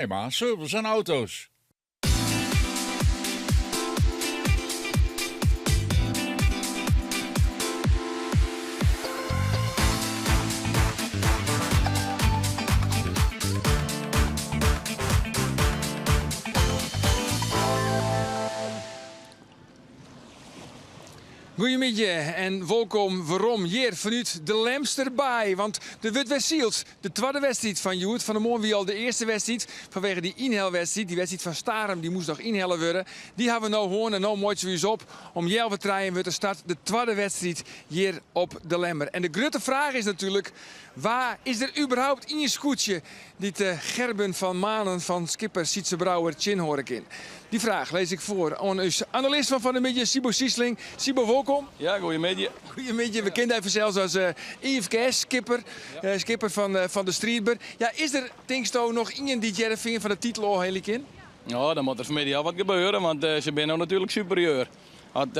Hijma Service en Auto's. Goeiemiddei en wolkom werom hjir fanút de Lemster Baai. Want der wurdt wer syld. De twadde wedstriid fan hjoed. Fan 'e moarn wie al de earste wedstriid. Fanwege dy ynhelwedstriid, dy wedstriid fan Starum, dy moast noch ynhelle wurde. Dy hawwe we no hân en no meitsje we ús op. Om healwei trijen wurdt der start de twadde wedstriid hjir op De Lemmer. En de grutte fraach is natuerlik, wa is der überhaupt ien skûtsje dy't Gerben van Manen fan skipper Sytze Brouwer tsjinhâlde kin? Dy fraach lis ik foar oan ús analist fan fan 'e middei, Siebo Siesling. Siebo, wolkom. Ja, goeiemiddei. Goeiemiddei. We kenne dy fansels as IFKS-skipper, skipper fan de Striidber. Ja, is der, tinksto, noch ien dy't Hearrenfean fan de titel ôfhelje kin? Ja, dan moat der fanmiddei al wat gebeure, want se binne no natuerlik superieur. At,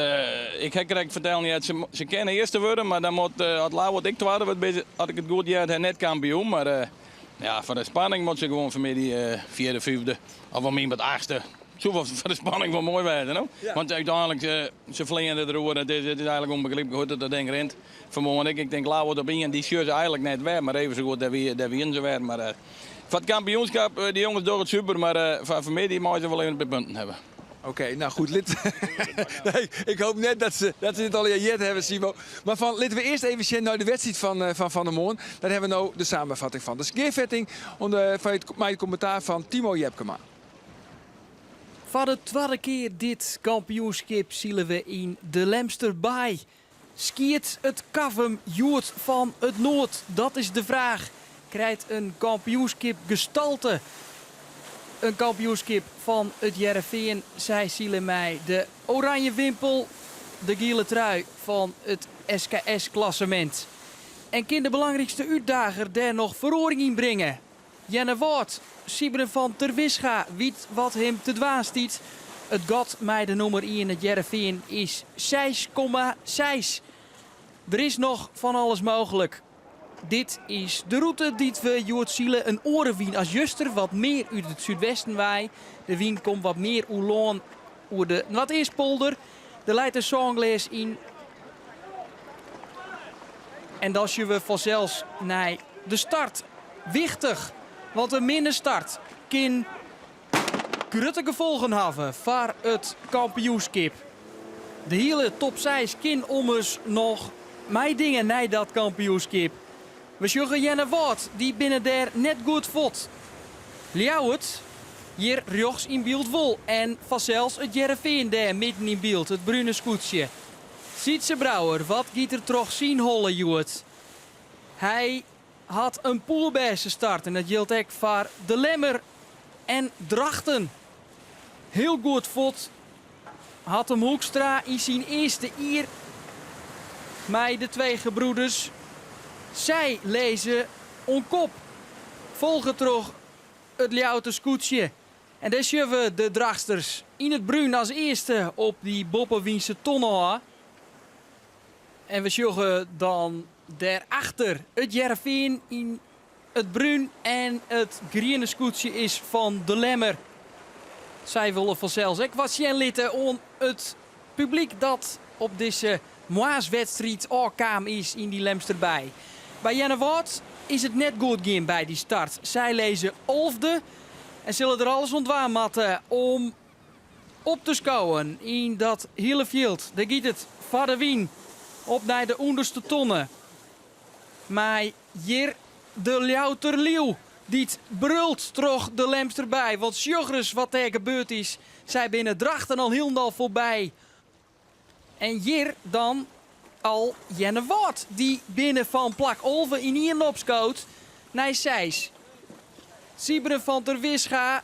ik ha krekt fertellen heard, se kinne earste wurde, mar dan moat, at Ljouwert ek twadde wurdt, at ik it goed heard ha, net kampioen. Mar ja, foar de spanning moat se gewoan fanmiddei fjirde, fyfde of om myn part achtste. Soe wol foar de spanning wol moai wêze, no? Want úteinlik, se fleane deroer. It is, it is eigentlik ûnbegryplik hoe't it dat ding rint. Fanmoarn ek, ik tink Ljouwert op ien, dy sjogge se eigentlik net wer, mar even sa goed, dêr wie, dêr wienen se wer. Mar foar it kampioenskap, dy jonges dogge it super, mar foar fanmiddei meie se wol even in pear punten hawwe. Oké, nou goed. Lit... nee, ik hoop net dat se, dat se dit allegear heard hawwe, Siebo. Mar fan, litte we earst even sjen nei de wedstriid fan, eh, fan fan 'e moarn. Dêr hawwe we no de samenvatting fan. De gearfetting fan it, mei it kommentaar fan Timo Jepkema. Foar de twadde kear dit kampioenskip sile we yn de Lemster Baai. Skiedt it Cavum hjoed fan it Noard? Dat is de fraach. Krijt in kampioenskip gestalte? In kampioenskip fan it Hearrenfean. Sy sile mei de oranje wimpel, de giele trui fan it SKS-klassemint. En kin de belangrykste útdager dêr noch feroaring yn bringe? Earnewâld, Sybren van Terwisga wit wat him te dwaan stiet. It gat mei de nûmer ien it Hearrenfean is 6,6. Der is noch fan alles mooglik. Dit is de rûte dy't we hjoed sile. In oare wyn as juster, wat mear út it súdwesten wei. De wyn komt wat mear oer lân oer de Noardeastpolder. Der leit in sânglês yn. En dan sjogge we fansels nei de start. Wichtich, want in minne start kin grutte gefolgen hawwe foar it kampioenskip. De hiele top seis kin ommers noch meidinge nei dat kampioenskip. We sjogge Earnewâld, dy binne dêr net goed fuort. Ljouwert, hjir rjochts yn byld wol en fansels it Hearrenfean dêr midden yn byld, it brune skûtsje. Sytze Brouwer, wat giet der troch syn holle hjoed? Hy hat in poerbêste start en dat jildt ek foar De Lemmer en Drachten. Hiel goed fuort Hattum Hoekstra yn syn earste jier mei de Twee Gebroeders. Sy lizze oan kop, folge troch it Ljouwerter skûtsje. En dêr sjogge we de Drachtsters yn it brún as earste op dy boppewynse tonne ôf. En we sjogge dan dêrachter it Hearrenfean yn it brún en it griene skûtsje is fan De Lemmer. Sy wolle fansels ek wat sjen litte oan it publyk dat op dizze moarnswedstriid ôfkaam is yn dy Lemster Baai. By Earnewâld is it net goed gien by dy start. Sy lizze alfde en sille der alles oan dwaan moatte om op te skowen yn dat hiele fjild. Dêr giet it foar de wyn op nei de ûnderste tonne. Mei hjir de Ljouwerter Liuw dy't brult troch de Lemster Baai. Want sjoch ris wat dêr gebeurd is. Sy binne Drachten al hielendal foarby. En hjir dan al Earnewâld. Dy binne fan plak 11 ynienen opskood nei seis. Sybren van Terwisga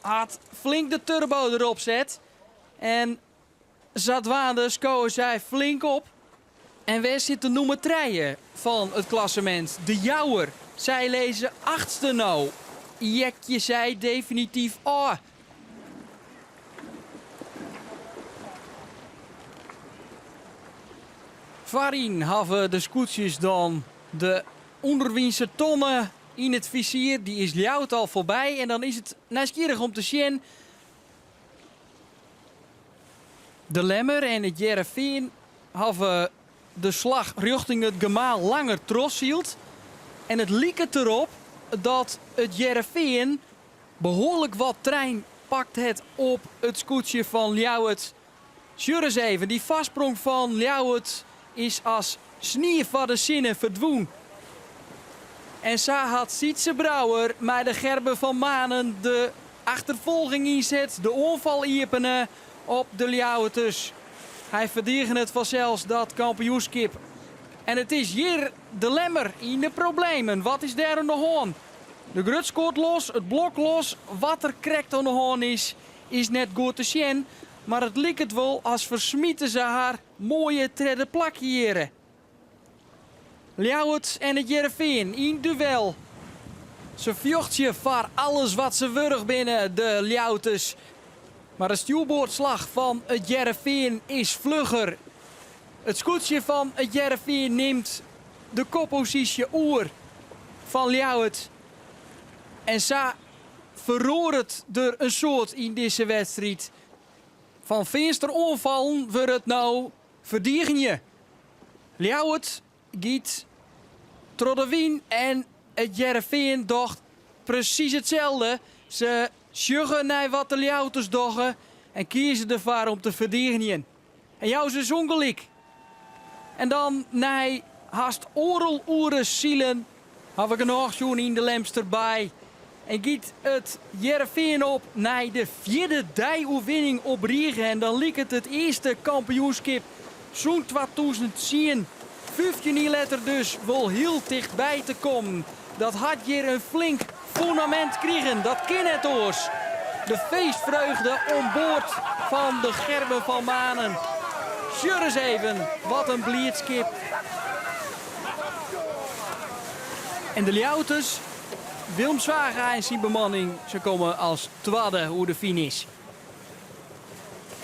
hat flink de turbo derop set. En sadwaande skowe sy flink op. En wêr sit de nûmer trije fan it klassemint? De Jouwer. Sy lizze achtste no. Heakje sy definityf ôf. Foaryn hawwe de skûtsjes dan de ûnderwynse tonne. yn it fizier. Dy is Ljouwert al foarby en dan is it nijsgjirrich om te sjen. De Lemmer en it Hearrenfean hawwe de slach rjochting it gemaal langer trochsyld. En it liket derop dat it Hearrenfean behoarlik wat trein pakt hat op it skûtsje fan Ljouwert. Sjoch ris even, dy foarsprong fan Ljouwert is as snie foar de sinne ferdwûn. En sa hat Sytze Brouwer mei de Gerben van Manen de achterfolging ynset, de oanfal iepene op de Ljouwerters. Hy ferdigenet fansels dat kampioenskip. En it is hjir de Lemmer yn de problemen. Wat is dêr oan de hân? De grutskoat los, it blok los, wat der krekt oan de hân is, is net goed te sjen, mar it liket wol as fersmite se har moaie tredde plak hjirre. Ljouwert en it Hearrenfean yn duel. Se fjochtsje foar alles wat se wurdich binne, de Ljouwerters. Mar de stjoerboardslach fan it Hearrenfean is flugger. It skûtsje fan it Hearrenfean nimt de kopposysje oer fan Ljouwert. En sa feroaret der in soad yn dizze wedstriid. Fan Feanster oanfallen wurdt it no ferdigenje. Ljouwert giet troch de wyn en it Hearrenfean docht presys itselde. Se sjogge nei wat de Ljouwerters dogge en kieze derfoar om te ferdigenjen. En jouwe se ûngelyk. En dan nei hast oardel oere silen ha we genôch sjoen yn de Lemster Baai. En giet it Hearrenfean op nei de fjirde deioerwinning op rige. En dan liket it earste kampioenskip sûnt 2010, 15 jier letter dus, wol hiel tichtby te kommen. Dat hat hjir in flink fûnemint krigen, dat kin net oars. De feestfreugde oan board fan de Gerben van Manen. Sjoch ris even, wat in bliidskip. En de Ljouwerters, Willem Zwaga en syn bemanning, se komme as twadde oer de finish.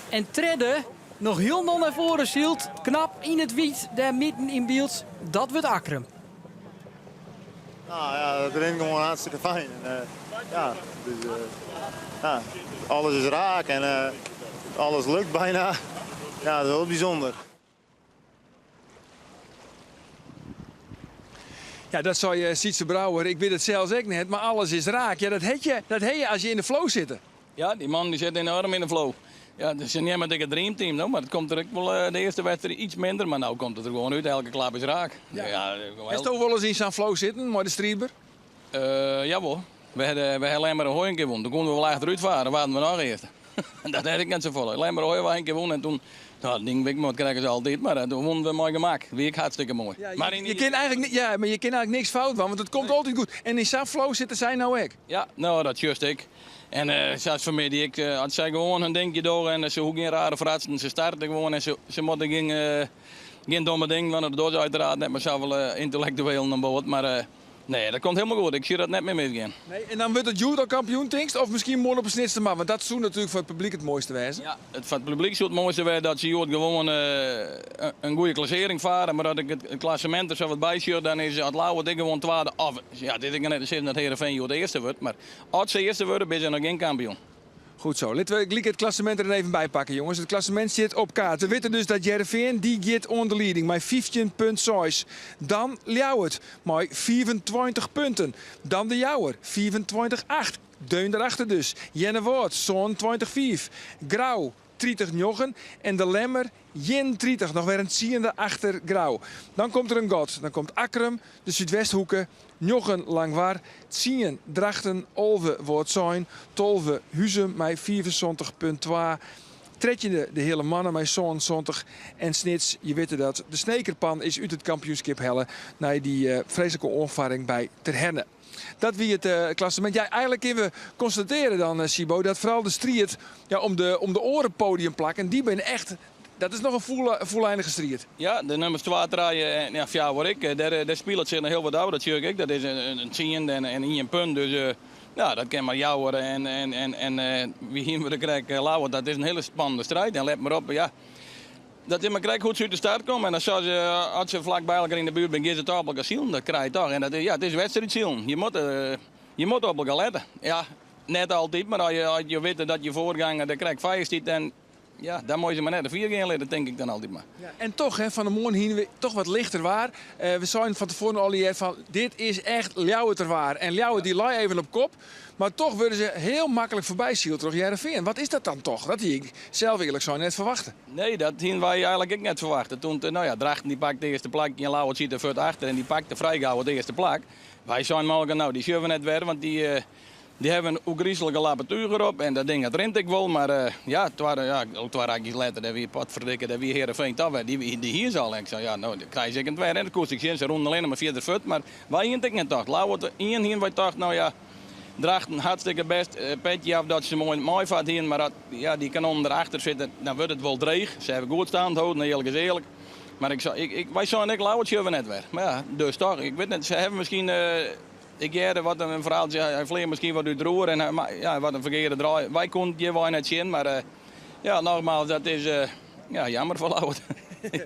En tredde, noch hielendal nei foaren syld, knap yn it wyt, dêr midden yn byld, dat wurdt Akkrum. Nou ja, het rint gewoon hartstikke fijn. En, ja, dus, ja, alles is raak en alles lukt bijna. Ja, dat is wel bijzonder. Ja, dat sei Sytze Brouwer. Ik wit it sels ek net, mar alles is raak. Ja, dat het je, dat ha je as je yn de flow sitte. Ja, dy man dy sit enoarm yn de flow. Ja, se neame it ek it dreamteam, no, mar it komt der ek wol de earste wedstriid iets minder, mar no komt it der gewoan út. Elke klap is raak. Ja. Ja, Hasto wolris yn sa'n flow sitten mei de Striidber? Jawol. We ha we ha Lemmer Ahoy in kear wûn. Doe koene we wol achterút farre, waarden we noch earste. Dat ha ik net safolle. Lemmer Ahoy wa in kear wûn en toen, no, dat ding wik moat krekt as altyd, mar toen wûnen we mei gemak. Wie ek hartstikke moai. Ja, Maar yn je kin eigentlik, ja, mar je kin eigentlik niks fout dwaan, want it komt altyd goed. En yn sa'n flow sitte sy no ek. Ja, no, dat sjochst ek. En sa as fanmiddei ek, as sy gewoan hun dinkje dogge en se hoege gjin rare fratsen, se starte gewoan en se, se moatte gjin, gjin domme dingen dwaan. Dat dogge se uiteraard net mei safolle yntelektuelen oan board, mar nee, dat komt hielendal goed. Ik sjoch dat net mear misgean. Nee, en dan wurdt it hjoed al kampioen, tinkst? Of miskien moarn op 'e Snitsermar? Want dat soe natuerlik foar it publyk it moaiste wêze. Ja, it foar it publyk soe it moaiste wêze dat se hjoed gewoan in goede klassearring fare. Mar as ik it klassemint der sa wat by sjoch, dan is as Ljouwert ek gewoan twadde. Of, ja, dit is ek net te sizzen dat Heerenveen hjoed earste wurdt, mar as se earste wurde, binne se noch gjin kampioen. Goed zo. Litte we gelyk it klassemint der even by pakke, jonges. It klassemint stiet op kaart. We witte dus dat Hearrenfean dy giet oan de lieding mei 15,6. Dan Ljouwert mei 25 punten. Dan de Jouwer 25,8. Deun derachter dus. Earnewâld 27,5. Grou 30,9 en de Lemmer 31, noch wer in tsiende achter Grou. Dan komt der in gat. Dan komt Akkrum, de Súdwesthoeke, 9 Langwar, 10 Drachten, 11 Wâldsein, 12 Huzum mei 75,2. Trettjinde de Heale Manne mei 77 en Snits, je witte dat, de Snekerpan is út it kampioenskip helle nei dy freeslike oanfarring by Terherne. Dat wie it klassemint. Ja, eigentlik kinne we konstatearje dan, Sibo, dat foaral de striid ja, om de oare podiumplakken, dy binne echt, dat is noch in fûleinige striid. Ja, de nûmers 2, 3 en ja, 4 ek. Dêr spilet sich noch hiel wat ôf, dat sjoch ik ek. Dat is in tsiende en ien punt. Dus ja, dat kin mar Jouwer en wie hiene we der krekt Ljouwert. Dat is in hiele spannende striid. En let mar op, ja. Dat is mar krekt hoe't se út de start komme. En dan sa se, as se flak by elkoar yn de buert binne, gean se toch op elkoar silen. Dat krij je toch. En dat is, ja, it is wedstriidsilen. Je moatte, je moatte op elkoar lette. Ja, net altyd, mar as je, as je witte dat je foarganger der krekt foar je stiet, dan, ja, dan moatte je se mar net te fier gean litte, tink ik dan altyd mar. Ja, en toch, hè, fan 'e moarn hiene we toch wat lichter waar. We seinen fan tefoaren allegear fan dit is echt Ljouwerter waar. En Ljouwert dy lei even op kop. Mar toch wurde se hiel maklik foarby syld troch Hearrenfean. Wat is dat dan toch? Dat hie ik sels earlik sein net ferwachte. Nee, dat hiene wy eigenlik ek net ferwachte. Toen, no ja, Drachten dy pakte it earste plak en Ljouwert siet der fuort achter en dy pakte frij gau it earste plak. Wy seinen mei no, dy sjogge we net wer, want dy, dy hawwe in oergryslike lappe túch derop en dat ding dat rint ek wol. Mar ja, twa, ja, twa rakjes letter, dêr wie potferdikke, dêr wie Hearrenfean toch wer. Dy, dy hie se al. En ik sei, ja, no, dan krije se ek in twadde. En dat koest ek sjen, se rûnen allinne mar fierder fuort. Mar wy hiene it ek net tocht. Ljouwert ien hiene wy tocht, no ja, Drachten hartstikke best. Petje af dat se moai meifart hiene, mar as ja, dy kanonnen derachter sitte, dan wurdt it wol dreech. Se hawwe goed stand holden, earlik is earlik. Mar ik, ik, ik, wy seinen ek, Ljouwert sjogge we net wer. Mar ja, dus toch. Ik wit net, se hawwe miskien, ik hearde wat in ferhaaltsje, hy fleach miskien wat út roer en hy, ja, wat in ferkearde draai. Wy koenen it hjirwei net sjen, mar ja, nogmaals, dat is ja, jammer foar Ljouwert.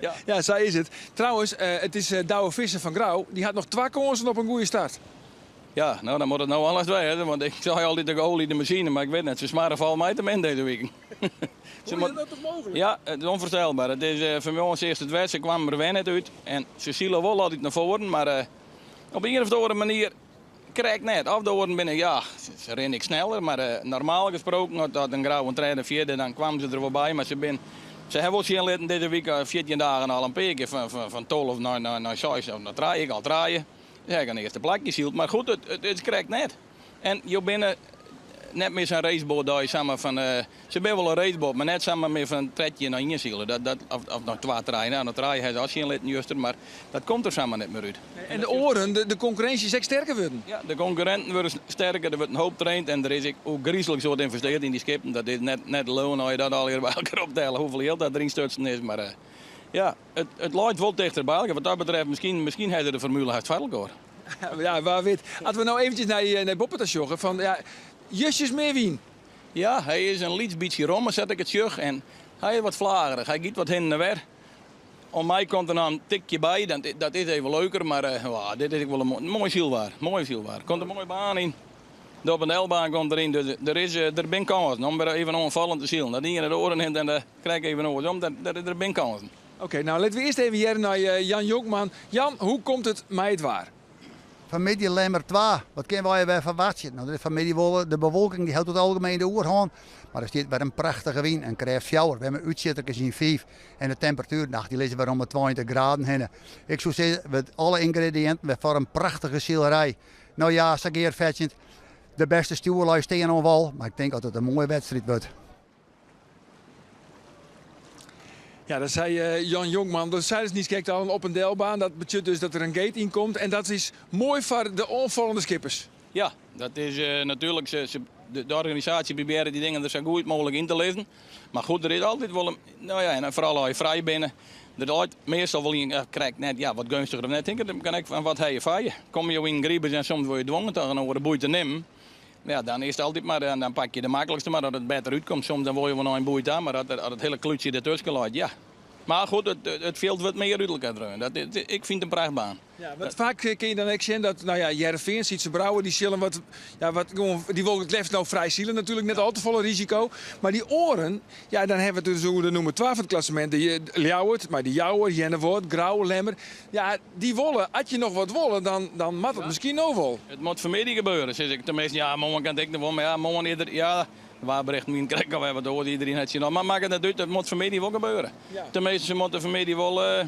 Ja. Ja, sa is it. Trouwens, it is Douwe Visser fan Grou. Dy hat noch twa kânsen op in goede start. Ja, no dan moat it no alles wêze, want ik sei altyd de olie de masine, mar ik wit net, se smarre fal my te min dizze wiken. Hoe is dat toch mooglik? Ja, it is ûnfoarstelber. It is uh, foar my oan earst it wet, se kwamen der wer net út. En se sile wol altyd nei foaren, mar uh, op ien of oare manier krekt net. Of de oaren binne, ja, se rinne ek sneller, mar uh, normaal gesproken, as dat in Grou in tredde, fjirde, dan kwamen se der wol by. Mar se bin, se hawwe wol sjen litten dizze wike, 14 dagen al in pear kear fan, fan, fan 12 nei, nei, nei 6 of nei 3, ek al trije. Ja, ik in earste plakje syld, mar goed, it, it is krekt net. En jo binne net mear sa'n raceboat dat je samar fan, se binne wol in raceboat, mar net samar mear fan 13 nei ien sile. Dat, dat, of, of nei twa, trije, nou, nei trije ha se al sjen litten juster, mar dat komt der samar net mear út. En de oaren, de, de konkurrinsje is ek sterker wurden. Ja, de konkurrinten wurde sterker, der wurdt in hoop traind en der is ek oergryslik soad ynvesteard yn dy skippen. Dat is net, net leaun as je dat allegear by elkoar optelle, hoefolle jild dat deryn stutsen is. Mar ja, it, it leit wol tichter by elkoar. Wat dat betreft, miskien, miskien ha se de formule hast foar elkoar. Ja, wa wit. As we no eventsjes nei, nei boppe ta sjogge, fan ja, justjes mear wyn. Ja, hy is in lyts bytsje rommer, sa't ik it sjoch. En hy is wat flagerich. Hy giet wat hinne en wer. Om my komt der noch in tikje by, dan, dat is even leuker. Mar uh, dit is ek wol in moai, moai sylwaar. Moai sylwaar. Komt in moaie baan yn. De op en delbaan komt deryn, dus der, is, der binne kânsen om wer even oanfallend te silen. Dat ien de oare nimt en de krij even oarsom, der, der, der binne kânsen. Oké, okay, nou litte we earst even hearre nei Jan Jonkman. Jan, hoe komt it mei it waar? Fanmiddei Lemmer 2. Wat kinne wy wer ferwachtsje? No, der is fanmiddei wol de bewolking dy hat oer it algemien de oerhân. Mar der stiet wer in prachtige wyn, in krêft 4. We hawwe útsjitterkes yn 5 en de temperatuer, nacht, dy lizze wer om de 20 graden hinne. Ik soe sizze, alle yngrediïnten wer foar in prachtige silerij. No ja, sa gearfetsjend, de bêste stjoerlui stean oan wal, mar ik tink dat it in moaie wedstriid wurdt. Ja, dat sei Jan Jonkman. Dat sei dus niet gek al een op- en delbaan. Dat betsjut dus dat der in gate yn komt. En dat is moai foar de oanfallende skippers. Ja, dat is uh, natuerlik. Se, se, de, de organisaasje probearret dy dingen der sa goed mooglik yn te lizzen. Mar goed, der is altyd wol in. No ja, en foaral as je frij binne. Der leit meastal wol ien, krekt net, ja, wat geunstiger of net. Tink it kan ek fan wat ha je foar je. Komme jo yn gribus en soms wurde je dwongen toch in oare boei te nimmen. Ja, dan is it altyd mar, dan pak je de maklikste mar dat it better útkomt. Soms dan wol je wol nei in boei ta, mar as it hiele klútsje dertusken leit, ja. Mar goed, it, it fjild wurdt mear út elkoar dreaun. Dat, ik fyn it in prachtbaan. Ja, want faak kin je dan ek sjen dat, no ja, Hearrenfean, Sytze Brouwer, dy sille wat, ja, wat gewoan, dy wolle it leafst no frij sile natuerlik, net al te folle risiko. Mar dy oaren, ja, dan hawwe we it dus oer de nûmer 2 fan it klassemint, de Ljouwert, mei de Jouwer, Earnewâld, Grou, Lemmer. Ja, dy wolle, as je noch wat wolle, dan, dan moat it miskien no wol. It moat fanmiddei gebeure, sis ik. Teminsten, ja, moarn kin it ek noch wol, mar ja, moarn is der, ja, de waarberichten wiene krekt alwer wat oars, iderien hat syn noch. Mar makket net út, it moat fanmiddei wol gebeure. Ja. Teminsten, se moatte fanmiddei wol, uh,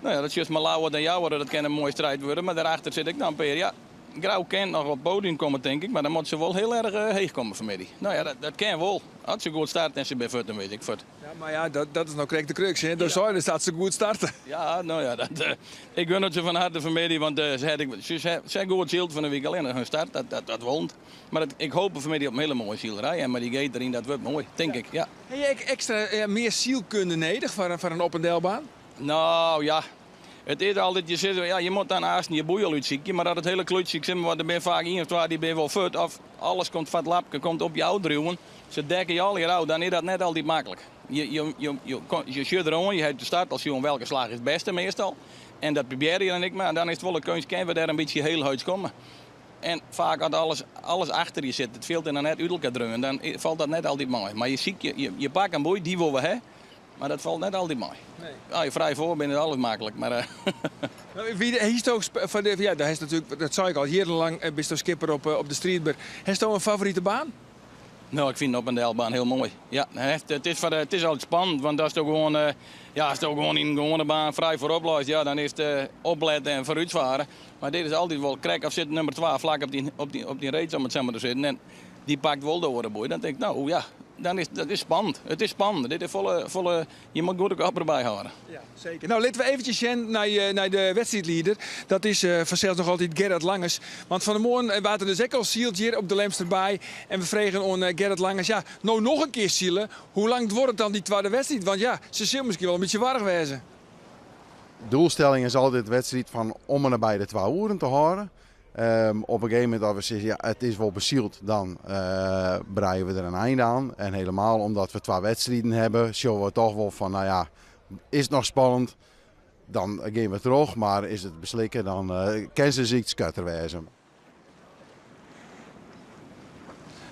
no ja, dat sjochst mar Ljouwert en Jouwer, dat kin in moaie striid wurde, mar dêrachter sit ek noch in pear, ja. Grou kin noch op it podium komme, tink ik, mar dan moatte se wol hiel erch uh, heech komme fanmiddei. No ja, dat, dat kin wol. As se goed start en se binne fuort, dan wit ik fuort. Ja, mar ja, dat, dat is no krekt de kruks, hè? Do ja. seidest dat se goed starte. Ja, no ja, dat, uh, ik gun it se fan harte fanmiddei, want uh, se, se, se goed syld fan de wike allinne hun start, dat, dat, dat wol. Mar it, ik hoop fanmiddei op in hiele moaie silerij en mei dy gate deryn, dat wurdt moai, tink ja. ik. Ja. Ha je ek ekstra ja, mear sylkunde nedich foar, foar in op- en delbaan? No ja, It is altyd, je sizze, ja, je moatte dan aansten je boei al útsykje, mar dat it hiele klútsje, ik sis mar wat, der binne faak ien of twa dy binne wol fuort, of alles komt foar it lapke, komt op jou driuwen, se dekke je allegear ôf, dan is dat net altyd maklik. Je, je, je, je, je sjogge deroan, je hawwe de start al sjoen welke slach is it bêste meastal, en dat probearje je dan ek mar, dan is it wol in keunst, kinne we dêr in bytsje heelhuids komme. En faak as alles, alles achter je sit, it fjild is noch net út elkoar dreaun, dan falt dat net altyd mei. Mar je sykje, je, je pakke in boei, dy wolle we ha. Mar dat falt net altyd mei. Nee. As je frij foar binne is alles maklik, mar. Eh, Wie histo foar de, ja, daar is natuerlik, dat sei ik al, jierrenlang eh, bisto skipper op, eh, op de Striidber. Hasto in favorite baan? Nou, ik fyn de op en delbaan hiel moai. Ja, it is, foar, it is altyd spannend, want asto gewoan, ja, asto gewoan yn in gewoane baan frij foarop leist, ja, dan is it oplette en foarútfaren. Mar dit is altyd wol krekt of sit nûmer twa flak op dyn, op dyn, op dyn reeds om it sa mar te sizzen. En dy pakt wol de oare boei. Dan tink ik, no ja, dan is dat is spannend. It is spannend. Dit is folle, folle, je moat goed de kop derby hâlde. Ja, seker. Nou, litte we eventsjes sjen nei, eh, nei de wedstriidlieder. Dat is uh, fansels noch altyd Gerrit Langers. Want fan 'e moarn eh, waard der dus ek al syld hjir op de Lemsterbaai. En we fregen oan Gerrit Langers, ja, no noch in kear sile. Hoe lang duorret dan dy twadde wedstriid? Want ja, se sil miskien wol in bytsje warch wêze. Doelstelling is altyd de wedstriid fan om en nabij de twa oeren te hâlden. Um, op een gegeven moment dat we sizze, ja, it is wol besyld, dan uh, breie we der in ein oan. En helemaal omdat we twa wedstriden hawwe, sjogge we toch wol fan, no ja, is it noch spannend, dan gean we troch. Mar is it beslikke, dan uh, kin se yts koarter wêze.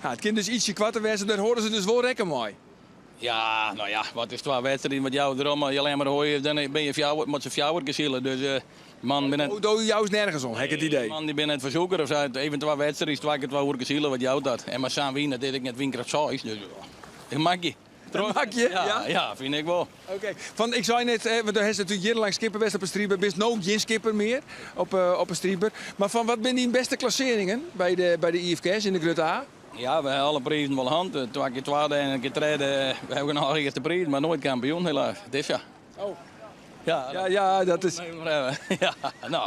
Ja, it kin dus ytsje koarter wêze, dêr hâlde se dus wol rekken mei. Ja, no ja, wat is twa wedstriden, wat jouwe derom, as je allinne mar hooi dan binne je fjouwer, moatte se fjouwer kear sile. Dus uh, man binne net. Do joust nergens om, ha ik it idee. Man dy binne net foar sûker of sa. Even twa wedstriden, twa kear twa oerkes sile, wat jout dat? En mar sa'n wyn, dat is ek net wynkrêft seis, dus ik makje. Makje, ja? Ja, fyn ik wol. Oké. Fan, ik sei net, want do hast natuerlik jierrenlang skipper west op 'e Striidber, bist no gjin skipper mear op, op 'e Striidber. Mar fan wat binne dyn bêste klassearringen by de, by de IFKS yn de Grutte A? Ja, we ha alle prizen wol hân. Twa kear twadde en in kear tredde. We hawwe genôch earste priis, mar noait kampioen helaas. It is sa. Oh. Ja, ja, ja, dat is. Ja, no,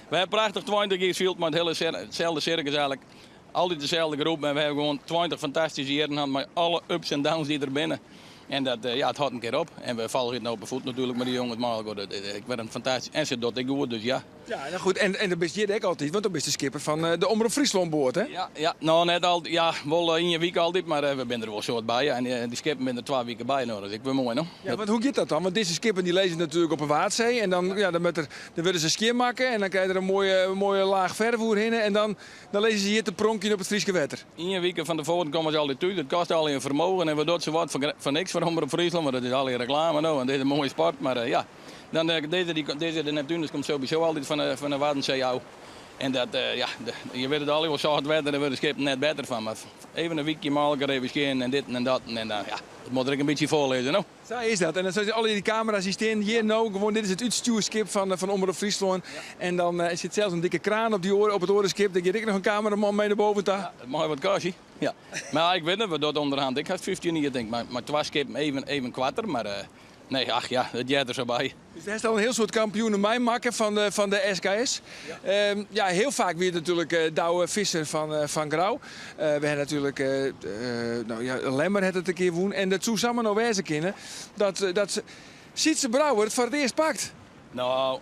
we hawwe prachtich 20 jier syld mei it hiele itselde sirkus eigentlik. Altyd deselde groep en we hawwe gewoan 20 fantastyske jierren hân mei alle ups en downs dy't der binne. En dat, ja, it hâldt in kear op. En we folgje it no op 'e foet natuerlik mei dy jonges mei elkoar. Dat is ek wer in fantastysk. En se docht ek goed, dus ja. Ja, nou goed. En, en do bist hjir ek altyd, want do bist de skipper fan eh, de Omrop Fryslân boat, hè? Ja, ja, no net altyd. Ja, wol ien wike altyd, mar we binne der wol soad by. Ja. En dy skippen binne der twa wike by, no, dat is ek wer moai, no. Ja, want hoe giet dat dan? Want dizze skippen dy lizze natuerlik op 'e Waadsee en dan, ja, dan, moat der, dan wurde se skjinmakke en dan krije der in moaie, moaie laach ferf oerhinne en dan, dan lizze se hjir te pronkjen op it Fryske wetter. Ien wike fan tefoaren komme se altyd thús. It kostet allegear fermogen en we dogge sawat foar, foar niks foar Omrop Fryslân, want dat is allegear reklame no en dit is in moaie sport. Mar eh, ja, dan, eh, dizze, dy, dizze de Neptunus komt sowieso altyd fan de, fan de Waddenzee ôf. En dat, eh, ja, de, je witte it allegear wol, sâlt wetter, dêr wurde de skippen net better fan. Mar even in wykje mei elkoar even skjin en dit en dat en dan, ja, it moat der ek in bytsje foar lizze, no. Sa is dat. En dan sitte allegear dy kamera's dy stean hjir no gewoan. Dit is it útstjoerskip fan, fan Omrop Fryslân. En dan eh, sit sels in dikke kraan op, dy oare, op it oare skip. Dêr giet ek noch in kameraman mei nei boven ta. Ja, it mei wat kostje. Ja. Mar ik wit net wat dat ûnderhand. Ik ha 15 jier tink, mar, mar twa skippen even, even koarter. Mar eh, nee, ach ja, it heart der sa by. Dus do hast al in hiel soad kampioenen meimakke fan de, fan de SKS. Ja. Um, ja, hiel faak wie it natuerlik uh, Douwe Visser fan, uh, fan Grou. Uh, we ha natuerlik, no ja, Lemmer hat it in kear wûn. En dat soe samar no wêze kinne dat, dat Sytze Brouwer it foar it earst pakt. No,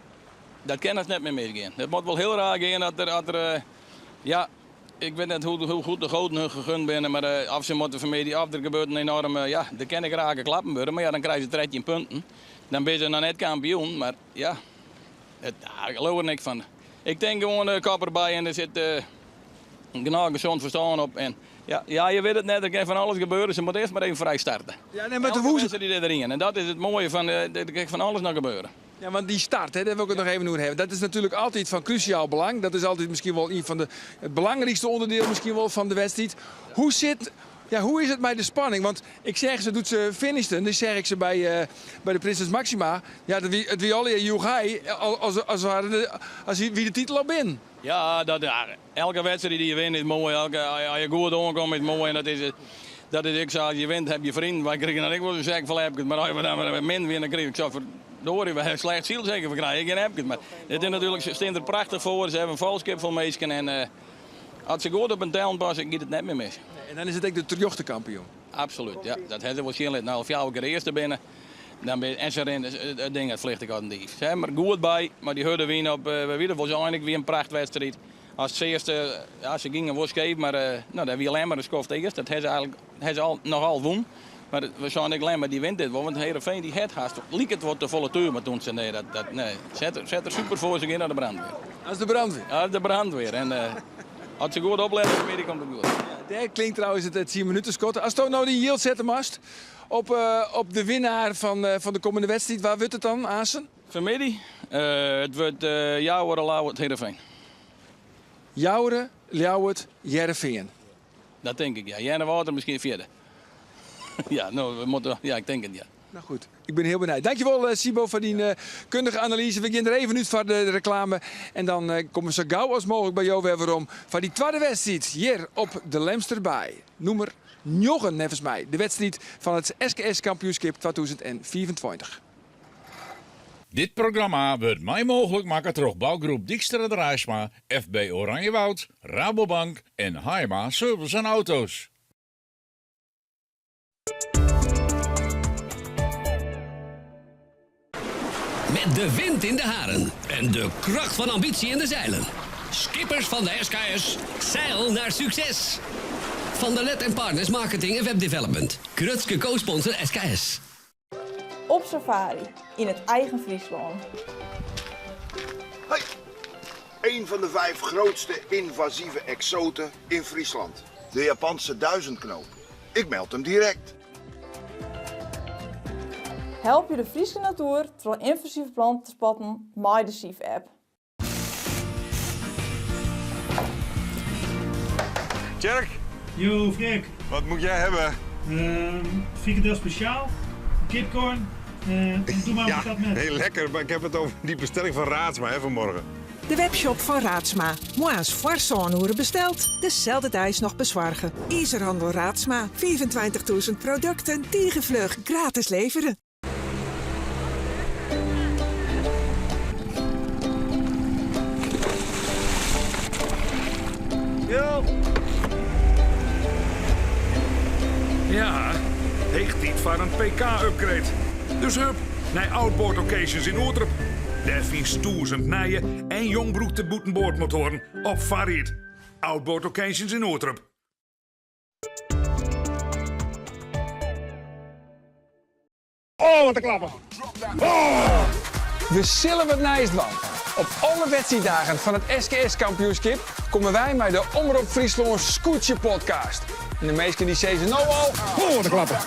dat kin hast net mear misgean. It moat wol hiel raar gean dat der, dat der ja, Ik wit net hoe goed de goden hun gegund binne, mar of se moatte fan 'e middei of der gebeurt in enorme, ja, der kinne ek rake klappen wurde, mar ja, dan krije se 13 punten. Dan binne se noch net kampioen, mar ja, it, ik leau der niks fan. Ik tink gewoan de kop derby en der sit uh, genôch gezond ferstân op. En ja, ja, je wit it net, der kin fan alles gebeure. Se moatte earst mar even frij starte. Ja, nee, mar de woeze... die deryn. En dat is it moaie fan, der kin fan alles noch gebeure. Ja, want dy start, hè, dêr wol ik it noch even oer hawwe. Dat is natuerlik altyd fan krúsjaal belang. Dat is altyd miskien wol ien fan de, it belangrykste ûnderdiel miskien wol fan de wedstriid. Hoe sit, ja, hoe is it mei de spanning? Want ik seach se doe't se finishten, dus seach ik se by, uh, by de Prinses Maxima. Ja, dat wie, it wie allegear joechei, as, as, de, as wie de titel al binnen. Ja, dat, ja, elke wedstriid dy't je winne is moai. Elke, as je goed oankomme is moai. En dat is, dat is ek sa, as je wint ha je freonen. Wy krigen dan ek wol in sek fol appkes. Mar as we dan wer min wiene, dan krige ik sa ferdorie, we ha slecht syld seker, we krije gjin appkes. Mar it is natuerlik, se stean der prachtich foar. Se hawwe in fol skip fol minsken. En uh, as se goed op in tellen passe, giet it net mear mis. En dan is it ek de terjochte kampioen. Absolút, ja. Dat ha se wol sjen litten. Al fjouwer kear earste binne. Dan bin, en se rinne, it ding it flicht ek as in dief. Se hawwe der goed by, mar dy hurde wyn op, we witte wol, eindelijk wie in prachtwedstriid. As it earste, ja, se gyngen wol skeef, mar no, dêr wie Lemmer in skoft earst. Dat ha se eigentlik ha se al, nochal wûn. Mar we seinen ek, Lemmer dy wint dit wol, want Heerenveen dy hat hast, liket wat te folle tuer, mar toen se, nee, dat, dat, nee. Set, set der super foar, se gean nei de brandweer. Dat is de brandweer? Dat is de brandweer. En as se goed oplette, vanmiddag komt it goed. Ja, dêr klinkt trouwens it 10 minuten skot. Asto no dyn jild sette moatst op, op de winnaar fan, fan de kommende wedstriid, wa wurdt it dan, Asen? Vanmiddag? It wurdt Jouwer, Ljouwert, Heerenveen. Jouwer, Ljouwert, Hearrenfean. Dat tink ik, ja. Earnewâld miskien fierder. ja, no, we moatte, ja, ik tink it, ja. No goed, ik bin hiel benijd. Dankjewol eh, Sibo foar dyn eh, kundige analyze. We gean der even út foar de reklame. En dan eh, komme we sa gau as mooglik by jo wer werom foar dy twadde wedstriid hjir op de Lemsterbaai. Nûmer 9 neffens my. De wedstriid fan it SKS kampioenskip 2025. Dit programma wurdt mei mooglik makke troch bougroep Dykstra Draaisma, FB Oranjewoud, Rabobank en Haaima Service en Auto's. Met de wind in de haren en de kracht van ambitie in de zeilen. Skippers van de SKS, zeil naar succes! Van der Let en Partners Marketing en Webdevelopment. Grutske co-sponsor SKS. Op safari yn it eigen Fryslân. Hoi! Een van de vijf grootste invasieve exoten in Friesland. De Japanse duizendknoop. Ik meld hem direct. Help je de Fryske natoer troch ynvasive planten te spotten mei de Sief-app. Tjerk. Yo, Freark. Wat moet jij hebben? Um, frikandel speciaal, kipcorn uh, en doe maar ja, dat met. Heel lekker, maar ik heb het over die bestelling van Raadsma hè, vanmorgen. De webshop fan Raadsma. Moarns foar sân oere besteld, deselde deis noch besoarge. Izerhandel Raadsma, 25.000 produkten, tige fluch, gratis levere. Ja, heech tiid foar in PK-upgrade. Dus hup, nei Outboard Occasions yn Oerterp. Dêr fynst 1000 nije en jong brûkte bûtenboardmotoaren op foarried. Outboard Occasions yn Oerterp. Oh, wat in klapper! Oh! We sille wat nijs dwaan. Op alle wedstriiddagen fan it SKS-kampioenskip komme wy mei de Omrop Fryslân Skûtsje Podcast. En de minsken dy sizze no al: Oh, wat in klapper!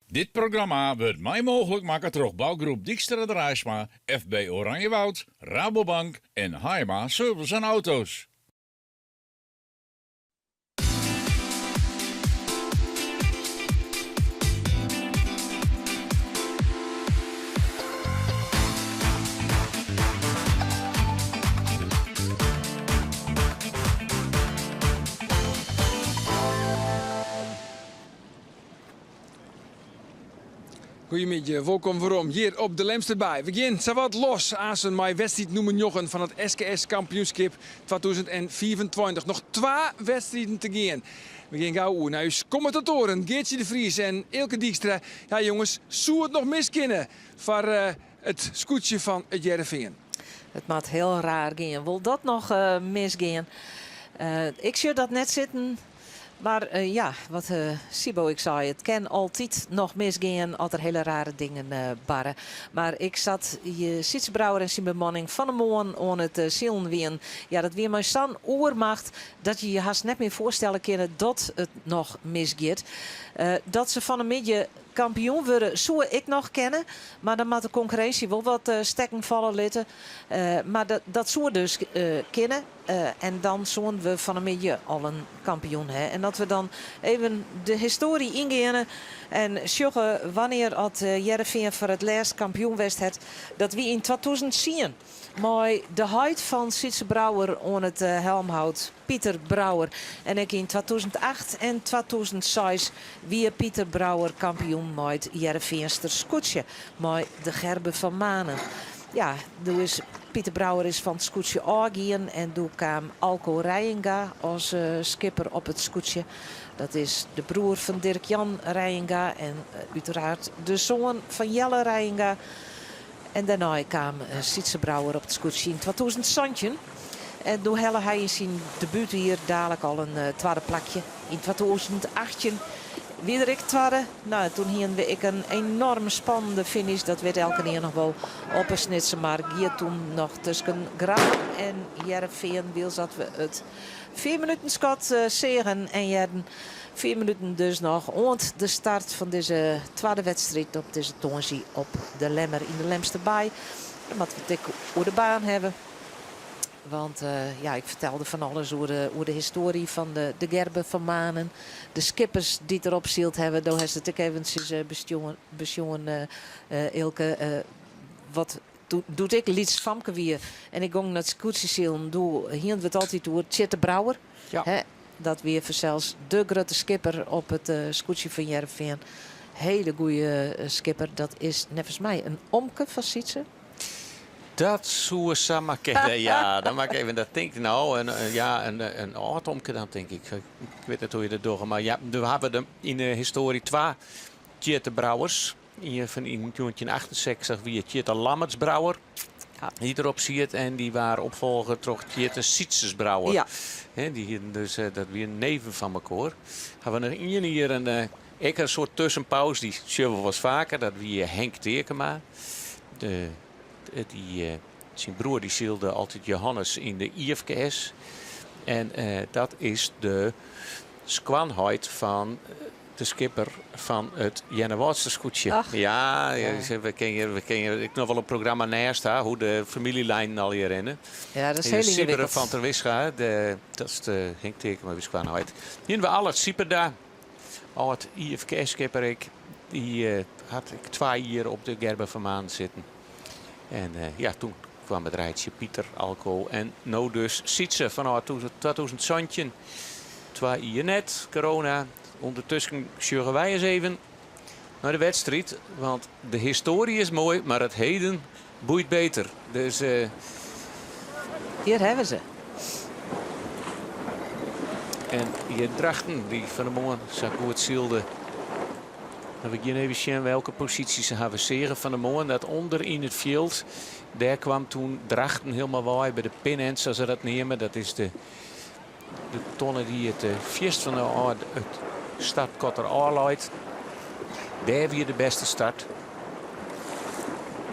Dit programma wurdt mei mooglik makke troch bougroep Dykstra Draaisma, FB Oranjewoud, Rabobank en Haaima Service en Auto's. Goeiemiddei, wolkom werom hjir op de Lemsterbaai. We gean sawat los aansen mei wedstriid nûmer 9 fan it SKS kampioenskip 2025. Noch twa wedstriden te gean. We gean gau oer nei ús kommentatoaren Geartsje de Vries en Eelke Dykstra. Ja jonges, soe it noch mis kinne foar eh, it skûtsje fan It Hearrenfean? It moat hiel raar gean. Wol dat noch uh, misgean? Uh, ik sjoch dat net sitten. Mar uh, ja, wat uh, Sibo ek sei, it kin altyd noch misgean as der hiele rare dingen uh, barre. Mar ik sa't Sytze Brouwer en syn bemanning fan 'e moarn oan it silen wienen. Ja, dat wie mei sa'n oermacht dat je je hast net mear foarstelle kinne dat it noch misgiet. Dat se fan 'e middei kampioen wurde soe ek noch kinne, mar dan moat de konkurrinsje wol wat stekken falle litte. Mar dat, dat soe dus kinne. En dan soene we fan 'e middei al in kampioen ha. En dat we dan even de histoarje yngeane en sjogge wannear at Hearrenfean foar it lêst kampioen west hat. Dat wie yn 2010 mei de heit fan Sytze Brouwer oan it helmhout, Pieter Brouwer. En ek yn 2008 en 2006 wie Pieter Brouwer kampioen mei it Hearrenfeanster skûtsje mei de Gerben van Manen. Ja, doe is Pieter Brouwer is fan it skûtsje ôfgien en doe kaam Alco Reijenga as skipper op it skûtsje. Dat is de broer fan Dirk Jan Reijenga en úteraard de soan fan Jelle Reijenga. En dêrnei kaam Sytze Brouwer op it skûtsje yn 2017. En doe helle hy yn syn debútjier dalik al in twadde plakje. Yn 2018 wie er ek twadde. No, toen hienen we ek in enorm spannende finish, dat wit elkenien noch wol, op 'e Snitsermar. Gie toen noch tusken Grou en Hearrenfean, wylst dat we it 4 minuten skot seagen en hearden. 4 minuten dus noch oant de start fan dizze twadde wedstriid op dizze tongersdei op de Lemmer yn de Lemsterbaai. Dan moatte we it ek oer de baan hawwe. Want ja, ik fertelde fan alles oer de, oer de histoarje fan de, de Gerben van Manen. De skippers dy't derop syld hawwe. Do hast it ek eventsjes besjoen, besjoen Eelke. Wat doe't ik lyts famke wie en ik gong nei it skûtsjesilen, doe hienen we it altyd oer Tjitte Brouwer. Ja. Dat wie fansels de grutte skipper op it skûtsje fan Hearrenfean. Hele goede skipper. Dat is neffens my in omke fan Sytze. Dat soe samar kinne, ja. Dan moat ik even dat tinke. No, in, ja, in âldomke dan, tink ik. Ik wit net hoe't je dat dogge. Mar ja, we hawwe de, yn de histoarje twa Tjitte Brouwers. Ien fan yn 1968 wie Tjitte Lammerts Brouwer. Dy't derop siet en dy waard opfolge troch Tjitte Sytses Brouwer. Ja. Dy hienen dus, dat wienen neven fan mekoar. Hawwe we noch ien jier in, ek in soart tuskenpaus, dy sjogge we wolris faker. Dat wie Henk Teerkema. De, dy, syn broer dy sylde altyd Johannes yn de IFKS. En dat is de skoanheit fan de skipper fan it Earnewâldster skûtsje. Ja, we kinne we kinne ek noch wol in programma nêst ha hoe't de famyljelijnen allegear rinne. Ja, dat is hiel Sibere fan Terwisga, de, dat is de Henk Teerkema wy skoanheit. Hiene we Allard Sieperda, âld IFKS-skipper ek. Dy hat ek twa jier op de Gerben van Manen sitten. En ja, toen kwam it rijtsje Pieter, Alco en no dus Sytze fanôf 2017. Twa jier net, corona. Undertusken sjogge wy ris even nei de wedstriid. Want de histoarje is moai, mar it heden boeit beter. Dus, Hjir hawwe se. En hjir Drachten, dy't fan 'e moarn sa goed sylde. Dan we gean even sjen welke posysje se hawwe. Seagen fan 'e moarn dat ûnder yn it fjild, dêr kwam toen Drachten hielendal wei by de pinend, sa't se dat neame. Dat is de, de tonne dy't it eh, fierst fan de, it startkotter ôfleit. Dêr wie de bêste start.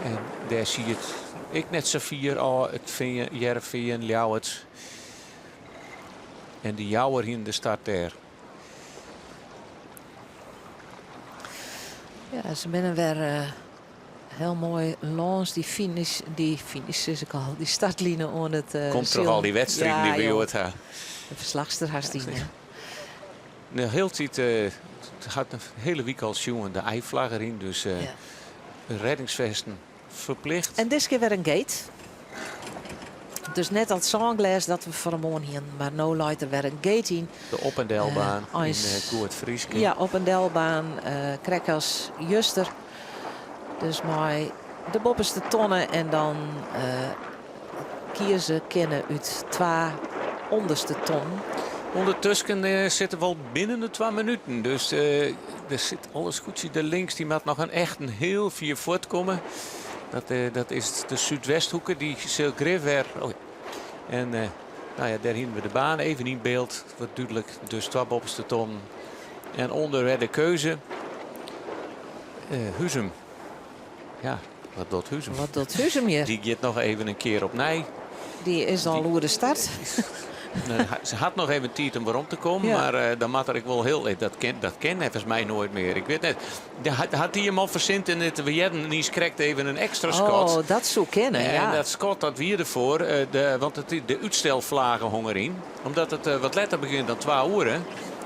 En dêr siet ek net sa fier ôf it Hearrenfean, Ljouwert. En de Jouwer hiene de start dêr. Ja, se binne wer uh, hiel moai lâns dy finish, dy finish sis ik al, dy startline oan it uh, Komt troch al dy wedstriden ja, dy't we hjoed ha. De ferslachster hast yn. Ja. De hiele tiid uh, hat in hiele wike al sjoen de I-flagge deryn, dus uh, ja. reddingsfesten ferplicht. En dizze kear wer in gate. Dus net dat sânglês dat we fan 'e moarn hienen, mar no leit der wer in gate yn. De op- en delbaan uh, yn goed Frysk. Ja, op- en delbaan, uh, krekt as juster. Dus mei de boppeste tonne en dan uh, kieze kinne út twa ûnderste tonnen. Undertusken uh, sitte we al binnen de 2 minuten. Dus uh, der sit alles goed. De links dy moat noch in echt in hiel fier fuortkomme. Dat, uh, dat is de Súdwesthoeke. Dy sil grif wer. Oh ja. En no ja, dêr hiene we de baan even yn byld. Wat dúdlik. Dus twa boppeste tonnen. En ûnder wer de keuze. Huzum. Ja, wat docht Huzum? Wat docht Huzum hjir? Dy giet noch even in kear opnij. Dy is al oer de start. Se hat noch even tiid om werom te kommen, Ja. mar uh, dan moat er ek wol hiel. Dat kin, dat kin neffens my noait mear. Ik wit net. Hat, hat dy him al fersind en it, we hearden niis krekt even in ekstra skot. Oh, dat soe kinne, En ja. dat skot dat wie derfoar, uh, de, want it, de útstelflage hong deryn. Omdat it uh, wat letter begjint dan 2 oere,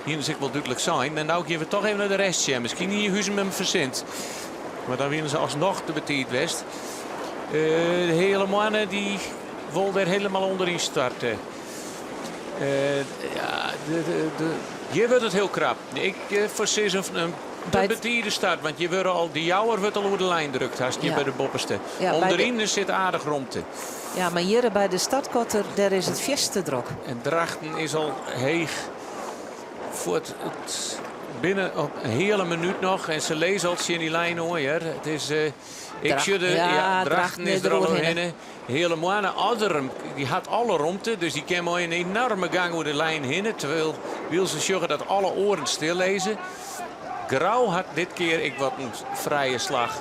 hiene se ek wol dúdlik sein. En no gean we toch even nei de rest sjen. Miskien hie Huzum him fersind. Mar dan wiene se asnoch te betiid west. Uh, de Heale Moanne dy wol dêr hielendal ûnderyn starte. Uh, ja, de, de, de, hjir wurdt it hiel krap. Ik uh, foarsis in, in Te betide start, want je wurde al, de Jouwer wurdt al oer de lijn drukt, hast hjir by de boppeste. Underyn der sit aardich romte. Ja, mar hjir by de startkotter, dêr is it fierste drok. En Drachten is al heech fuort. It binne op in heale minút noch en se lizze al tsjin dy lijn oan hear. It is, ik sjoch de, ja, Drachten is der al oerhinne. Heale Moanne Otherm, dy hat alle romte, dus dy kin mei in enoarme gang oer de lijn hinne, terwyl wylst se sjogge dat alle oaren stil lizze. Grou hat dit kear ek wat in frije slach.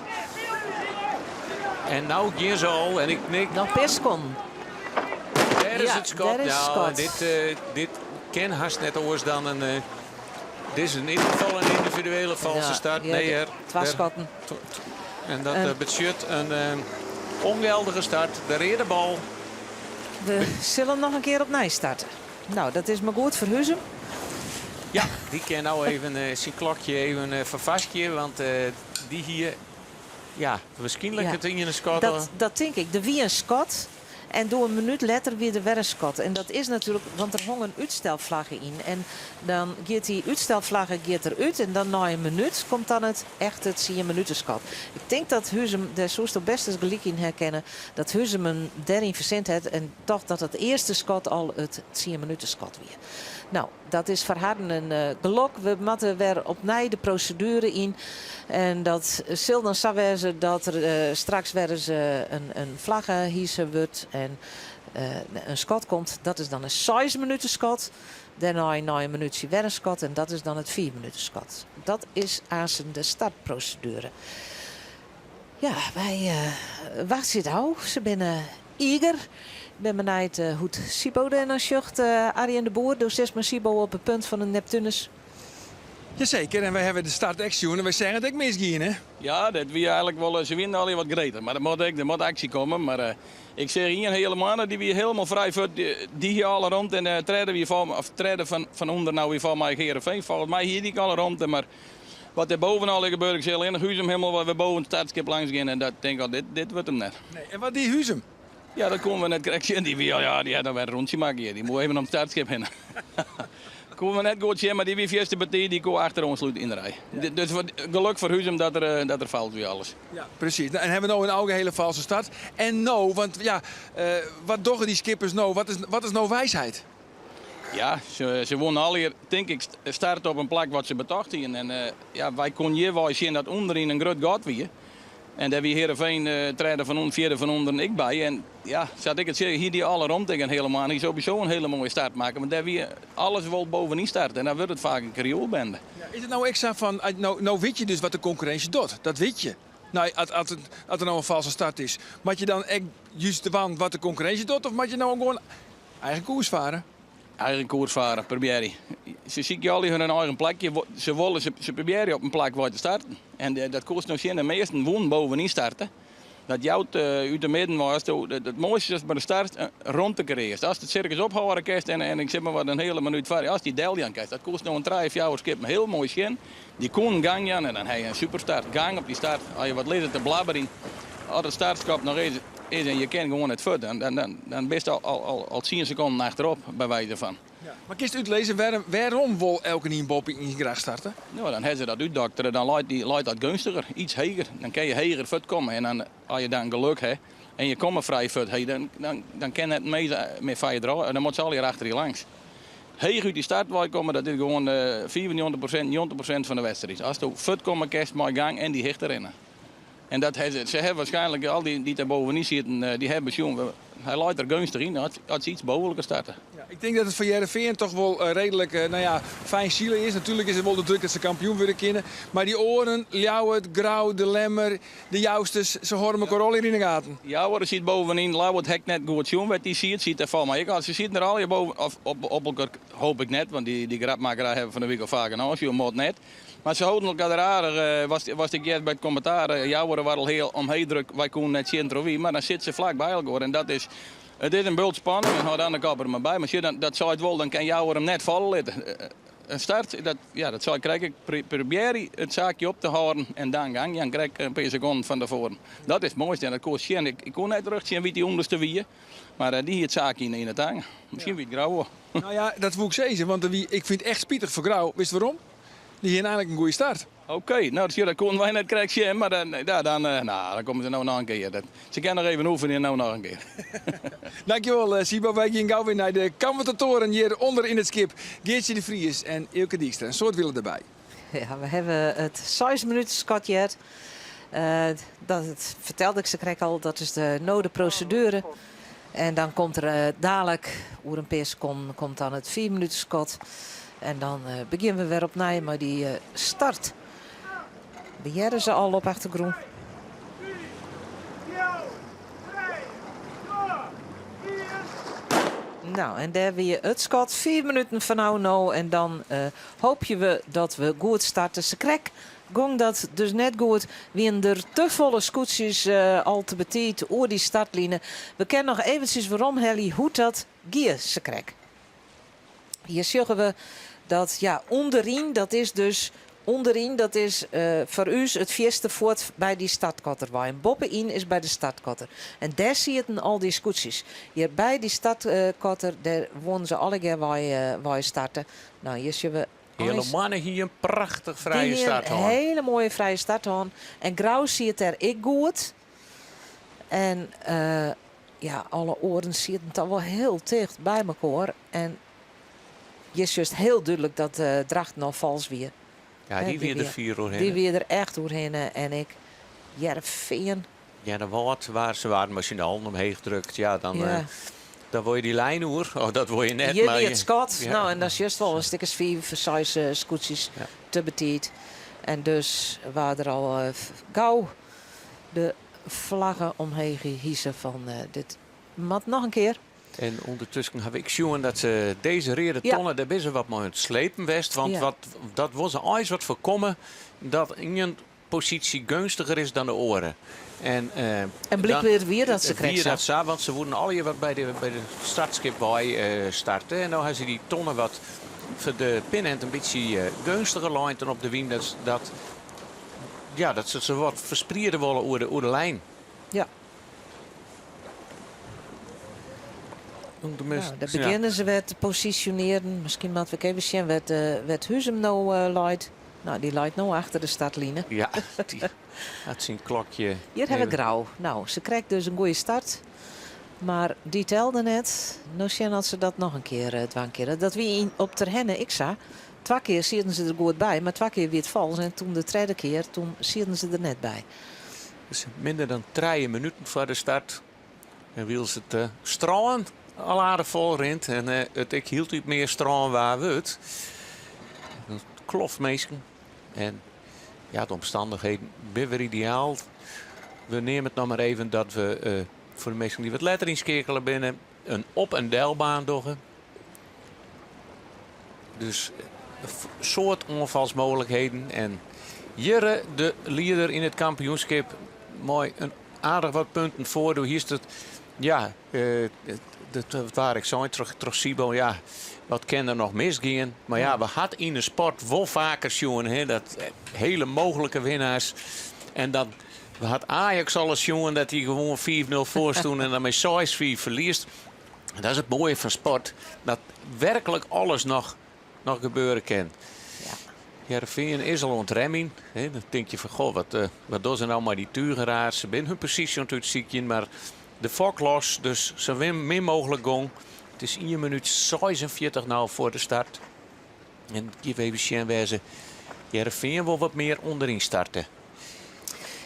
En no gean se al en ik nik. Noch pear sekonden. Dêr is it skot. Dêr is it skot. Dit, dit kin hast net oars dan in. Dit is yn ieder gefal in yndividuele false start. Nee, hear. Twa skotten. En dat betsjut in ûngeldige start. De reade bal. We sille noch in kear opnij starte. No, dat is mar goed foar Huzum. Ja, dy kin no even syn klokje even ferfarskje, want dy hie ja, wierskynlik it iene skot. Dat tink ik. Der wie in skot. En doe in minút letter wie der wer in skot. En dat is natuerlik, want der hong in útstelflagge yn. En dan giet dy útstelflagge giet der út en dan nei in minút komt dan it echte tsien minuteskot. Ik tink dat Huzum, dêr soesto bêst ris gelyk yn ha kinne, dat Huzum him dêryn fersind hat en tocht dat it earste skot al it tsien minuteskot wie. No, dat is foar harren in gelok. We moatte wer opnij de proseduere yn. En dat sil dan sa wêze dat der straks wer ris in flagge hise wurdt en in skot komt. Dat is dan in seis minuteskot. Dêrnei nei in minútsje wer in skot en dat is dan it fiif minuteskot. Dat is aansen de startproseduere. Ja, wy wachtsje it ôf. Se binne eager. Ik bin benijd hoe't Siebo dêr nei sjocht. Arjen de Boer, do sitst mei Siebo op it punt fan de Neptunus. Jaseker, en wy hawwe de start ek sjoen en wy seagen it ek misgien, hè? Ja, dat wie eigenlik wol, se wienen allegear wat gretich, mar der moat ek, der moat aksje komme. Mar ik seach ien Heale Moanne, dy wie hielendal frij fuort, dy hie alle romte en de tredde wie foar, of tredde fan ûnder no wie foar my Heerenveen. Folgens my hie dy ek alle romte, mar wat der boven allegear gebeurde, ik seach allinnich Huzum hielendal wer boven it startskip langs gean en dat tink al, dit, dit wurdt him net. Nee, en wat die Huzum? Ja, dat koenen we net krekt sjen. Dy wie al, ja, dy hat dan wer in rûntsje makke hjir. Dy moe even om it startskip hinne. Koenen we net goed sjen, mar dy wie fierste betiid, dy koe achteroan slute yn de rij. Dus wat gelok foar Huzum dat er, eh, dat er falt wie alles. Ja, presys. Nou, en hawwe we no in algehele false start. En no, want ja, eh, wat dogge dy skippers no? Wat is, wat is no wiisheid? Ja, se, se woenen allegear, tink ik, starte op in plak wat se betocht hienen. En eh, ja, wy koenen hjirwei sjen dat ûnderyn in grut gat wie. En dêr wie Heerenveen tredde fan ûnderen, fjirde fan ûnderen ek by. En ja, sa't ik it sis, hie dy alle romte ek in Heale Moanne. Hie sowieso in hiele moaie start makke, want dêr wie alles wol bovenyn start. En dan wurdt it faak in krioelbende. Ja, is it no ek sa fan, no, no wit je dus wat de konkurrinsje docht, dat wit je. No, as, as, as der no in false start is, moat je dan ek just dwaan wat de konkurrinsje docht of moat je no gewoan eigen koers fare? Eigen koers fare, probearje. Se sykje allegear hun eigen plakje. Se wolle, se probearje op in plak wei te starten. En dat koest no sjen, de measten woenen bovenyn starte. Dat jout út de midden wei, asto, it moaiste is by de start romte kreëarst. Ast it sirkus ophâlde kinst en, en ik sis mar wat in hiele minút foar, ast dy deljaan kinst, dat koest no in trije, fjouwer skippen hiel moai sjen. Dy koenen gang jaan en dan ha je in superstart. Gang op dy start, as je wat lizze te blabberjen, as it startskot noch is, is en je kin gewoan net fuort, dan, dan, dan, dan bist al, al, al, al tsien sekonden achterop, by wize fan. Ja. Mar kinst útlizze wêrom, wêrom wol elkenien boppe-yn graach starte? No, dan ha se dat útdoktere, dan leit, dy, leit dat geunstiger, iets heger. Dan kin je heger fuort komme en dan, as je dan geluk ha en je komme frij fuort, hey, dan, dan, dan kin net mear foar je draaie, dan moat se allegear achter je langs. Heech út dy start wei komme, dat is gewoan 95%, 90% fan de wedstriid. Asto fuort komme kinst mei gang en dy hichte rinne. En dat ha se, se hawwe waarskynlik al dy dy't der bovenyn sieten, dy hawwe besjoen, hy leit der geunstich yn as se iets bovenliker starte. Ja, ik tink dat it foar Hearrenfean toch wol reedlik nou ja, fijn silen is. Natuerlik is it wol de druk dat se kampioen wurde kinne. Mar dy oaren, Ljouwert, Grou, De Lemmer, de Jousters, se hâlde mekoar allegear yn de gaten. Jouwer siet bovenyn, Ljouwert ha ik net goed sjoen wêr't dy siet, siet der foar my ek al. Se sieten der allegear boven, of op, op elkoar hoop ik net, want dy, dy grapmakkerij hawwe we fan de wike al faak genôch sjoen, moat net. Mar se holden elkoar der aardich, was, was ik heard by it kommentaar, Jouwer waard al hiel omheech drukt, wy koenen net sjen troch wie, mar dan sit se flak by elkoar en dat is, it is in bult spanning en hâld dan de kop der mar by. Mar sjoch, dan, dat seit wol, dan kin Jouwer him net falle litte. In start, dat, ja, dat sei krekt, ik probearje it saakje op te hâlden en dan gang Jan krekt in pear sekonden fan tefoaren. Dat is it moaiste en dat koest sjen. Ik, ik koe net rjocht sjen wie't dy ûnderste wie, mar dy hie it saakje yn, yn de tang. Miskien wie it Grou wol. Nou ja, dat woe ik sizze, want ik fyn it echt spitich foar Grou. Witst wêrom? Dy hiene eigenlik in goede start. Oké, no dat koenen wy net krekt sjen, mar dan, ja, dan, nou, dan komme se no noch in kear. Se kinne noch even oefenje no noch in kear. Dankjewol Siebo. Wy gean gau wer nei de kommentatoaren hjir ûnder yn it skip. Geartsje de Vries en Eelke Dijkstra. In soad wille derby. Ja, we hawwe it seis minuten skot heard. Dat fertelde ik sakrekt al, dat is de no de proseduere. En dan komt der dalik, oer in pear sekonden, komt dan it fiif minuten skot. En dan begjinne we wer opnij mei dy start. We hearre se al op achtergrûn. Nou, en dêr wie it skot. Fiif minuten fanôf no en dan hoopje we dat we goed starte. Sakrekt gong dat dus net goed. Wienen der te folle skûtsjes al te betiid oer dy startline. We kinne noch eventsjes weromhelje hoe't dat gie sakrekt. Hjir sjogge we dat ja, ûnderyn, dat is dus ûnderyn, dat is foar ús it fierste fuort by dy startkotter wei. En boppeyn is by de startkotter. En dêr sieten al dy skûtsjes. Hjir by dy startkotter, dêr woenen se allegear wei, wei starte. Nou, hjir sjogge we Heale Moanne hie in prachtich frije Dy hie start in hân. hele moaie frije start hân. En Grou siet dêr ek goed. En ja, alle oaren sieten toch wol hiel ticht by mekoar. En hjir sjochst hiel dúdlik dat Drachten al fals wie. Ja, dy wie der fier oerhinne. Dy wie der echt oerhinne. En ek Hearrenfean. Earnewâld, waar se waarden mei syn allen omheech drukt. Ja, dan, Ja. dan wol je dy lijn oer. Of dat wol je net. Hjir mar wie je- it skot. Ja. Nou, en dan sjochst wol in stik as fiif, seis skûtsjes te betiid. En dus waard der al gau de flagge omheech hise fan dit moat noch in kear. En ûndertusken haw ik sjoen dat se dizze reade Ja. tonne, dêr binne se wat mei oan it slepen west. Want Ja. wat, dat wol se eins wat foarkomme dat ien posysje geunstiger is dan de oare. En, eh, En blykber wie dat sa krekt wie sa. dat sa, want se woenen allegear wat by de startskip wei eh, starte. En no ha se dy tonne wat foar de pinend in bytsje eh, geunstiger lein dan op de wyn. Dat, dat, ja, dat se se wat ferspriede wolle oer de lijn. Ja. Tenminste, Nou, daar ja. begjinne se wer te posisjonearjen. Miskien moatte we even sjen wêr't wêr't Huzum no leit. Nou, dy leit no achter de startline. Ja, dy hat syn klokje. Hjir ha we even- Grou. Nou, se krijt dus in goede start. Mar dy telde net. No sjen oft se dat noch in kear dwaan kinne. Dat wie yn, op Terherne ek sa. Twa kear sieten se der goed by, mar twa kear wie it fals. En toen de tredde kear, toen sieten se der net by. Dus minder dan 3 minuten foar de start. En wylst it eh, strân al aardich fol rint en eh, it ek hieltyd mear strânwaar wurdt. In kloft minsken. En ja, de omstannichheden binne wer ideaal. We neame it noch mar even dat we eh, foar de minsken dy't wat letter ynskeakele binne in op- en delbaan dogge. Dus in soad oanfalsmooglikheden. En hjirre de lieder yn it kampioenskip mei in aardich wat punten foar. Doe hiest it, ja, eh, dat waar ik sein troch Sibo, ja, wat kin der noch misgean? Mar ja, we hat yn de sport wol faker sjoen, hè, dat hele mooglike winnaars. En dan we hat Ajax alris sjoen dat dy gewoan 5-0 foar stûn en dan mei 6-5 ferliest. Dat is it moaie fan sport, dat werklik alles noch, noch gebeure kin. Hearrenfean is al oan it remjen. Hè, dan tink je fan, goh, wat, eh, wat dogge se no mei dy tugen raar? Se binne hun posysje oan it útsykjen, mar de fok los, dus sa min mooglik gong. It is 1 minút 46 no foar de start. En gean we even sjen wêr se Hearrenfean wol wat mear ûnderyn starte.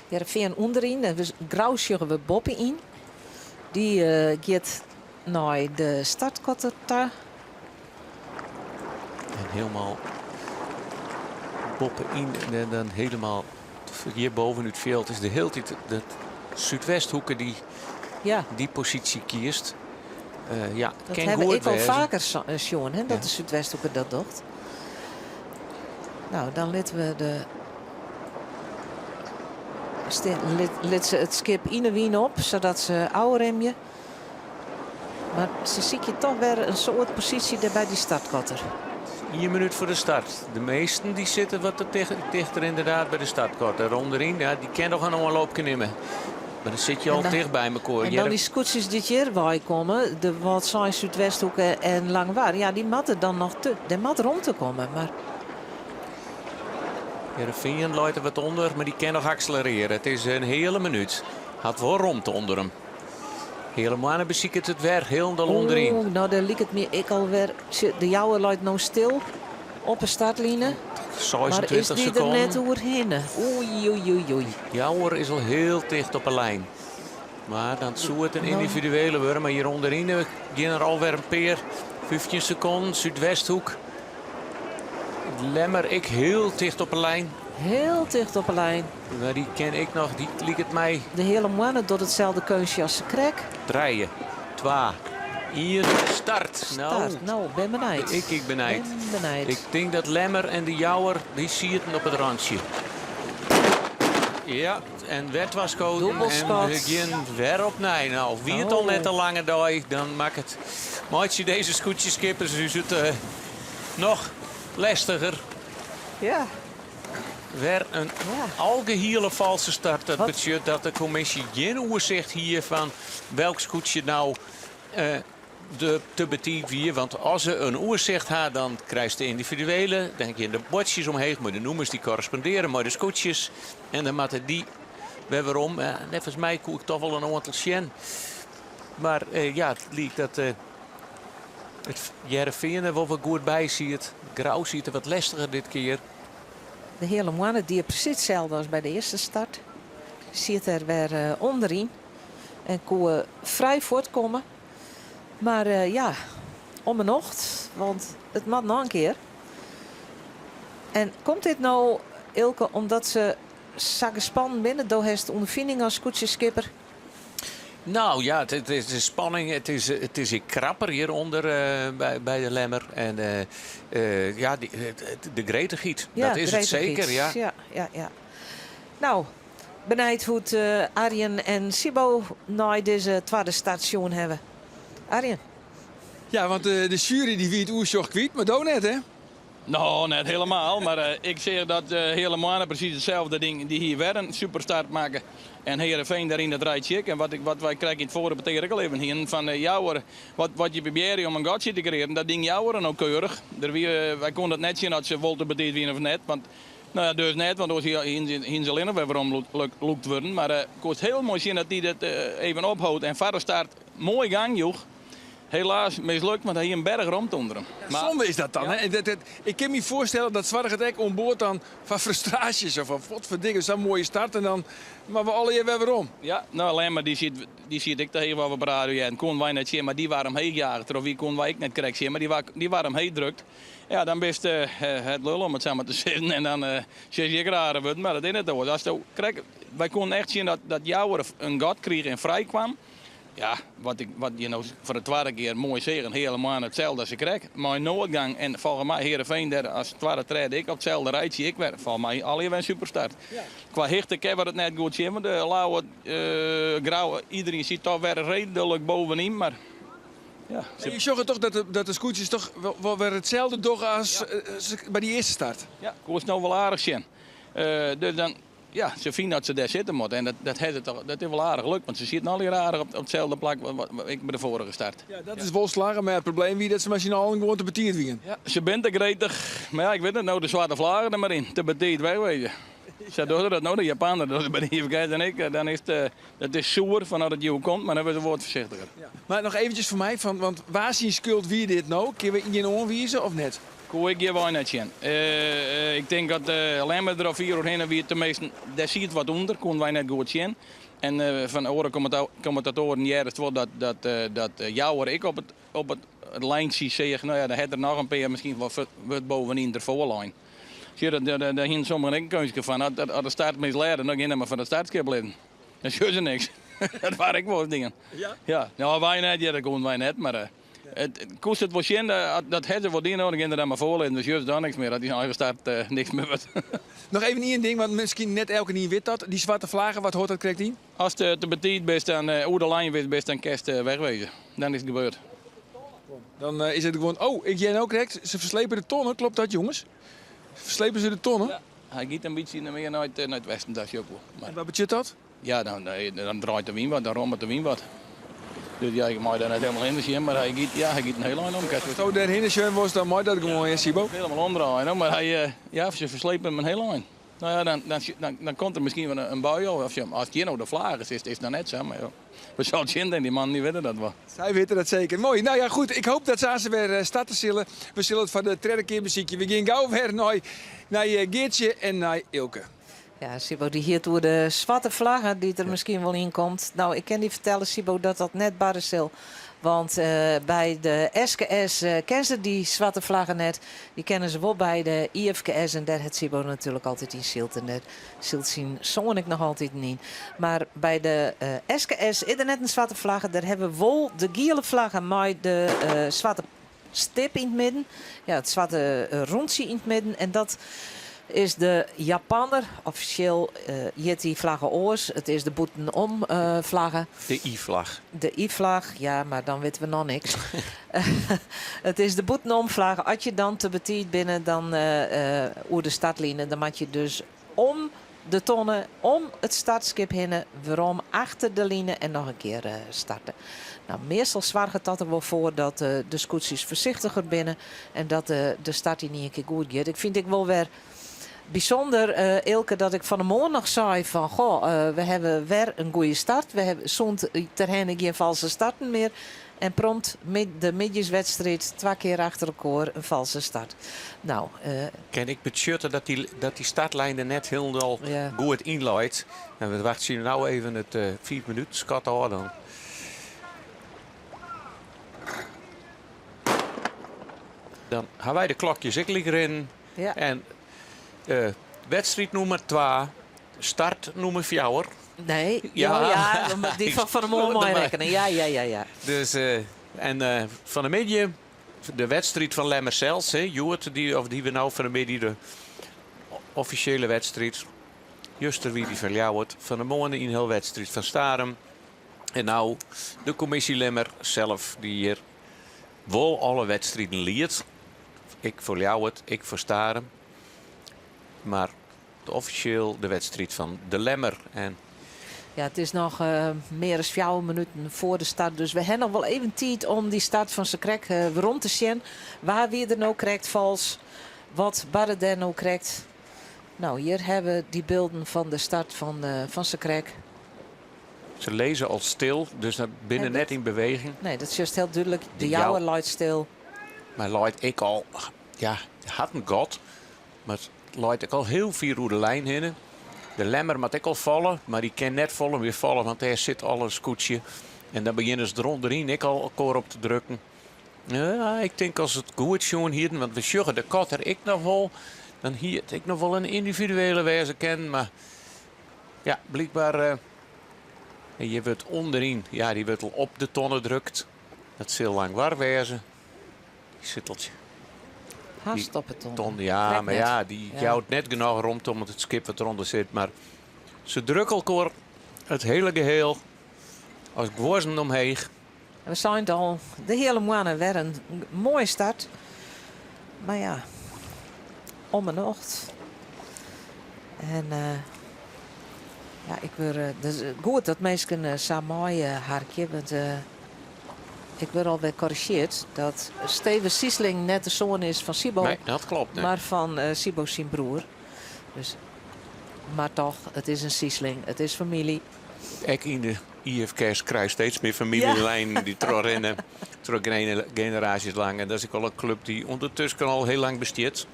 Hearrenfean ûnderyn en we Grou sjogge we boppe-yn. Dy eh, giet nei de startkotter ta. En helemaal boppe-yn en dan helemaal hjir boven it fjild is de hiele tiid de Súdwesthoeke dy't Ja. dy posysje kiest. Eh, ja, Dat kin ha goed ik al wêze. faker sjoen, hè, dat Ja. de Súdwesthoeke dat docht. Nou, dan litte we de lit se it skip yn 'e wyn op, sadat se ôfremje. Mar se sykje toch wer in soad posysje dêr by dy startkotter. 1 minút foar de start. De measten dy sitte wat te tichter ynderdaad by de startkotter. Ûnderyn, ja, dy kin noch in oanloopke nimme. Mar dan sitte je al En dan- ticht by mekoar. En dan dy skûtsjes dy't hjir wei komme, de Wâldsein, Súdwesthoeke en Langwar, ja, dy moatte dan noch te, der moat romte komme. Mar... Hearrenfean leit der wat ûnder, mar dy kin noch akselerearje. It is in heale minút. Hat wol romte ûnder him. Heale Moanne besiket it wer hielendal ûnderyn. Oeh, no dêr liket my ek alwer. De Jouwer leit no stil op 'e startline. Mar is 26 dy der net sekonden. oerhinne? Oei, oei, oei, oei. Jouwer is al hiel ticht op 'e lijn. Mar dan soe it in yndividuele wurde. Mar hjir ûnderyn gean der alwer in pear. 15 sekonden, Súdwesthoek. Lemmer ek hiel ticht op 'e lijn. Hiel ticht op 'e lijn. Mar dy ken ik noch, dy liket my. De Heale Moanne docht itselde keunstje as sakrekt. Trije, twa, ien, start! Start, no, bin benijd. Ik ek benijd. Ben benijd. Ik tink dat Lemmer en de Jouwer, dy sieten op it rantsje. Ja, en wer twa skoten en Dûbelskot. we gean wer opnij. No, wie it al net in lange dei, dan makket meitsje dizze skûtsjeskippers ús it noch lestiger. Ja. Wer in algehiele falske start. Dat betsjut dat de kommisje gjin oersicht hie fan welk skûtsje no de te betiid wie. Want as se in oersicht ha, dan krijst de yndividuele. Dan gean de buordsjes omheech mei de nûmers dy't korrespondearje mei de skûtsjes. En dan moatte dy wer werom. Neffens my koe ik toch wol in oantal sjen. Mar ja, it liket dat it Hearrenfean der wol wat goed by siet. Grou siet der wat lestiger dit kear. De Heale Moanne die presys itselde as by de earste start. Siet der wer ûnderyn en koe frij fuortkomme. Mar ja, om 'e nocht, want it moat noch in kear. En komt dit no, Eelke, omdat se sa gespannen binne? Do hast ûnderfining as skûtsjeskipper. Nou ja, it is spanning. It is ek krapper hjirûnder by de Lemmer. En ja, de gretichheid, Ja, dat is it gretichheid. seker. Ja. Ja, ja, ja. Nou, benijd hoe't Arjen en Sibo nei dizze twadde start sjoen hawwe. Arjen. Ja, want de sjuery dy wie it oersjoch kwyt, mar do net, hè? No, net helemaal, mar ik seach dat Heale Moanne presys itselde ding, dy hie wer in superstart makke. En Heerenveen dêr yn dat rijtsje ek. En wat, ik, wat wy krekt yn it foare petear ek al even hienen, fan Jouwer, wat, wat je probearje om in gatsje te kreëaren, dat die Jouwer no keurich. Der wie, wy koenen dat net sjen oft se wol te betiid wiene of net, want no ja, dus net, want oars hienen se allinnich wer werom lûkt wurden. Mar koest hiel moai sjen dat dy dat even ophold en foar de start moai gang joech. Helaas mislukt, want hy hie in berch romte ûnder him. Ja, sonde is dat dan. Hè? Ik kin my foarstelle dat soarget ek oan board dan foar frustraasje. Sa fan, potferdikke, sa'n moaie start en dan moatte we allegear wer werom. Ja, no Lemmer dy siet, dy siet ek te heech wat we op radio hearden. Koenen wy net sjen, mar dy waard omheech jage. Troch wie koenen wy ek net krekt sjen, mar dy waard, dy waard omheech drukt. Ja, dan bist het lul om it sa mar te sizzen en dan sis je ek rare wurden, mar dat is net oars. Asto krekt, wy koenen echt sjen dat, dat Jouwer in gat krige en frij kwam. Ja, wat, ik, wat je no foar de twadde kear moai seagen, Heale Moanne itselde as sakrekt. Mei Noordgang en folgens my Heerenveen dêr as twadde, tredde ek op itselde rijtsje ek wer. Folgens my allegear wer in superstart. Kwa hichte kinne we it net goed sjen, want de Lauwe, Grou, iedereen sit toch wer redelijk bovenyn. Mar ja, En je sjogge toch dat de, dat de skûtsjes toch wol, wol wer itselde dogge as by dy earste start? Ja, koest no wol aardich sjen. Dus dan, Ja, se fine dat se dêr sitte moatte en dat, dat, hat it toch, dat is wol aardich lukt, want se sieten allegear aardich op, op itselde plak wat, wat ek by de foarige start. Ja, dat is wol slagge, mar it probleem wie dat se mei syn allen gewoan te betiid wienen. Ja, se binne te gretich, mar ja, ik wit net, no de swarte flagge der mar yn, te betiid wegwezen. Sa dogge se dat no, de Japaner dogge se by de IFKS en ik, dan is it, dat is soer fan as it joe komt, mar dan wurde se wol wat foarsichtiger. Ja. Mar noch eventjes foar my, fan, want wa syn skuld wie dit no? Kinne we ien oanwize of net? Koe ik hjirwei net sjen. Ik tink dat Lemmer der al fier oerhinne wie, teminsten dêr siet wat ûnder, koenen wy net goed sjen. En fan oare kommentatoaren hearde it wol dat dat Jouwer ek op it op it lijntsje seach. No ja, dan hat der noch in pear miskien wat wurdt bovenyn derfoar lein. Sjoch, dêr hienen sommigen ek in keunstke fan. As de start mislearre, dan gean dan mar fan it startskip lizzen. Dan sjogge se niks. Dat waard ek wolris dien. Ja? No, wy net, ja, dat koenen wy net, mar It koest it wol sjen, dat ha se wol dien, dan gean der dan mar foar lizzen, dan sjogge se dan niks mear, dat dy eigen start niks mear wurdt. Noch even ien ding, want miskien net elkenien wit dat, dy swarte flagge, wat hâldt dat krekt yn? Ast te betiid bist, dan oer de lijn bist, dan kinst wegwezen. Dan is it gebeurd. Dan is it gewoan, oh, ik hear no krekt, se ferslepe de tonne, klopt dat jonges? Ferslepe se de tonne? Ja, hy giet in bytsje mear nei it westen, dat sjoch ik wol. En wat betsjut dat? Ja, dan, dan draait de wyn wat, dan rommet de wyn wat. Dus ja, ik mei dêr net helemaal hinne sjen, mar hy giet, ja, hy giet in hiel ein om. Asto dêr hinne sjen wolst, dan mei dat gewoan, ja, Sibo? Helemaal omdraaien, mar hy, ja, se ferslepe him in hiel ein. No ja, dan, dan, dan, dan komt der miskien wol in bui of as as hjir no de flage is, is it noch net sa. Mar ja, we sille sjen, dy mannen dy witte dat wol. Sy witte dat seker. Moai. No ja, goed. Ik hoop dat se aanst wer starte sille. We sille it foar de tredde kear besykje. We gean gau wer nei nei Geartsje en nei Eelke. Ja, Sibo dy hie it oer de swarte flagge dy't der miskien wol yn komt. No, ik kin dy fertelle, Sibo, dat dat net barre sil. Want by de SKS kenne se dy swarte flagge net. Dy kenne se wol by de IFKS en dêr hat Sibo natuerlik altyd yn syld. En dêr sylt syn soan ek noch altiten yn. Mar by de SKS is der net in swarte flagge. Dêr hawwe we wol de giele flagge mei de swarte stip yn it midden. Ja, it swarte rûntsje yn it midden. En dat is de Japanner. Offisjeel hjit dy flagge oars. It is de bûtenom flagge. De I-flach. De I-flach, ja, mar dan witte we noch niks. It is de bûtenom flagge. As je dan te betiid binne dan oer de startline, dan moat je dus om de tonne, om it startskip hinne, werom achter de line en noch in kear starte. No, meastal soarget dat der wol foar dat de skûtsjes foarsichtiger binne en dat de start yn ien kear goed giet. Ik fyn it ek wol wer bysûnder, Eelke, dat ik fan 'e moarn noch sei fan goh, we hawwe wer in goede start. We hawwe sûnt Terherne gjin falske starten mear. En prompt de middeiswedstriid twa kear achter elkoar in falske start. No. Kin ek betsjutte dat dy, dat dy startlijn der net hielendal goed yn leit. En we wachtsje no even it fiif minuten skot ôf dan. Dan ha wy de klokjes ek lyk rinnen. En wedstriid nûmer twa, start nûmer fjouwer. Nee, ja, oh, ja, dy fan fan 'e moarn meirekkene. Ja, ja, ja, ja. Dus, en fan 'e middei de wedstriid fan Lemmer sels, hè, hjoed, dy, of dy we no fan 'e middei, de offisjele wedstriid. Juster wie dy fan Ljouwert, fan 'e moarn de ynhelwedstriid fan Starum. En no de kommisje Lemmer sels, dy't hjir wol alle wedstriden liedt. Ek foar Ljouwert, ek foar Starum. Mar offisjeel de wedstriid fan de Lemmer. En Ja, it is noch mear as fjouwer minuten foar de start. Dus we hawwe noch wol even tiid om dy start fan sakrekt werom te sjen. Wa wie der no krekt falsk? Wat barde dêr no krekt? No, hjir hawwe we dy bylden fan de start fan, fan sakrekt. Se lizze al stil, dus binne net yn beweging. Nee, dat sjochst hiel dúdlik. De Jouwer leit stil. Mar leit ek al, ja, hat in gat, mar leit ek al hiel fier oer de lijn hinne. De Lemmer moat ek al falle, mar dy kin net folle mear falle, want dêr sit al in skûtsje. En dan begjinne se derûnderyn ek al elkoar op te drukken. Ja, ik tink as it goed sjoen hienen, want we sjogge de kotter ek noch wol, dan hie it ek noch wol in yndividuele wêze kinnen, mar ja, blykber hjir wurdt ûnderyn, ja, dy wurdt al op de tonne drukt. Dat sil lang war wêze. Dy sitteltsje. Hast op 'e tonne. Ton, ja, Krekt mar net. ja, dy Ja. jout net genôch romte omdat it skip wat derûnder sit. Mar se drukke elkoar it hiele geheel as guozzen omheech. We seinen it al, de hiele moanne wer in moaie start. Mar ja, om 'e nocht. En ja, ik wurd, dus goed dat minsken sa meiharkje, want ik wurd alwer korrizjeard dat Steven Siesling net de soan is fan Sibo, Nee, dat klopt. Nee. mar fan Sibo syn broer. Dus, mar toch, it is in Siesling, it is famylje. Ek yn de IFKS krijst steeds mear famyljelijnen dy't trochrinne, troch generaasjes lang. En dat is ek al in klup dy't ûndertusken al hiel lang bestiet.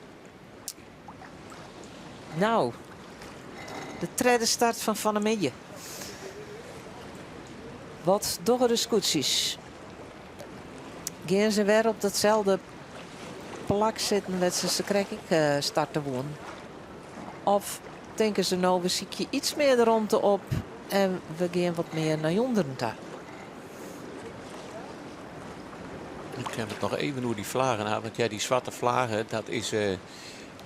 No, de tredde start fan fan 'e middei. Wat dogge de skûtsjes? Gean se wer op datselde plak sitten wêr't se sakrekt ek eh, starte woenen? Of tinke se no, we sykje iets mear de romte op en we gean wat mear nei ûnderen ta? Ik ha it noch even oer dy flaggen ha, want ja, dy swarte flagge, dat is, eh,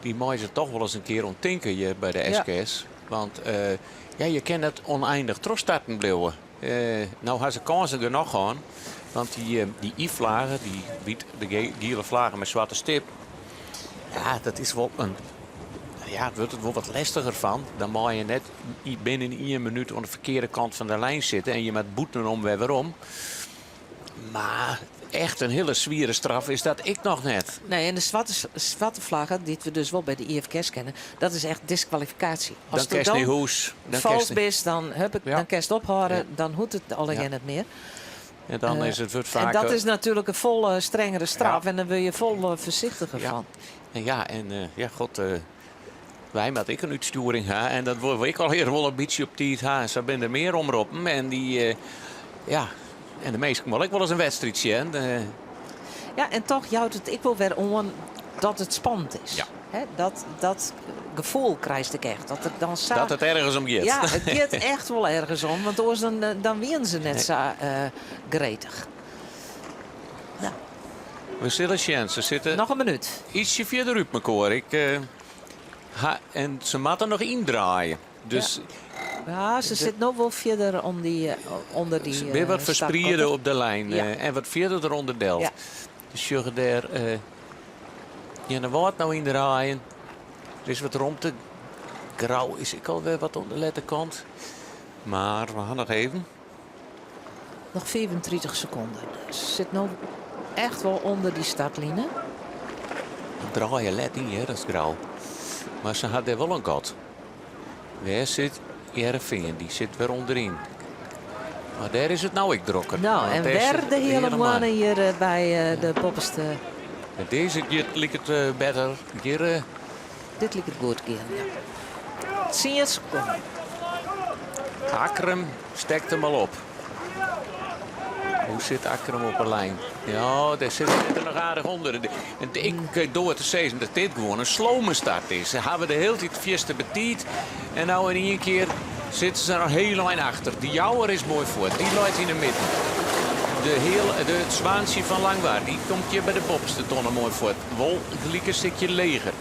dy meie se toch wol ris in kear oan tinke hjir by de SKS. Want eh, ja, je kinne net ûneinich trochstarten bliuwe. Eh, no ha se kânsen genôch hân, want dy, dy I-flage, dy wyt, de giele flage mei swarte stip, ja, dat is wol in, ja, it wurdt it wol wat lestiger fan. Dan mei je net binnen ien minút oan de ferkearde kant fan de lijn sitte en je moat bûtenom wer werom. Mar. Echt in hiele swiere straf is dat ek noch net. Nee, en de swarte, swarte flagge, dy't we dus wol by de IFKS kenne, dat is echt diskwalifikaasje. Dan As kinst nei hûs. Dan fals kinst- bist, dan, hup, Ja. dan kinst ophâlde, Ja. dan hoecht it allegear Ja. net mear. En dan Eh, is it wurdt En faak. dat eh, is natuerlik in folle strengere straf Ja. en dan wurd je folle foarsichtiger Ja. fan. En ja, en eh, ja, god, eh, wy moatte ek in útstjoering ha. En dat wolle we ek allegear wol in bytsje op tiid ha. En sa binne der mear omroppen. En dy, eh, ja, en de minsken wolle ek wolris in wedstriid sjen. Eh, Ja, en toch jout it ek wol wer oan dat it spannend is. Ja. Hè, dat, dat gefoel krijst ik echt. Dat it dan sa... Dat it ergens om giet. Ja, it giet echt wol ergens om. Want oars dan, eh, dan wienen se net Nee. sa eh, gretich. Nou, We sille sjen. Se sitte noch in minút. ietsje fierder út mekoar. Ik, eh, ha, en se moatte noch yndraaie. Dus Ja, se sit no wol fierder om dy, eh, ûnder dy. se binne wat eh, ferspriede startkotter. op de lijn. Ja. eh, en wat fierder derûnder del. Ja. Dus sjogge dêr eh Earnewâld no yndraaien. Der is wat romte. Grou is ek alwer wat oan de lette kant. Mar we ha noch even. Noch 35 sekonden. Se sit no echt wol ûnder dy startline. Draaie let yn, hear, dat is Grou. Mar se hat dêr wol in gat. Wêr sit Hearrenfean? Dy sit wer ûnderyn. Mar dêr is it no ek drokker. No, Want en dêr wer sit de Heale Heale Moanne Moanne. hjir eh, by eh, de boppeste. En dizze giet liket eh, better. Hjir, eh, Dit liket goed gean, ja. 10 sekonden. Akkrum stekt him al op. Hoe sit Akkrum op 'e lijn? Ja, dêr sit er noch aardich ûnder. En ik eh, doar te sizzen dat dit gewoan in slome start is. Se hawwe de hiele tiid fierste betiid. En no yn ien kear sitte se der noch hiel ein achter. De Jouwer is moai fuort. Dy leit yn de midden. De heel, de, it Swaantsje fan Langwar dy komt hjir by de boppeste tonne moai fuort. Wol gelyk in stikje leger.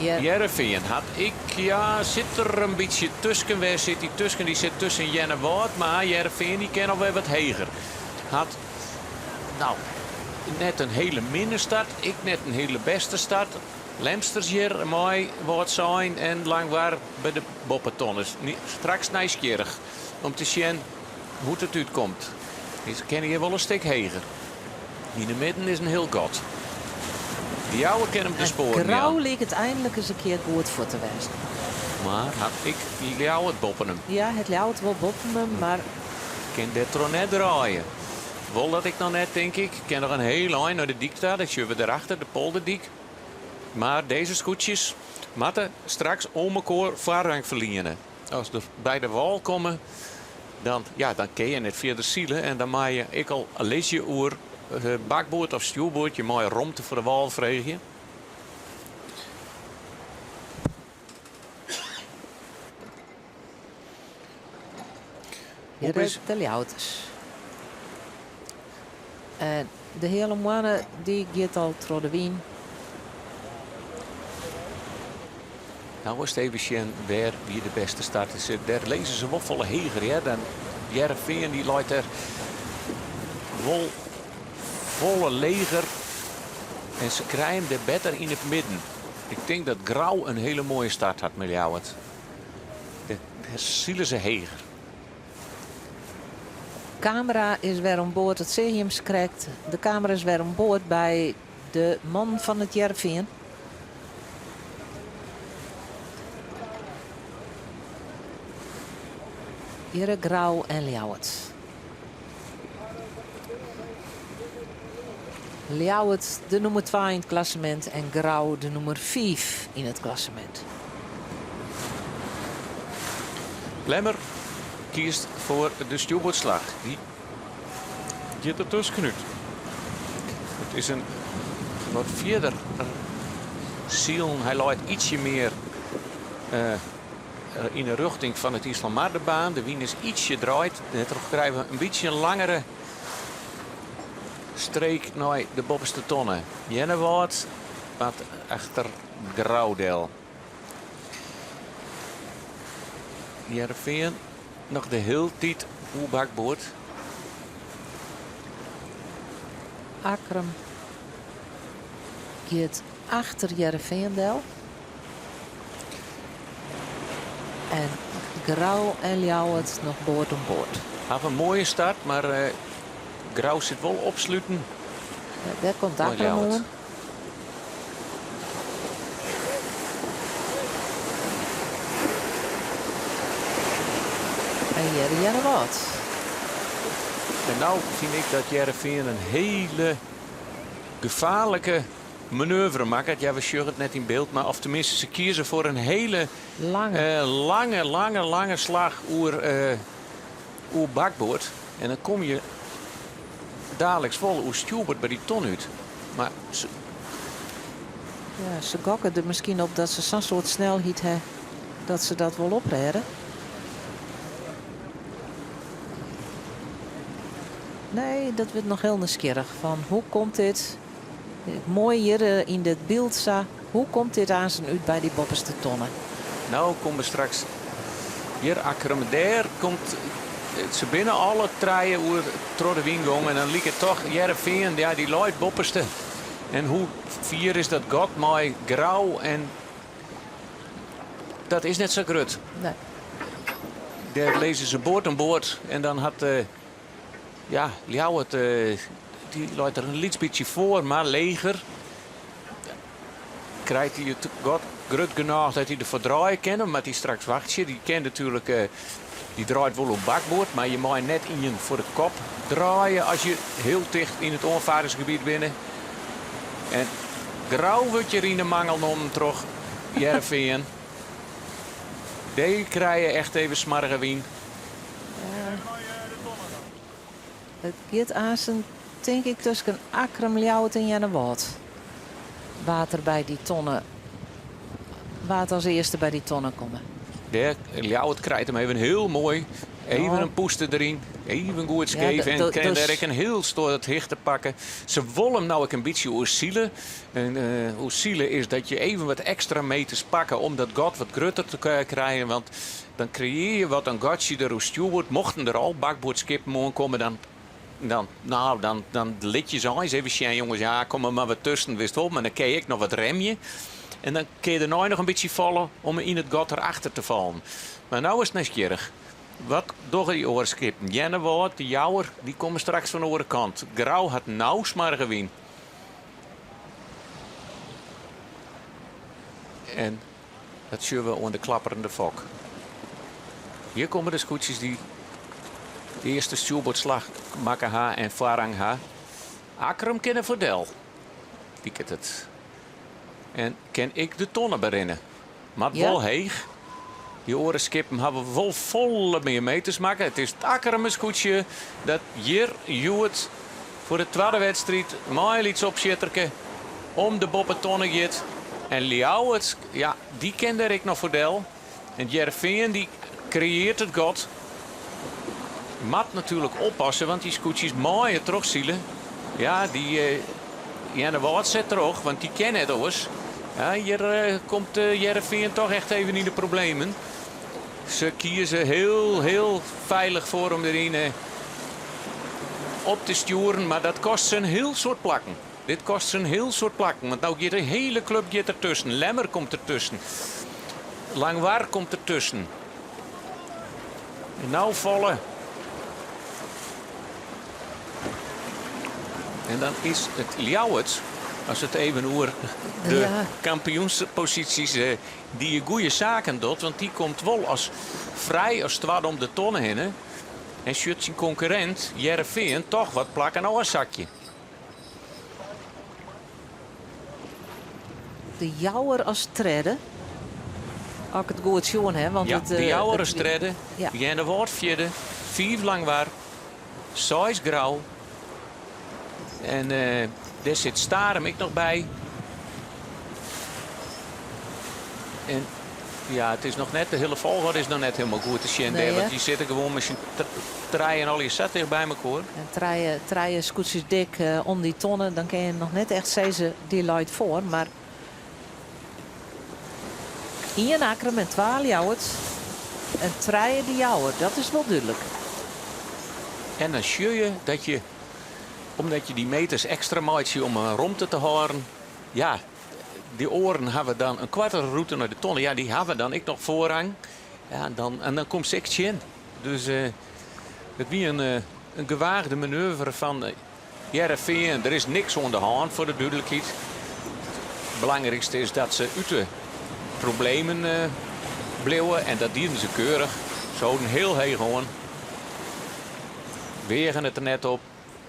Ja. Hearrenfean hat ek, ja, sit der in bytsje tusken. Wêr sit dy tusken? Dy sit tusken Earnewâld, mar Hearrenfean dy kin alwer wat heger. Hat, no, net in hiele minne start, ek net in hiele bêste start. Lemsters hjir mei Wâldsein en Langwar by de boppetonnes. Straks nijsgjirrich om te sjen hoe't it útkomt. Se kinne hjir wol in stik heger. Yn de midden is in hiel gat. De Jouwer kin him de spoaren Grou jaan. liket einlik ris in kear goed fuort te wêzen. Mar hat ek Ljouwert boppe him. Ja, hat Ljouwert wol boppe him, mar Kin dêrtroch net draaie. Wol dat ek noch net, tink ik. Kin noch in hiel ein nei de dyk ta. Dat sjogge we derachter, de polderdyk. Mar dizze skûtsjes moatte straks oan mekoar foarrang ferliene. As se by de wâl komme, dan, ja, dan kinne je net fierder sile. En dan meie je ek al lizze je oer eh, bakboard of stjoerboard. Je meie romte foar de wâl freegje. Hjir Hoe is- de Ljouwerters. En de Heale Moanne dy giet al troch de wyn. No is it even sjen wêr wie de bêste start. Is, Dêr lizze se wol folle heger. Hear. Dan Hearrenfean dy leit der wol folle leger. En se krije him dêr better yn it midden. Ik tink dat Grou in hiele moaie start hat mei Ljouwert. Dêr sile se heger. Kamera is wer oan board. It seach jim krekt. De kamera is wer oan board by de man fan it Hearrenfean. Hjir Grou en Ljouwert. Ljouwert de nûmer 2 yn it klassemint en Grou de nûmer 5 yn it klassemint. Lemmer kiest foar de stjoerboardslach. Dy giet der tuskenút. It is in wat fierder silen. Hy leit ietsje mear eh, yn de rjochting fan it Iselmardebaan. De wyn is ietsje draaid. Dêrtroch krije we in bytsje in langere streek nei de boppeste tonne. Earnewâld wat achter Grou del. Hearrenfean noch de hiele tiid oer bakboard. Akkrum giet achter Hearrenfean del. En Grou en Ljouwert noch board oan board. Hawwe in moaie start, mar eh, Grou sit wol opsluten. Ja, dêr komt Akkrum oan. En hjir Earnewâld. En no fyn ik dat Hearrenfean in hiele gefaarlike manoeuvre makket. Ja, we sjogge it net yn byld, mar of teminsten se kieze foar in hiele lange, lange, lange, lange slach oer, oer bakboard. En dan komme je daliks wol oer stjoerboard by dy ton út. Mar se. Ja, se gokke der miskien op dat se sa'n soart snelheid ha dat se dat wol oprêde. Nee, dat wurdt noch hiel nijsgjirrich. Fan hoe komt dit? Moai hjir yn dit byld sa. Hoe komt dit aansen út by dy boppeste tonne? No komme straks hjir Akkrum. Dêr komt se binne alle trije oer troch de wyn gong en dan liket toch Hearrenfean, ja dy leit boppeste. En hoe fier is dat gat mei Grou en dat is net sa grut. Nee. Dêr lizze se board oan board en dan hat ja, Ljouwert dy leit der in lyts bytsje foar, mar leger. Krijt hy it gat grut genôch dat hy derfoar draaie kin? Of moat hy straks wachtsje? Dy kin natuerlik, dy draait wol op bakboard, mar je meie net ien foar de kop draaie as je hiel ticht yn it oanfaringsgebiet binne. En Grou wurdt hjir yn de mangel nommen troch Hearrenfean. Dy krije echt even smoarge wyn. It giet aansen tink ik tusken Akkrum, Ljouwert en Earnewâld. Wa't der by dy tonne, wa't as earste by dy tonne komme. Dêr, Ljouwert krijt him even hiel moai. Even in pûster deryn, even goed skeef en kin dêr ek in hiel soad hichte pakke. Se wolle him no ek in bytsje oersile. En oersile is dat je even wat ekstra meters pakke om dat gat wat grutter te krijen. Want Dan kreëarje je wat in gatsje der oer stjoerboard. Mochten der al bakboardskippen oankomme, dan, dan, nou, dan, dan lit je se eins even sjen, jonges, ja, kom der mar wat tusken, witst wol. Mar dan kin je ek noch wat remje. En dan kin je dernei noch in bytsje falle om yn it gat derachter te fallen. Mar no is it nijsgjirrich. Wat dogge dy oare skippen? Earnewâld, de Jouwer, dy komme straks fan de oare kant. Grou hat no smoarge wyn. En Dat sjogge we oan de klapperende fok. Hjir komme de skûtsjes dy't de earste stjoerboardslach makke ha en foarrang ha. Akkrum kin der foar del, liket it. En kin ek de tonne berinne. Moat Ja. wol heech. Dy oare skippen hawwe wol folle mear meters makke. It is it Akkrumer skûtsje dat hjir hjoed foar de twadde wedstriid mei in lyts opsjitterke om de boppetonne giet. En Ljouwert, ja, dy kin dêr ek noch foar del. En Hearrenfean dy kreëart it gat. Moat natuerlik oppasse, want dy skûtsjes meie trochsile. Ja, dy Earnewâld set troch, want dy kin net oars. Ja, hjir komt Hearrenfean toch echt even yn de problemen. Se kieze hiel, hiel feilich foar om deryn op te stjoeren, mar dat kost se in hiel soad plakken. Dit kost se in hiel soad plakken, want no giet de hiele klup giet dertusken. Lemmer komt dertusken. Langwar komt dertusken. En no falle. En dan is it Ljouwert, as it even oer de Ja. kampioensposysjes eh, dy't je goede saken docht, want dy komt wol as frij as twadde om de tonne hinne en sjocht syn konkurrint Hearrenfean toch wat plakken ôfsakje. De Jouwer as tredde. As ik it goed sjoen ha. Want Ja, it, de eh, Jouwer it as tredde, Ja. Earnewâld fjirde, fiif Langwar, seis Grou. En eh, dêr sit Starum ek noch by. En ja, it is noch net, de hiele folchoarder is noch net hielendal goed te sjen Nee, dêr, want hè? dy sitte gewoan mei syn trijen allegear sa ticht by mekoar. En trije skûtsjes dik eh, om dy tonne, dan kin je noch net echt sizze dy leit foar. Mar ien Akkrum en twa Ljouwert en trije de Jouwer, dat is wol dúdlik. En dan sjoch je dat je, omdat je dy meters ekstra meitsje om in romte te hâlden, ja, dy oaren hawwe dan in koartere rûte nei de tonne. Ja, dy hawwe dan ek noch foarrang. Ja, en dan, en dan komst ek tsjin. Dus eh, it wie in, eh, In gewaagde manoeuvre fan Hearrenfean. Der is niks oan de hân foar de dúdlikheid. It belangrykste is dat se út de problemen bliuwe en dat dienen se keurich. Se holden hiel heech oan. Weagen it der net op.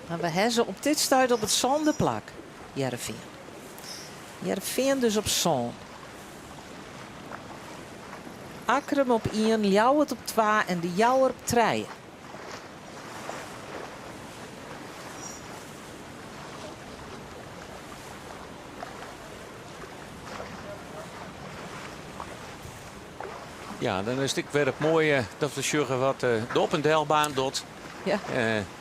Mar we ha se op dit stuit op it sânde plak, Hearrenfean. Hearrenfean dus op sân. Akkrum op ien, Ljouwert op twa en De Jouwer op trije. Ja, dan is it ek wer it moaie dat we sjogge wat de op en delbaan docht. Ja.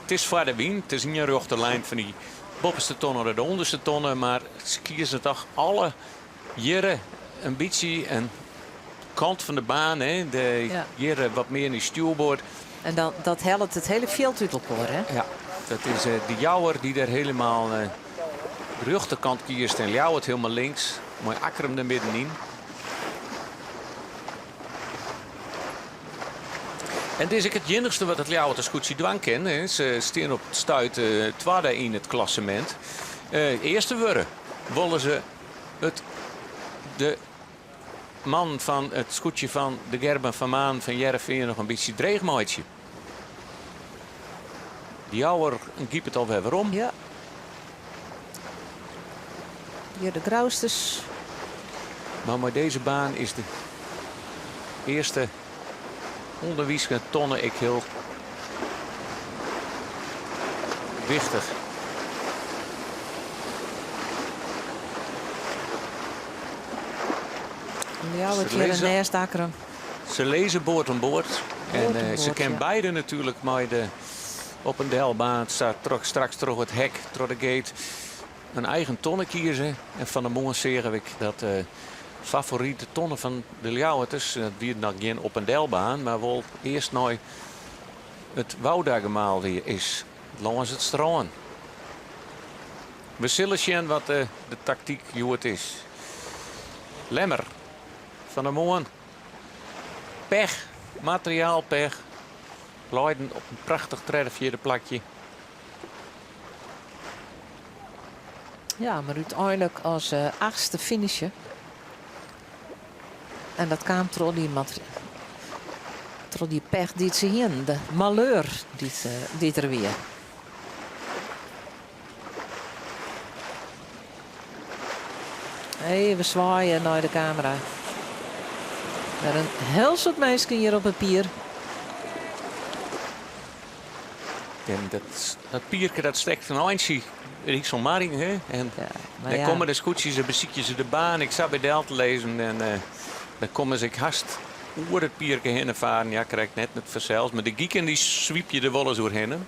It is foar de wyn, it is ien rjochte lijn fan dy boppeste tonne nei de ûnderste tonne, mar se kieze toch alle jierren in bytsje in kant fan de baan, hè, de Ja. jierren wat mear nei stjoerboard. En dan, dat hellet it hiele fjild út elkoar, hè? Ja, dat is de Jouwer dy't dêr hielendal de rjochterkant kiest en Ljouwert hielendal links, mei Akkrum der middenyn. En dit is ek it iennichste wat it Ljouwerter skûtsje dwaan kin. hè. Se stean op it stuit twadde yn it klassemint. Earste wurde wolle se it de mannen fan it skûtsje fan de Gerben van Maan fan Hearrenfean noch in bytsje dreech meitsje. De Jouwer giet alwer werom. Ja. Hjir de Grousters. Mar mei dizze baan is de earste ûnderwynske tonne ek hiel wichtich. Ljouwert hjir en nêst Akkrum. Se lizze board oan board. En eh, se kin beide natuerlik mei de op en delbaan troch, straks troch it hek, troch de gate, in eigen tonne kieze. En fan 'e moarn seagen we dat de favorite tonne fan de Ljouwerters, dat wie noch gjin op en delbaan, mar wol earst nei it Woudagemaal wie is, lâns it strân. We sille sjen wat de, de taktyk hjoed is. Lemmer fan 'e moarn. Pech, materiaalpech. Leiden op in prachtich tredde, fjirde plakje. Ja, mar úteinlik as achtste finishe. En dat kaam troch dy, troch dy pech dy't se hienen. De maleur dy't, dy't der wie. Even swaaie nei de kamera. Wer in hiel soad minsken hjir op it pier. En dat, dat pierke dat stekt in eintsje Iselmar yn. Hè? En Ja, mar dêr ja. komme de skûtsjes en besykje se de baan ek sa by del te lizzen. En eh, dan komme se ek hast oer it pierke hinne faren. Ja, krekt net net fansels. Mar de giken dy swypje der wolris oerhinne.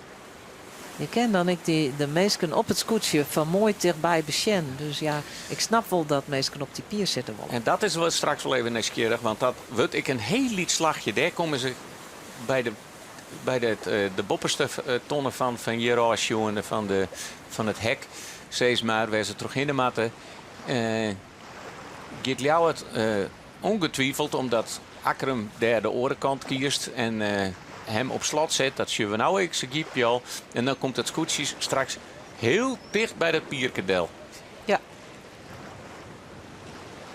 Je kin dan ek dy, de minsken op it skûtsje fan moai tichtby besjen. Dus ja, ik snap wol dat minsken op dy pier sitte wolle. En dat is wol straks wol even nijsgjirrich, want dat wurdt ek in hiel lyts slachje. Dêr komme se by de, by de, de boppeste tonne fan, fan hjir ôf sjoen, fan, de, fan it hek, sis mar, wêr't se trochhinne moatte. Eh, giet Ljouwert eh, ûngetwiveld omdat Akkrum dêr de oare kant kiest en eh, him op slot set. Dat sjogge we no ek, se gypje al. En dan komt it skûtsje straks hiel ticht by dat pierke del. Ja.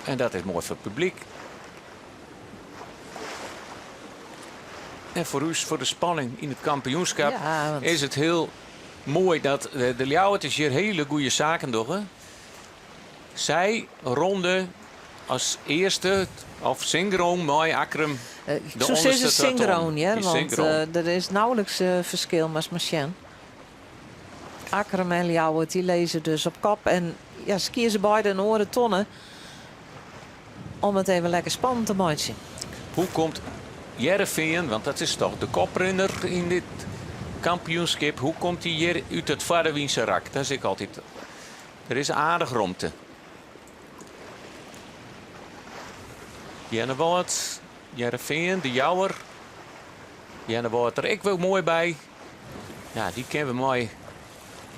En dat is moai foar it publyk. En foar ús, foar de spanning yn it kampioenskip, Ja, want- is it hiel moai dat de, de Ljouwerters hjir hiele goede saken dogge. Sy ronde as earste, of syngroan mei Akkrum. Eh, ik De soe sizze ûnderste twa syngroan, tonnen. hear, Die want syngroan. eh, der is nauwelijks eh, ferskil, mar mar sjen. Akkrum en Ljouwert dy lizze dus op kop en ja, se kieze beide in oare tonne om it even lekker spannend te meitsjen. Hoe komt Hearrenfean, want dat is toch de koprinner yn dit kampioenskip, hoe komt dy hjir út it foarderwynse rak? Dat is ek altyd. Der is aardich romte. Earnewâld, Hearrenfean, De Jouwer. Earnewâld der ek wol moai by. Ja, dy kinne we mei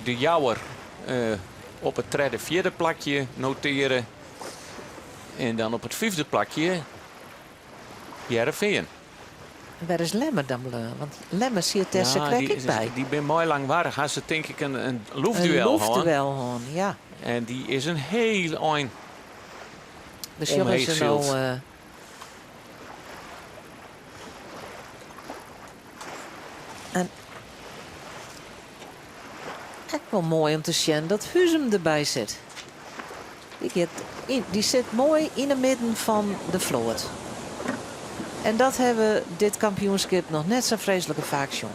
De Jouwer eh, op it tredde, fjirde plakje noteare. En dan op it fyfde plakje Hearrenfean. Wêr is Lemmer dan bleaun? Want Lemmer siet dêr sa krekt ek by. Dy binne moai langwarich. Ha se tink ik in loefduel hân. In loefduel hân, ja. En dy is in hiel ein We sjogge se no. En ek wol moai om te sjen dat Huzum derby sit. Dy giet yn, dy sit moai yn 'e midden fan de float. En dat hawwe we dit kampioenskip noch net sa freeslike faak sjoen.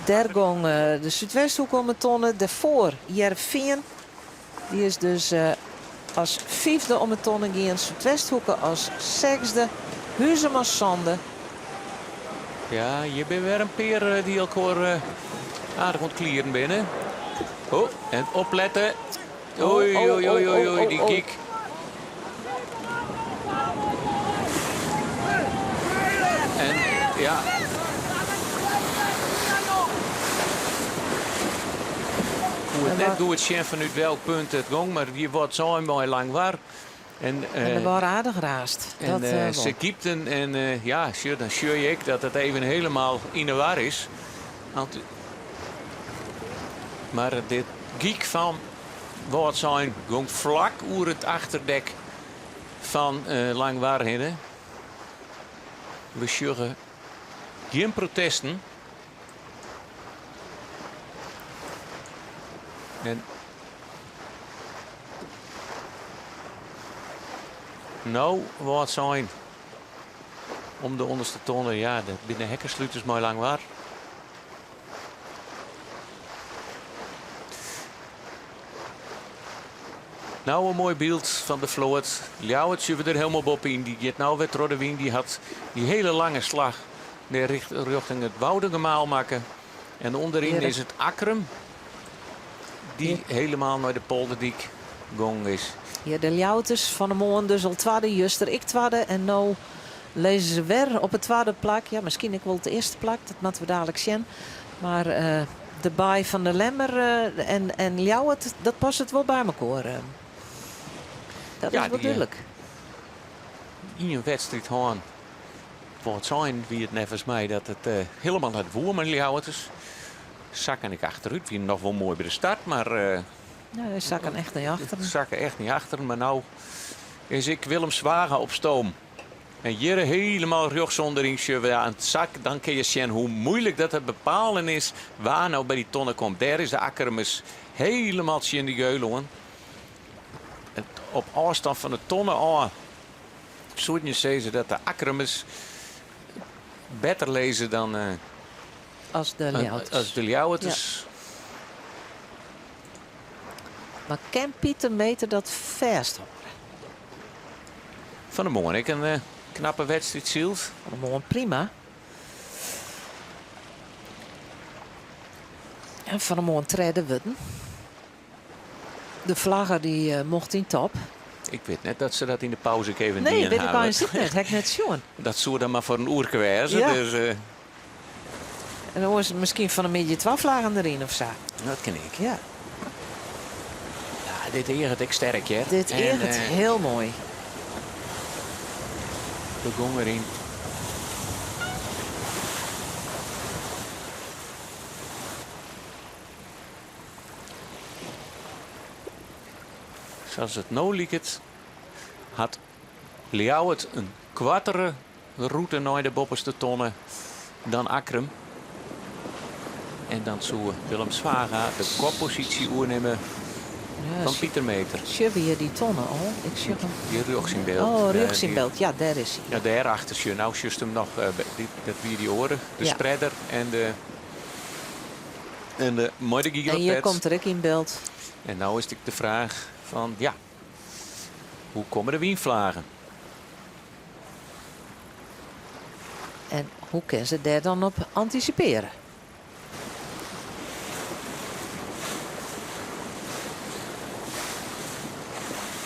Dêr gong de Súdwesthoek om 'e tonne, dêrfoar Hearrenfean. Dy is dus as fyfde om 'e tonne gien, Súdwesthoeke as sechsde, Huzum as sânde. Ja, hjir binne wer in pear dy't elkoar aardich oan it klieren binne. Oh, en oplette. Oei, oei, oei, oei, oei, dy gyk. En ja. Koe it net goed sjen fanút welk punt it gong, mar wie wat sein mei Langwar. En, en der waard aardich raasd. En dat, se gypten en ja, sjoch, dan sjoch je ek dat it even helemaal yn 'e war is. Want, mar dit gyk fan Wâldsein gong flak oer it achterdek fan Langwar hinne. We sjogge gjin protesten. En no Wâldsein om de ûnderste tonne. Ja, dat binne de hekkesluters mei Langwar. No in moai byld fan de float. Ljouwert sjogge we der helemaal boppe yn. Dy giet no wer troch de wyn. Dy hat dy hiele lange slach rjochting it Woudagemaal makke. En ûnderyn is it Akkrum dy't helemaal nei de Polderdyk gong is. Ja, de Ljouwerters fan 'e moarn dus al twadde, juster ek twadde en no lizze se wer op it twadde plak. Ja, miskien ek wol it earste plak, dat moatte we dalik sjen. Mar de baai fan de Lemmer en, en Ljouwert, dat passet wol by mekoar. Dat is wol dúdlik. Ien wedstriid hân. Wâldsein wie it neffens my dat it helemaal net woe mei de Ljouwerters. Sakken ek achterút, wienen noch wol moai by de start, mar. Nee, sakken echt nei achteren. Sakken echt nei achteren, mar no is ek Willem Zwaga op stoom. En hjir helemaal rjochts ûnderyn sjogge we ja, in sak, dan kinne je sjen hoe moeilik dat it bepalen is wa no by dy tonne komt. Dêr is de Akkermers helemaal tsjin de geul oan. Op ôfstân fan de tonne ôf soene je sizze dat de Akkermers better lizze dan as de Ljouwerters. As de Ljouwerters. Ja. Mar kin Pieter Meeter dat fêsthâlde? Fan 'e moarn ek in knappe wedstriid syld. Fan 'e moarn prima. En fan 'e moarn tredde wurden. De flagge dy mocht yn top. Ik wit net dat se dat yn de pauze ek even dien Nee, wit ik hawwe. eins ek net. Ha ik net sjoen. Dat soe dan mar foar in oerke wêze. Ja. Dus, En oars miskien fan 'e middei twa flaggen deryn of sa. Dat kin ek. Ja. Ja, dit eaget ek sterk, hear. Dit En, eaget hiel moai. De gong deryn. Sa't it no liket, hat Ljouwert in koartere rûte nei de boppeste tonne dan Akkrum. En dan soe Willem Zwaga de kopposysje oernimme fan Pieter Meeter. Sjogge we hjir dy tonne al? Ik sjoch him. Hjir rjochts yn byld. Oh, rjochts yn byld. Ja, dêr is hy. Ja, dêrachter sjoch. No sjochst him noch. Dat wie dy oare. De spreader en de. En de mei de En hjir komt er ek yn byld. En no is de fraach fan ja, hoe komme de wynflagen? En hoe kinne se dêr dan op antisipearje?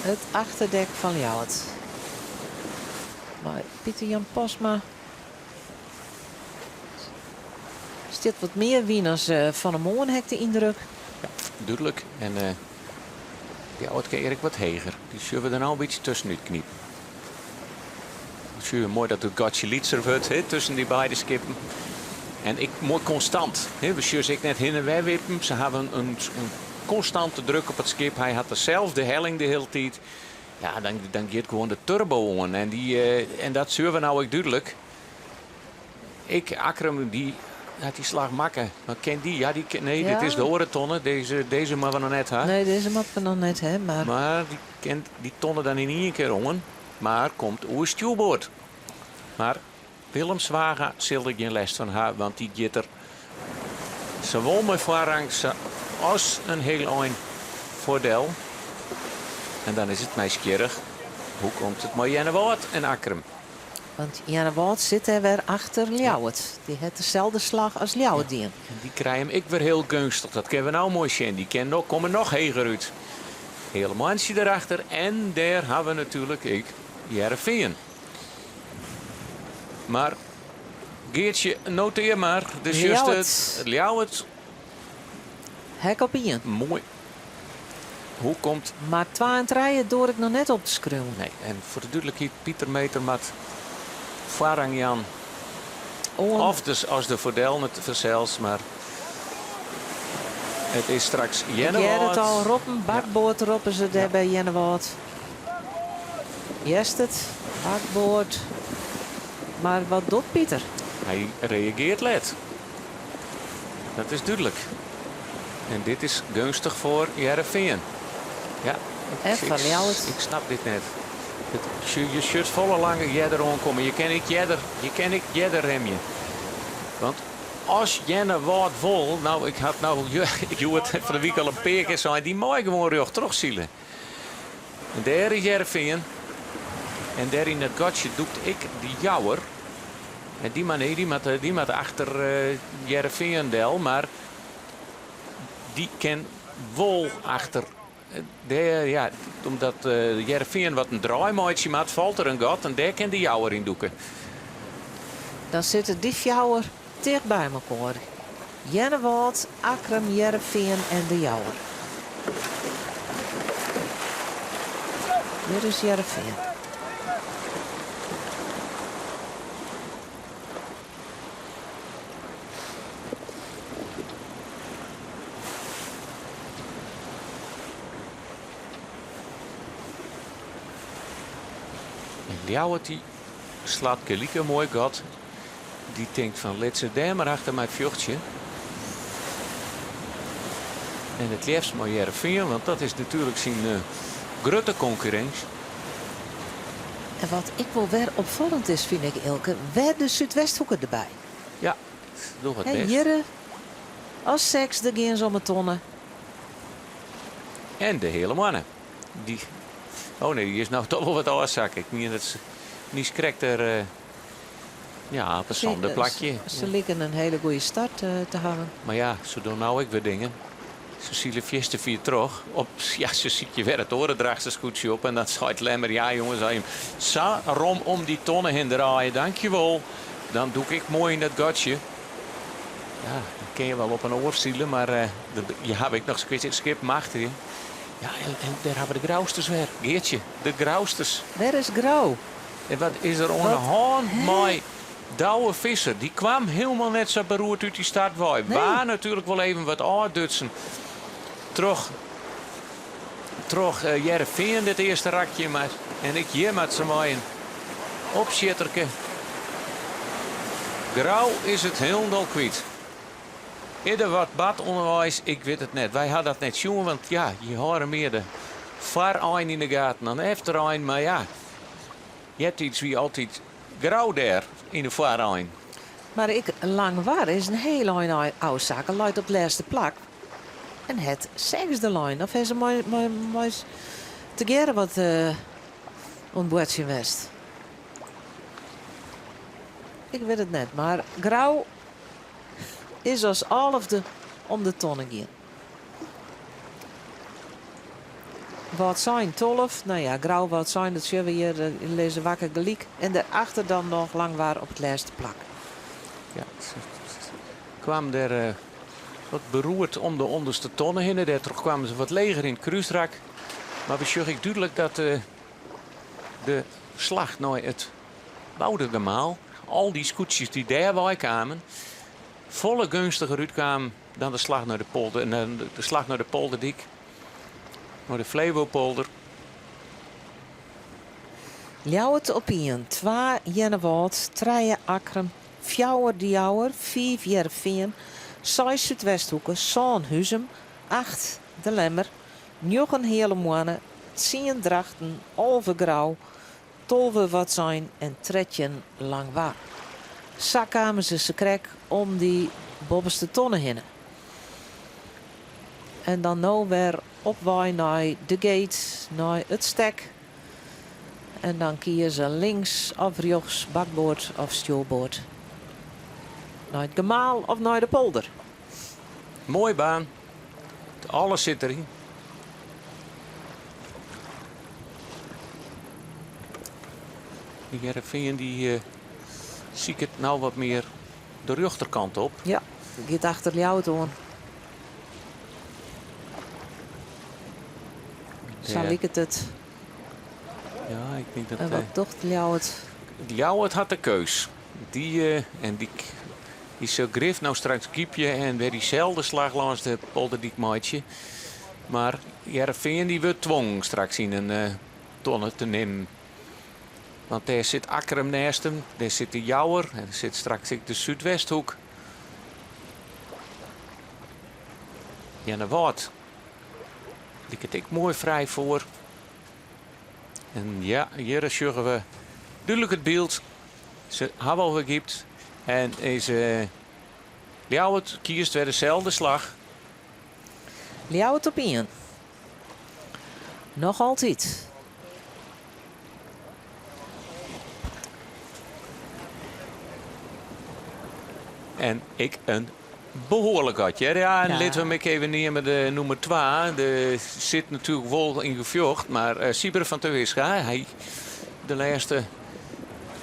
It achterdek fan Ljouwert. Mei Pieter Jan Postma. Stiet wat mear wyn as fan 'e moarn, ha ik de yndruk. Ja, dúdlik. En Ljouwert kin ek wat heger. Dy sjogge we der no in bytsje tuskenút knipen. Sjoch, moai dat it gatsje lytser wurdt hè, tusken dy beide skippen. En ek moai konstant. Hè. We sjogge se ek net hinne en wer wippen. Se hawwe in, in konstante druk op it skip. Hy hat deselde helling de hiele tiid. Ja, dan, dan giet gewoan de turbo oan. En, dy, eh, en dat sjogge we no ek dúdlik. Ek Akkrum dy hat dy slach makke. Mar ken dy? Ja, dy nee, Ja. dit is de oare tonne. Dizze, dizze moatte we noch net ha. Nee, dizze moatte we noch net ha, mar... Mar dy kin dy tonne dan yn ien kear oan, mar komt oer stjoerboard. Mar Willem Zwaga sil der gjin lêst fan ha, want dy giet der sawol mei foarrang as in hiel ein foardel. En dan is it nijsgjirrich, hoe komt it mei Earnewâld en Akkrum? Want Earnewâld sit dêr wer achter Ljouwert. Dy hat deselde slach as Ljouwert dien. En dy krije him ek wer hiel geunstich. Dat kinne we no moai sjen. Dy kin noch, komme noch heger út. Heale Moantsje derachter en dêr ha we natuerlik ek Hearrenfean. Mar Geartsje, notear mar. Dus just it Ljouwert. Hek op ien. Moai. Hoe komt. Mar twa en trije doar ik noch net op te skriuwen. Nee, en foar de dúdlikheid, Pieter Meter moat foarrang jaan. Oan. Of dus as de foardel net fansels, mar it is straks Ik hear it Earnewâld. al roppen, bakboard roppe se dêr by Earnewâld. Hearst it, bakboard. Mar wat docht Pieter? Hy reageart let. Dat is dúdlik. En dit is geunstich foar Hearrenfean. Ja, En foar Ljouwert. ik snap dit net. It, je sjocht folle langer earder oankommen. Je kin ek earder, je kin ek earder remje. Want as Earnewâld wol, no ik hat no ik hjoed fan de wike al in pear kear sein, dy mei gewoan rjocht trochsile. En dêr is Hearrenfean. En dêr yn dat gatsje dûkt ek de Jouwer. En dy man, nee, dy moat, dy moat achter Hearrenfean del, mar dy kin wol achter dêr, ja, omdat Hearrenfean wat in draai meitsje moat, falt der in gat en dêr kin de Jouwer yn dûke. Dan sitte dy fjouwer ticht by mekoar. Earnewâld, Akkrum, Hearrenfean en De Jouwer. Hjir is Hearrenfean. En Ljouwert dy slacht gelyk in moai gat. Dy tinkt fan lit se dêr mar achter my fjochtsje. En it leafst mei Hearrenfean, want dat is natuerlik syn eh, grutte konkurrint. En wat ek wol wer opfallend is, fyn ik, Eelke, wer de Súdwesthoeke derby. Ja, doch it Hè, bêst. hjirre, as sechsde gean se om 'e tonne. En de Heale Moanne. Dy, oh nee, dy is no toch wol wat ôfsakke. Ik mien dat se niis krekt der eh, ja, op it sânde plakje. Se liken in hiele goede start te hawwen. Mar ja, se dogge no ek wer dingen. Se sile fierste fier troch. Op, ja, se sykje wer it oare Drachtster skûtsje op en dan seit Lemmer, ja jonges, as jim sa rom om dy tonne hin draaie, dankjewol. Dan dûk ik moai yn dat gatsje. Ja, dan kin je wol op in oar sile, mar eh, je hawwe ek noch skip achter je. Ja, en, en dêr hawwe we de Grousters wer. Geartsje, de Grousters. Wêr is Grou? En wat is der oan de hân mei Douwe Visser? Dy kwam hielendal net sa beroerd út dy start wei. Nee. Waar natuerlik wol even wat ôfdutsen troch, troch eh, Hearrenfean dit earste rakje. Mar, en ek hjir moat se mei in opsjitterke. Grou is it hielendal kwyt. Is der wat bard ûnderweis? Ik wit it net. Wy ha dat net sjoen, want ja, je hâlde mear de foarein yn de gaten dan de efterein. Mar ja, eartiids wie altyd Grou dêr yn de foarein. Mar ek Langwar is in hiel ein ôfsakke, leit op it lêste plak en hat sechsde lein. Of ha se mei, mei, mei tegearre wat uh, oan it boartsjen west? Ik wit it net, mar Grou is as alfde om de tonne gien. Wâldsein 12, no ja, Grou Wâldsein, dat sjogge we hjir, eh, lizze wakker gelyk. En dêrachter dan noch Langwar op it lêste plak. Ja, kwam der eh, wat beroerd om de ûnderste tonne hinne. Dêrtroch kwamen se wat leger yn it krúsrak. Mar we sjogge ek dúdlik dat eh, de slach nei it. Woudagemaal, al dy skûtsjes dy't dêr wei kamen, folle geunstiger útkamen dan de slach nei de polder, de slach nei de Polderdyk, nei de Flevopolder. Ljouwert op ien, twa Earnewâld, trije Akkrum, fjouwer De Jouwer, fiif Hearrenfean, seis Súdwesthoeke, sân Huzum, acht De Lemmer, njoggen Heale Moanne, tsien Drachten, 11 Grou, 12 Wâldsein en 13 Langwar. Sa kamen se sakrekt om dy boppeste tonne hinne. En dan no wer op wei nei de gate, nei it stek. En dan kieze links of rjochts, bakboard of stjoerboard. Nei it gemaal of nei de polder. Moai baan. Alles sit deryn. De Hearrenfean dy siket no wat mear de rjochterkant op. Ja, giet achter Ljouwert oan. Sa liket it. Ja, ik tink dat. En wat docht Ljouwert? Ljouwert hat de keus. Dy en dy, dy sil grif no straks gypje en wer dyselde slach lâns de Polderdyk meitsje. Mar Hearrenfean dy wurdt twongen straks yn in tonne te nimmen. Want dêr sit Akkrum nêst him, dêr sit de Jouwer en der sit straks ek de Súdwesthoek. Earnewâld liket ek moai frij foar. En ja, hjir sjogge we dúdlik it byld. Se hawwe al wer gypt en is Ljouwert kiest wer deselde slach. Ljouwert op ien. Noch altyd. En ek in behoarlik gat, hear. Ja, en litte we him ek even neame, de nûmer twa. De sit natuerlik wol yn gefjocht, mar eh, Sieber van Terwisga, hy de lêste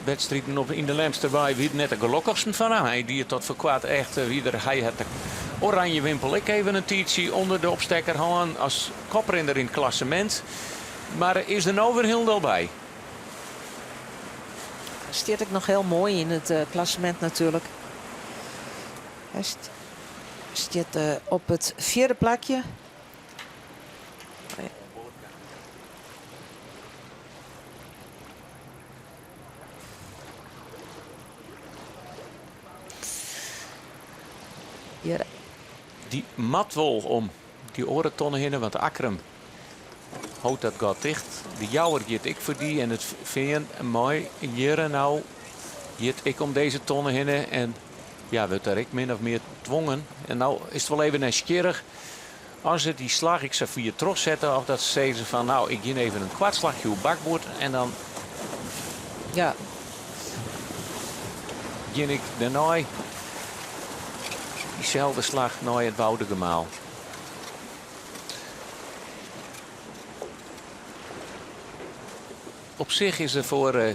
wedstriden op yn de Lemsterbaai wie net de gelokkichsten fan him. Hy die tot foar koart echt eh, wie der, hy hat de oranje wimpel ek even in tiidsje ûnder de opstekker hân as koprinner yn it klassemint. Mar is der no wer hielendal by. Stiet ek noch hiel moai yn it eh, klassemint natuerlik. Hy stiet eh, op it fjirde plakje. Hjir. Dy moat wol om dy oare tonne hinne, want Akkrum hâldt dat gat ticht. De Jouwer giet ek foar dy en it Fean mei hjirre no giet ek om dizze tonne hinne en ja, wurdt dêr ek min of mear twongen. En no is it wol even nijsgjirrich as se dy slach ek sa fier trochsette of dat se sizze fan no, ik gean even in koart slachje oer bakboard en dan Ja. gean ik dêrnei dyselde slach nei it Woudagemaal. Op sich is der foar eh,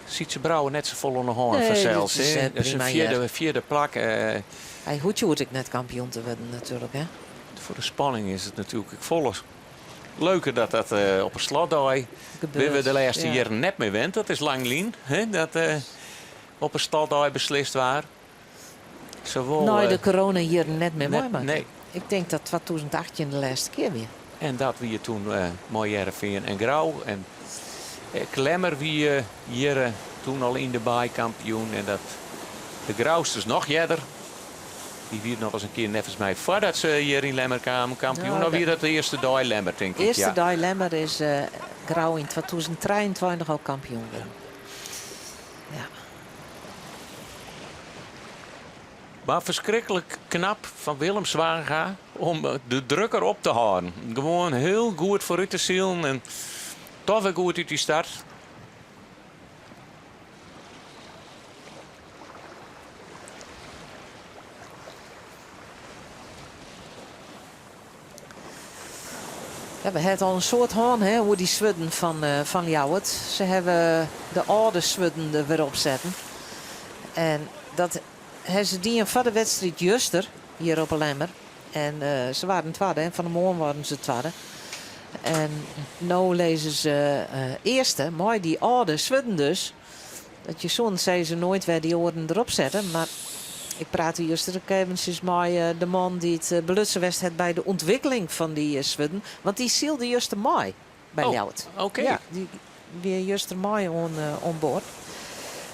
Sytze Brouwer net safolle oan de hân Nee, fansels. dat is, hè. eh, Dat is in prima, fjirde, hear. fjirde plak. eh, Hy hoecht hjoed ek net kampioen te wurden natuerlik, hè? Foar de spanning is it natuerlik ek folle leuker dat dat eh, op 'e slotdei Gebeurt, binne we de lêste ja. jierren net mear wend. Dat is lang lyn, hè, dat eh, op 'e slotdei beslist waard. Sawol, Nei de eh, coronajierren net mear net- meimakke. nee. Ik tink dat 2018 de lêste kear wie. En dat wie toen eh, mei Hearrenfean en Grou. En ek Lemmer wie eh, hjir eh, toen al yn de baai kampioen. En dat de Grousters noch earder. Dy wie noch ris in kear neffens my foardat se hjir yn Lemmer kamen kampioen. Nou, Of wie dat- dat de earste dei Lemmer, tink ik. Earste Ja. dei Lemmer is eh, Grou yn 2023 al kampioen wurden. Ja. Mar ferskriklik knap fan Willem Zwaga om de druk derop te hâlden. Gewoan hiel goed foarút te silen en toch wer goed út dy start. Ja, we ha it al in soad hân hè, oer dy swurden fan, eh, fan Ljouwert. Se hawwe de âlde swurden der wer op setten. En dat ha se dien foar de wedstriid juster hjir op 'e Lemmer. En eh, se waarden twadde en fan 'e moarn waarden se twadde. En no lizze se eh, earste mei dy âlde swurden dus. Dat je soenen sizze noait wer dy oaren derop sette, mar ik prate juster ek eventsjes mei de man dy't belutsen west hat by de ûntwikkeling fan dy swurden, want dy sylde juster mei by Oh, Ljouwert. oké. Ja, dy wie juster mei oan board.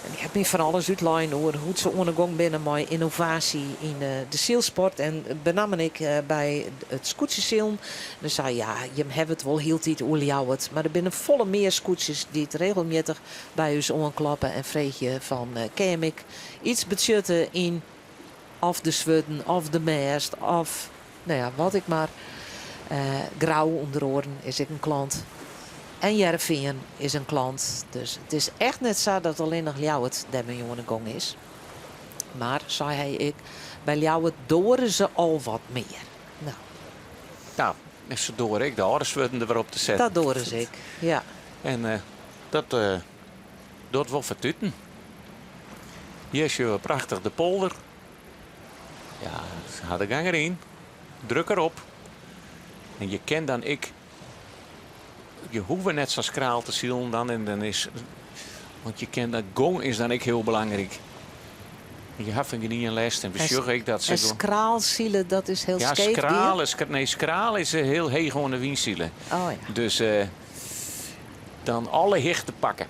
En dy hat my fan alles útlein oer hoe't se oan 'e gong binne mei ynnovaasje yn de sylsport en benammen ek by it skûtsjesilen. En sei, ja, jim hawwe it wol hieltyd oer Ljouwert, mar der binne folle mear skûtsjes dy't regelmjittich by ús oanklappe en freegje fan kin jim ek iets betsjutte yn of de swurden of de mêst of no ja, wat ek mar. Grou ûnder oaren is ek in klant. En Hearrenfean is in klant. Dus it is echt net sa dat allinnich Ljouwert dêrmei oan 'e gong is. Mar, sei hy ek, by Ljouwert doare se al wat mear. No. Ja, en se doare ek de âlde swurden der wer op te setten. Dat doare se ek, ja. En dat docht wol fertuten. Hjir sjogge we prachtich de polder. Ja, se ha de gong deryn. Druk erop. En je kin dan ek. Je hoege net sa skraal te silen dan. En dan is, want je kin dat gong is dan ek hiel belangryk. Je ha fan gjin lêst en we sjogge ek dat se. En skraal sile, dat is hiel ja, skeef. Skraal is, nee, skraal is hiel heech oan de wyn sile. Oh, ja. Dus dan alle hichte pakke.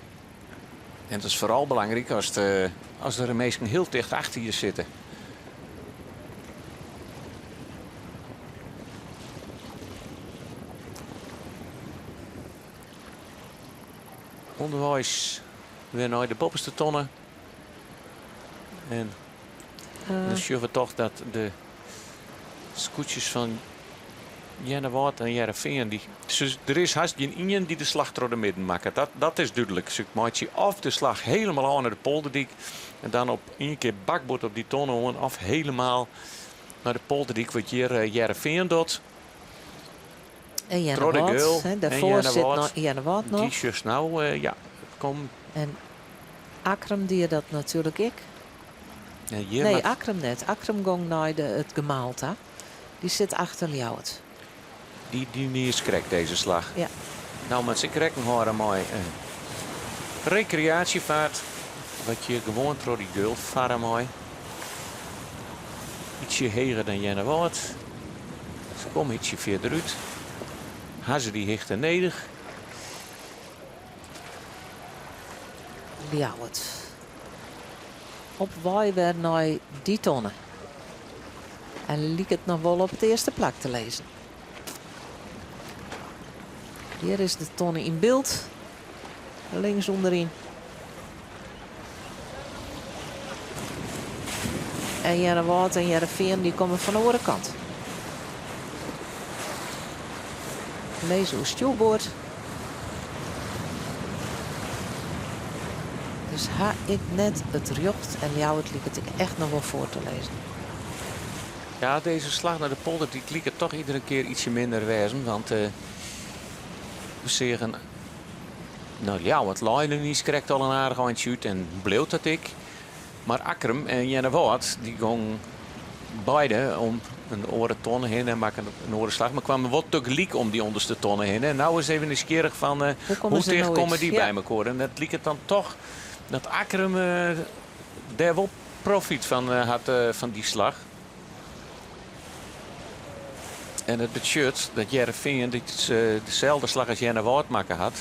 En dat is foaral belangryk as, de, as der minsken hiel ticht achter je sitte. Underweis wer nei de boppeste tonne. En dan sjogge we toch dat de skûtsjes fan Earnewâld en Hearrenfean, dy, der is hast gjin ien dy't de slach troch de midden makket. Dat, dat is dúdlik. Se meitsje of de slach helemaal ôf nei de polderdyk en dan op ien kear bakboard op dy tonne oan of helemaal nei de polderdyk wat hjir Hearrenfean docht. En Troch de Earnewâld, geul. hè, En dêrfoar sit Earnewâld. noch Earnewâld Dy noch. sjochst no, ja, kom. En Akkrum die dat natuerlik ek. Ja, hjir Nee, moat- Akkrum net. Akkrum gong nei de, it gemaal ta. Dy sit achter Ljouwert. Dy, dy is krekt dizze slach. Ja. No moat se ek rekken hâlde mei in rekreaasjefaart. Wat je gewoan troch dy geul farre mei. Ytsje heger dan Earnewâld. Se komme ytsje fierder út. Ha se dy hichte nedich? Ljouwert. Op wei wer nei dy tonne. En liket noch wol op it earste plak te lizzen. Hjir is de tonne yn byld. Links ûnderyn. En Earnewâld en Hearrenfean dy komme fan de oare kant. Lizze oer stjoerboard. Dus ha ik net it rjocht en Ljouwert liket ek echt noch wol foar te lizzen. Ja, dizze slach nei de polder dy liket toch iedere kear ytsje minder wêzen. Want we seagen, no Ljouwert lei der niiskrekt al in aardich eintsje út en bliuwt dat ek. Mar Akkrum en Earnewâld dy gongen beide om in oare tonne hinne en makken in oare slach, mar kwamen wol tegelyk om dy ûnderste tonne hinne. En no is even nijsgjirrich fan Hoe komme hoe se ticht no komme út? dy Ja. by mekoar. En it liket dan toch dat Akkrum dêr wol profyt fan hat fan dy slach. En it betsjut dat Hearrenfean, dy't deselde slach as Earnewâld makke hat,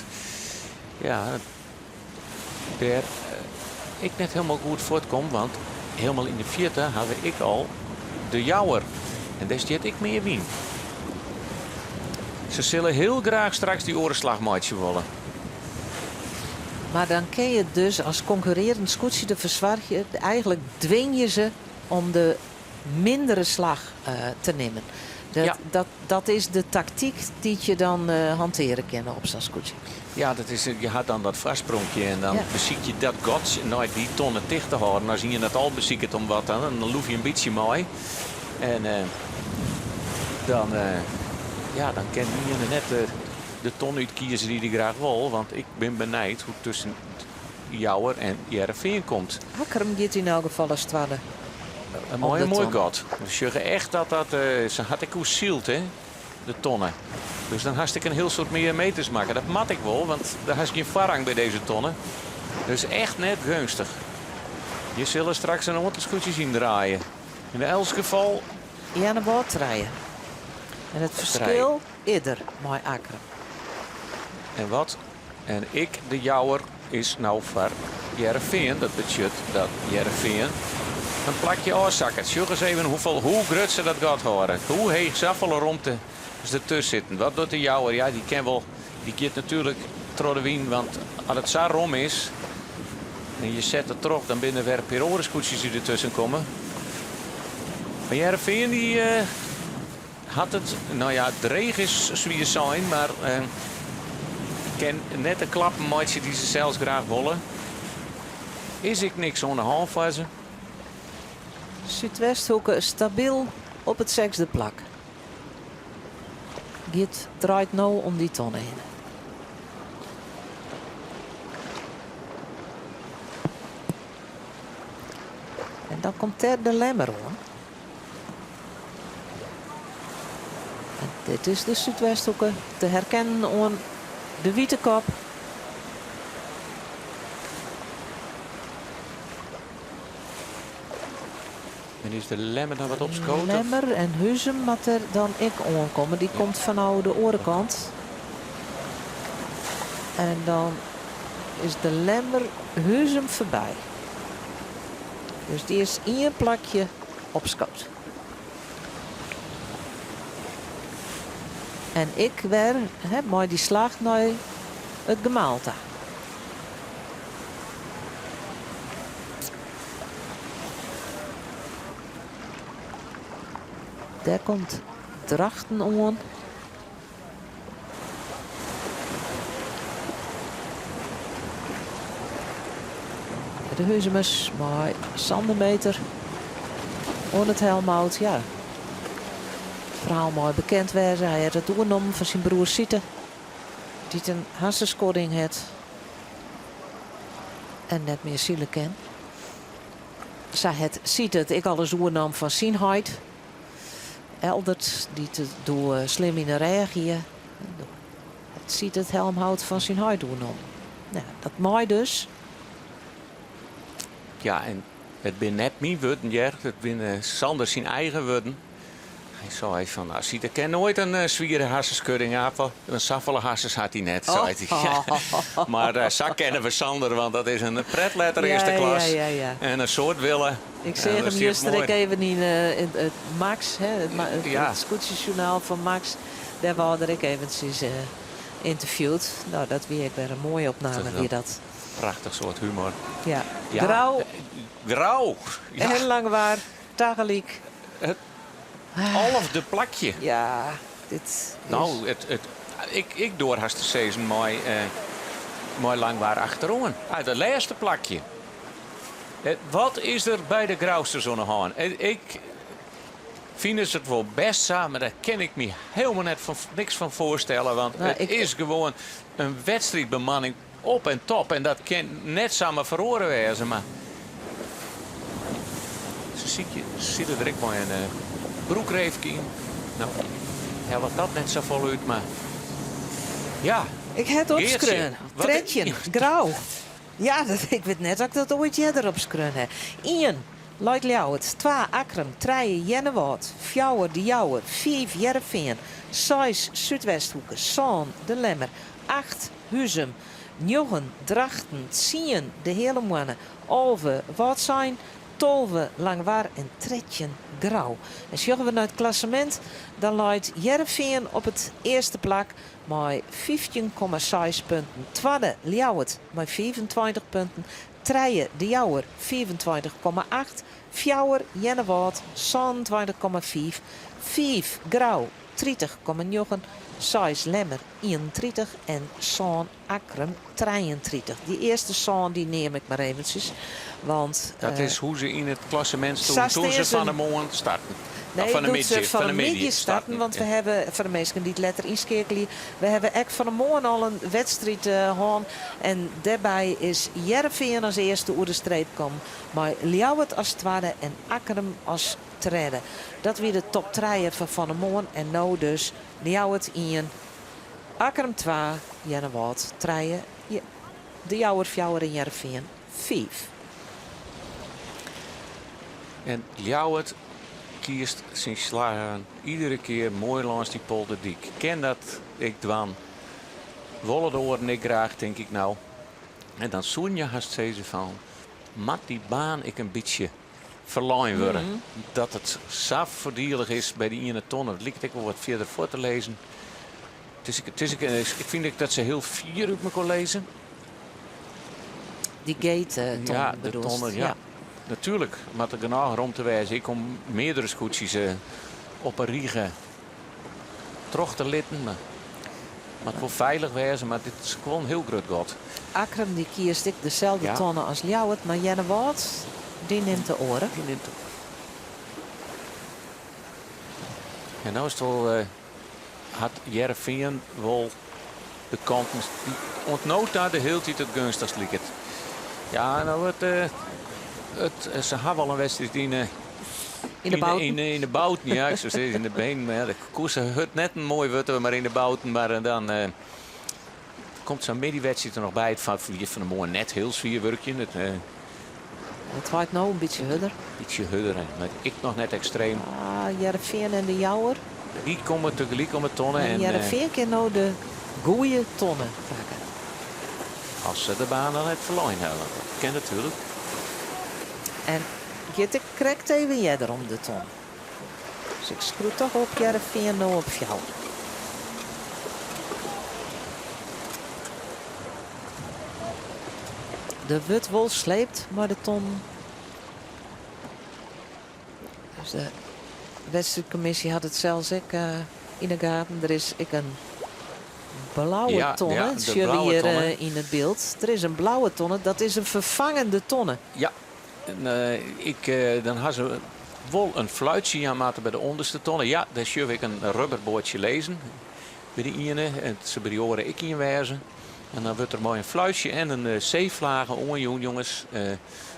ja, dêr ek net hielendal goed fuortkomt, want hielendal yn de fierte ha we ek al de Jouwer. En dêr stiet ek mear wyn. Se sille hiel graach straks dy oare slach meitsje wolle. Mar dan kin je dus as konkurrearjend skûtsje derfoar soargje, eigenlik dwing je se om de mindere slach te nimmen. Dat, Ja. dat, dat is de taktyk dy't je dan hantearje kinne op sa'n skûtsje. Ja, dat is, je hat dan dat foarspronkje en dan Ja. besykje dat gat nei dy tonne ticht te hâlden. As ien dat al besiket om wat dan, dan loef je in bytsje mei. En dan, ja, dan kin ien net de ton útkieze dy't er graach wol. Want ik bin benijd hoe't tusken Jouwer en Hearrenfean komt. Akkrum giet yn elk gefal as twadde. In moai, Op de moai tonne. gat. We sjogge echt dat dat... Se hat ek oersyld, hè, de tonne. Dus dan hast ek in hiel soad mear meters makke. Dat moat ek wol, want der hast gjin foarrang by dizze tonne. Dus echt net geunstich. Je sille straks in oantal skûtsjes yndraaie. Yn elts gefal. Earnewâld trije. En it ferskil is der mei Akkrum. En wat? En ek de Jouwer is no foar Hearrenfean. Dat betsjut dat Hearrenfean in plakje ôfsakket. Sjoch ris even hoefolle, hoe grut se dat gat hâlde. Hoe heech safolle romte is der tusken sitten. Wat docht de Jouwer? Ja, dy kin wol, dy giet natuerlik troch de wyn, want as it sa rom is en je sette troch, dan binne der wer in pear oare skûtsjes dy't dertusken komme. Mar Hearrenfean dy hat it, no ja, dreech is swier sein, mar kin net de klappen meitsje dy't se sels graach wolle. Is ek niks oan de hân foar se. Súdwesthoeke stabyl op it sechsde plak. Giet draait no om dy tonne hinne. En dan komt dêr de Lemmer oan. En dit is de Súdwesthoeke te herkennen oan de wite kop. En is de Lemmer dan wat opskood? Lemmer en Huzum moat der dan ek oankomme. Dy komt fanôf de oare kant. En dan is de Lemmer Huzum foarby. Dus dy is ien plakje opskood. En ek wer mei dy slach nei it gemaal ta. Dêr komt Drachten oan. De Huzumers mei Sander Meeter oan it helmhout. Ja, it ferhaal mei bekend wêze. Hy hat it oernommen fan syn broer Siete, dy't in harsenskodding hat en net mear sile kin. Sa hat Siete it ek alris oernommen fan syn heit. Eldert, dy't it doe slim yn 'e rêch hie, hat Siete it helmhout fan syn heit oernommen. Nou, dat mei dus. Ja, en it binne net myn wurden hear, it binne Sander syn eigen wurden. Hy sei fan, nou, Siete kin noait in swiere harsenskudding hawwe, want safolle harsens hat hy net, sei hy. Mar sa kenne we Sander, want dat is in pretletter earste klas en in soad wille. Ik seach him juster ek even yn it Max, it skûtsjesjoernaal fan Max. Dêr waard er ek eventsjes ynterviewd. No, dat wie ek wer in moaie opname, wie dat. Prachtich soart humor. Ja. Grou. Grou! En Langwar, tagelyk. It alfde plakje. Ja, dit is. No, it, it, ik, ik doar hast te sizzen mei, mei Langwar achteroan. Ah, it lêste plakje. Wat is der by de Grousters oan de hân? Ik fyn it wol bêst sa, mar dêr kin ik my hielendal net fan, niks fan foarstelle. Want it is gewoan in wedstriidbemanning op en top. En dat kin net samar feroare wêze. Mar se sykje, sitte der ek mei in broekreefke yn. No, hellet dat net safolle út, mar ja. Ik ha it opskreaun. 13, Grou. Ja, dat, ik wit net oft ik dat oait earder opskreaun ha. Ien, leit Ljouwert, twa, Akkrum, trije, Earnewâld, fjouwer, De Jouwer, fiif, Hearrenfean, seis, Súdwesthoeke, sân, De Lemmer, acht, Huzum, njoggen, Drachten, tsien, De Heale Moanne, 11, Wâldsein, 12, Langwar en 13, Grou. En sjogge we nei it klassemint, dan leit Hearrenfean op it earste plak mei 15,6 punten. Twadde Ljouwert mei 25 punten. Trije De Jouwer 25,8. Fjouwer Earnewâld 27,5. Fiif Grou 30,9. Seis Lemmer 31 en sân Akkrum 33. Dy earste sân dy neam ik mar eventsjes. Want, Dat is hoe't se yn it klassemint Sa stonden toen se stean se fan 'e moarn starten. Nee, Of fan 'e doe't se middei, fan fan 'e 'e middei middei starten, starten. want we hawwe, foar de minsken dy't letter ynskeakelje, we hawwe ek fan 'e moarn al in wedstriid hân. En dêrby is Hearrenfean as earste oer de streep kommen, mei Ljouwert as twadde en Akkrum as tredde. Dat wie de top trije fan fan 'e moarn en no dus Ljouwert ien. Akkrum twa, Earnewâld trije, De Jouwer fjouwer en Hearrenfean fiif. En Ljouwert kiest syn slaggen iedere kear moai lâns dy polderdyk. Kin dat ek dwaan? Wolle de oaren ek graach, tink ik no. En dan soene je hast sizze fan, moat dy baan ek in bytsje ferlein wurde? Dat it sa foardielich is by dy iene tonne. It liket ek wol wat fierder fuort te lizzen. It is, it is, ik fyn ek dat se hiel fier út mekoar lizze. Dy gate tonnen Ja, de bedoelst? tonnen, ja. Natuerlik moat der genôch romte wêze ek om meardere skûtsjes op 'e rige troch te litten. Mar moat wol feilich wêze, mar dit is gewoan in hiel grut gat. Akkrum dy kiest ek deselde tonne as Ljouwert, mar Earnewâld dy nimt de oare. Dy nimt de En no is it wol hat Hearrenfean wol de kanten dy't oant no ta de hiele tiid it geunstichst liket. Ja, no wurdt it, se ha wol in wedstriid yn de Yn de bouten. Yn de bouten, ja, ik soe sizze yn de benen, mar ja, de koe se hurd net in moai wurd, mar yn de bouten. Mar dan komt sa'n middeywedstriid der noch by. It wie fan 'e moarn net hiel swier wurkjen. It, It waait no in bytsje hurder. Bytsje hurder, mar ek noch net ekstreem. Ah, Hearrenfean en de Jouwer. Dy komme tegelyk om 'e tonne. En Hearrenfean kin no de goeie tonne pakke. As se de baan dan net ferlein hawwe. Dat kin natuerlik. En giet ek krekt even earder om de ton. Dus ik skriuw toch op Hearrenfean no op fjouwer. Der wurdt wol sleept mei de tonnen. Dus de wedstriidkommisje hat it sels ek yn 'e gaten. Der is ek in blauwe tonne, sjogge we hjir yn it byld. Der is in blauwe tonne, dat is in ferfangende tonne. Ja, ik, dan ha se wol in fluitsje jaan moatte by de ûnderste tonne. Ja, dêr sjoch ik in rubberboatsje lizzen by de iene en it sil by de oare ek ien wêze. En dan wurdt der mei in fluitsje en in seeflage oanjûn, jonges,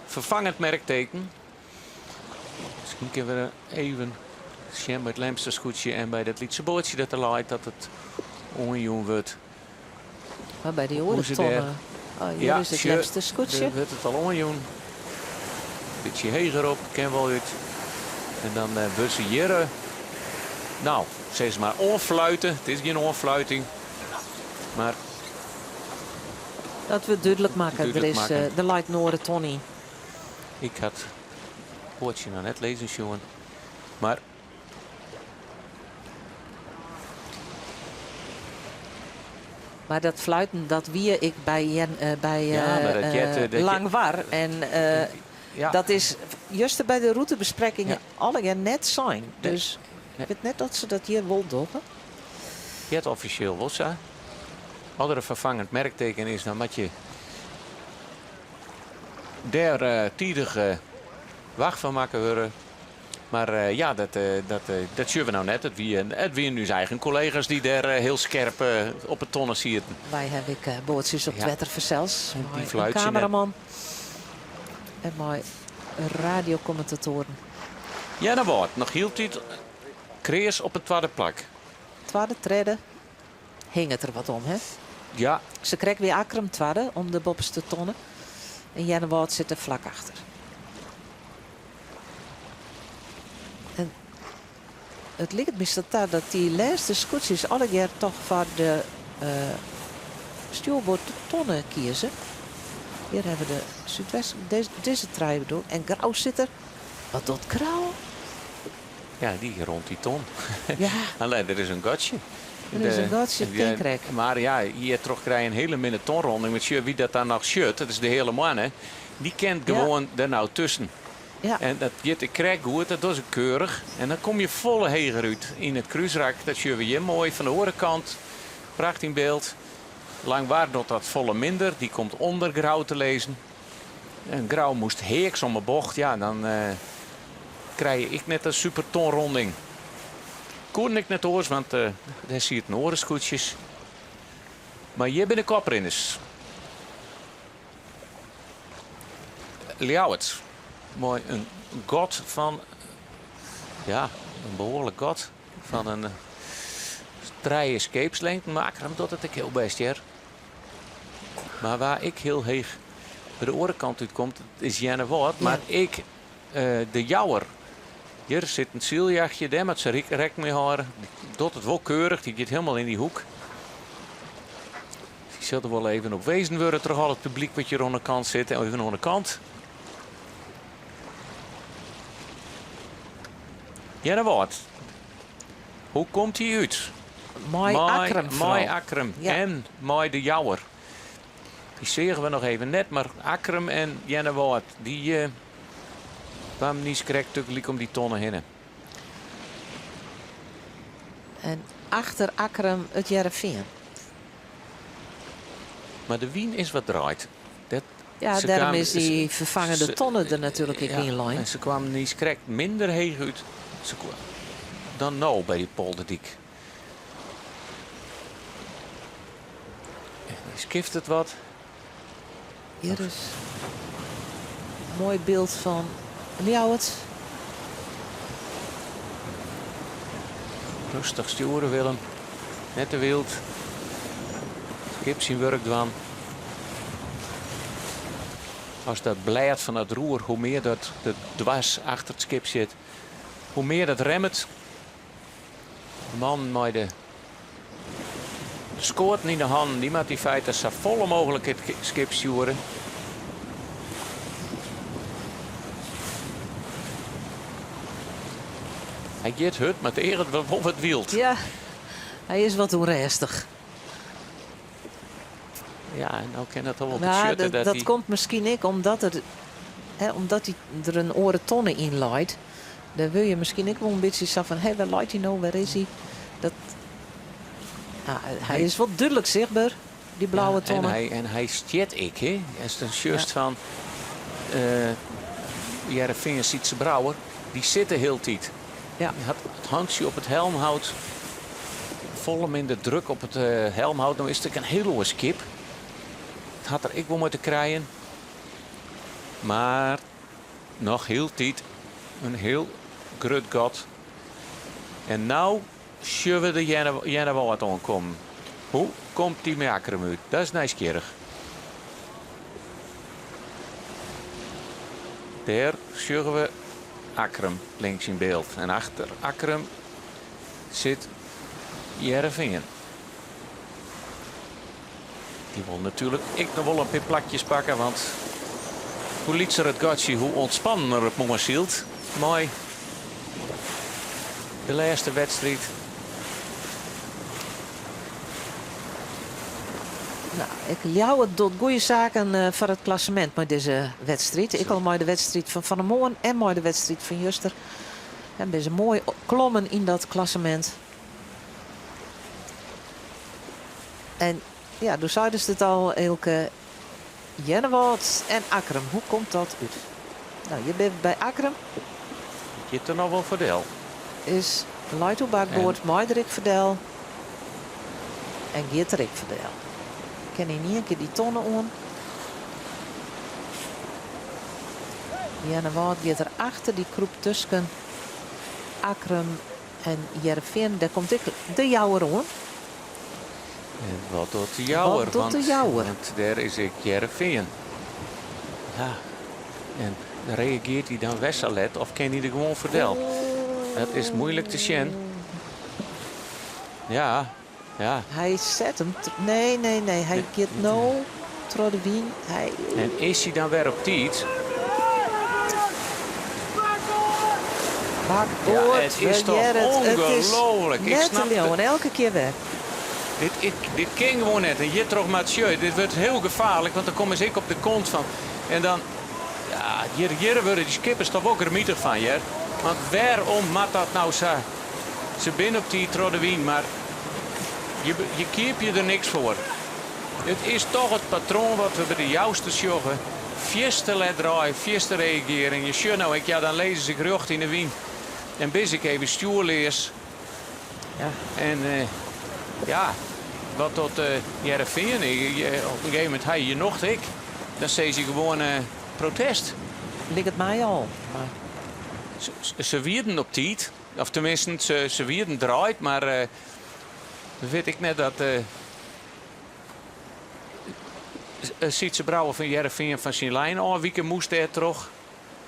ferfangend merkteken. Miskien kinne we even sjen by it Lemster skûtsje en by dat lytse boatsje dat der leit dat it oanjûn wurdt. Maar by dy oare tonne. Oh, hjir is it Lemster skûtsje. Dêr wurdt it al oanjûn. Bytsje heger op, kin wol út. En dan wurdt se hjir, no, sis mar oanfluite. It is gjin oanfluiting, mar. Dat wurdt dúdlik makke. Der is, der leit in oare ton yn. Ik ha it boatsje noch net lizzen sjoen, mar. Mar dat fluiten, dat wie ek by, by Langwar. En dat is juster by de rûtebesprekkingen allegear net sein. Dus ik wit net oft se dat hjir wol dogge. Heart offisjeel wol sa. As der in ferfangend merkteken is, dan moat je dêr tidich wacht fan makke wurde. Mar ja, dat, dat, dat sjogge we no net. It wie, it wienen ús eigen kollega's dy't dêr hiel skerp op 'e tonne sieten. Wy hawwe ek boatsjes op it wetter fansels. Mei in kameraman en mei radiokommentatoaren. Earnewâld noch hieltyd kreas op it twadde plak. Twadde, tredde, hinget der wat om, hè? Ja. Sakrekt wie Akkrum twadde om de boppeste tonne. En Earnewâld sit der flak achter. En it liket my sa ta dat dy lêste skûtsjes allegear toch foar de stjoerboardtonne kieze. Hjir hawwe we de Súdwest, dizze trije bedoel ik. En Grou sit der. Wat docht Grou? Ja, dy rond dy ton. Ja. Allee, der is in gatsje. Der is in gatsje, it kin krekt. Mar ja, hjirtroch krije je in hiele minne tonronding. Want sjoch, wie dat dan noch sjocht, dat is de Heale Moanne, dy kin gewoan der no tusken. Ja. En dat giet ek krekt goed, dat dogge se keurich. En dan komme je folle heger út yn it krúsrak. Dat sjogge we hjir moai fan de oare kant. Pracht yn byld. Langwar docht dat folle minder. Dy komt ûnder Grou te lizzen. En Grou moast heaks om 'e bocht. Ja, dan krije je ek net in super tonronding. Koenen ek net oars, want dêr sieten oare skûtsjes. Mar hjir binne koprinners. Ljouwert mei in gat fan, ja, in behoarlik gat fan in. Trije skeepslengten, mar Akkrum docht it ek hiel bêst hear. Mar wa ek hiel heech by de oare kant útkomt, is Earnewâld, mar ek De Jouwer. Hjir sit in syljachtje, dêr moat se rekken mei hâlde. Dy docht it wol keurich, dy giet hielendal yn dy hoek. Dy sil der wol even op wezen wurde troch al it publyk wat hjir oan de kant sit. Even oan de kant. Earnewâld. Hoe komt hy út? Mei Akkrum Mei Akkrum en mei De Jouwer. Dy seagen we noch even net, mar Akkrum en Earnewâld dy kwamen niiskrekt tagelyk om dy tonne hinne. En achter Akkrum it Hearrenfean. Mar de wyn is wat draaid. Dat, Ja, se dêrom kamen- is dy ferfangende se- tonne der natuerlik ek ja, yn lein. En se kwamen niiskrekt minder heech út se kwa- dan no by dy polderdyk. En hy skift it wat. Hjir is in moai byld fan Ljouwert. Rêstich stjoere Willem. Net te wyld. Skip syn wurk dwaan. As dat blêd fan dat roer, hoe mear dat de dwers achter it skip sit, hoe mear dat remmet. De man mei de skoaten yn de hannen, dy moat yn feite sa folle mooglik it skip stjoere. Hy giet hurd, mar it eaget wol wat wyld. Ja, hy is wat ûnrêstich. Ja, en no kin dat al wol Ja, betsjutte dat dat hy... komt miskien ek omdat er, hè, omdat hy der in oare tonne yn leit. Dêr wurde je miskien ek wol in bytsje sa fan, hé, wêr leit hy no, wêr is hy? Dat, nou, hy is wol dúdlik sichtber, dy blauwe Ja, en tonne. hy, en hy stiet ek, hè. Ast dan sjochst fan uh, Hearrenfean Sytze Brouwer, dy sit de hiele tiid. Ja. Hy hat it hantsje op it helmhout, folle minder druk op it helmhout. No is it ek in hiel oar skip. It hat der ek wol mei te krijen. Mar noch hieltyd in hiel grut gat. En no sjogge we de Earnewâld oankommen. Hoe komt dy mei Akkrum út? Dat is nijsgjirrich. Dêr sjogge we Akkrum links yn byld. En achter Akkrum sit Hearrenfean. Dy wol natuerlik ek noch wol in pear plakjes pakke, want hoe lytser it gatsje, hoe ûntspannender it moarn sylt mei de lêste wedstriid. No, ik leau it docht goede saken eh, foar it klassemint mei dizze wedstriid. Ek al mei de wedstriid fan fan 'e moarn en mei de wedstriid fan juster. En binne se moai klommen yn dat klassemint. En ja, doe seidest it al, Eelke. Earnewâld en Akkrum, hoe komt dat út? No, je binne by Akkrum. Giet der noch wol foar del. Is leit oer bakboard, mei der ek foar del. En giet der ek foar del. Kin yn ien kear dy tonne oan. Earnewâld giet der achter, dy krûpt tusken Akkrum en Hearrenfean. Dêr komt ek de Jouwer oan. En wat docht de Jouwer? Wat docht de Jouwer? Want dêr is ek Hearrenfean. Ja, en reagearret hy dan wer sa let of kin hy der gewoan foar del? Dat is muoilik te sjen. Ja, ja. Hy set him. Nee, nee, nee. Hy giet no troch de wyn. Hy... En is hy dan wer op tiid? Bakboard, Ja, it is toch ongelooflik. Ik Net snap te leauwen, elke kear wer. Dit, ik, dit kin gewoan net. En hjir troch Mathieu, dit wurdt hiel gefaarlik, want dan komme se ek op de kont fan. En dan, ja, hjir, hjir wurde dy skippers toch wol grimmitich fan, hear. Want wêrom moat dat no sa? Se binne op tiid troch de wyn, mar je, je keapje der niks foar. It is toch it patroan wat we by de Jousters sjogge. Fierste let draaie, fierste reagearje. En je sjogge no ek, ja, dan lizze se rjocht yn de wyn. En bin ik even stjoerleas. Ja. En eh, ja, wat docht uh, Hearrenfean? Op in gegeven momint ha je nocht ek. Dan sizze se gewoan eh, protest. Liket my al. Mar... Se, se wienen op tiid. Of teminsten, se, se wienen draaid, mar... Wit ik net dat uh, Sytze Brouwer fan Hearrenfean fan syn lijn ôfwike moast dêrtroch.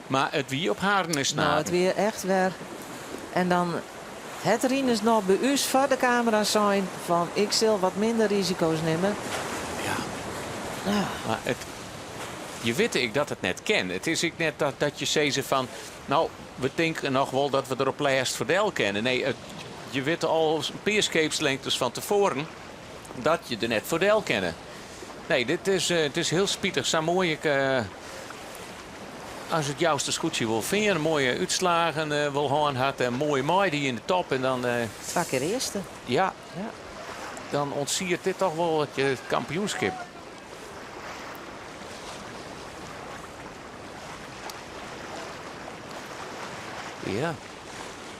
Mar it wie op harren en Nou, it snaren. wie echt wer. En dan hat Rinus noch by ús foar de kamera sein fan ik sil wat minder risiko's nimme. Ja. Nou. Mar it, je witte ek dat it net kin. It is ek net dat, dat je sizze fan, no, we tinke noch wol dat we der op lêst foar del kinne. Nee, it, je witte al in pear skeepslengtes fan tefoaren dat je der net foar del kinne. Nee, dit is, eh, it is hiel spitich. Sa moai ik eh, as it Jouster skûtsje wol fearn, moaie útslagen eh, wol hân hat en moai meidie yn de top en dan. Twa kear earste. Ja. Ja. Dan ûntsiert dit toch wol it kampioenskip. Ja.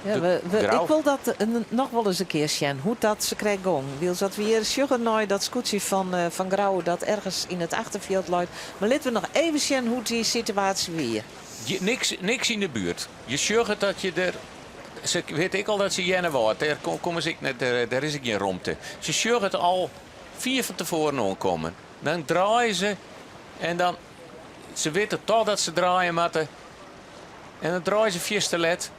Ja, we, we, ik wol dat noch wol ris in kear sjen, hoe't dat se krekt gong. Wylst dat we hjir sjogge nei dat skûtsje fan, eh, fan Grou dat ergens yn it achterfjild leit. Mar litte we noch even sjen hoe't dy situaasje wie. Je, niks, niks yn de buert. Je sjogge dat je der. Se wit ek al dat se Earnewâld, dêr komme se ek net, dêr, dêr is ek gjin romte. Se sjogge it al fier fan tefoaren oankommen. Dan draaie se en dan. Se witte toch dat se draaie moatte. En dan draaie se fierste let.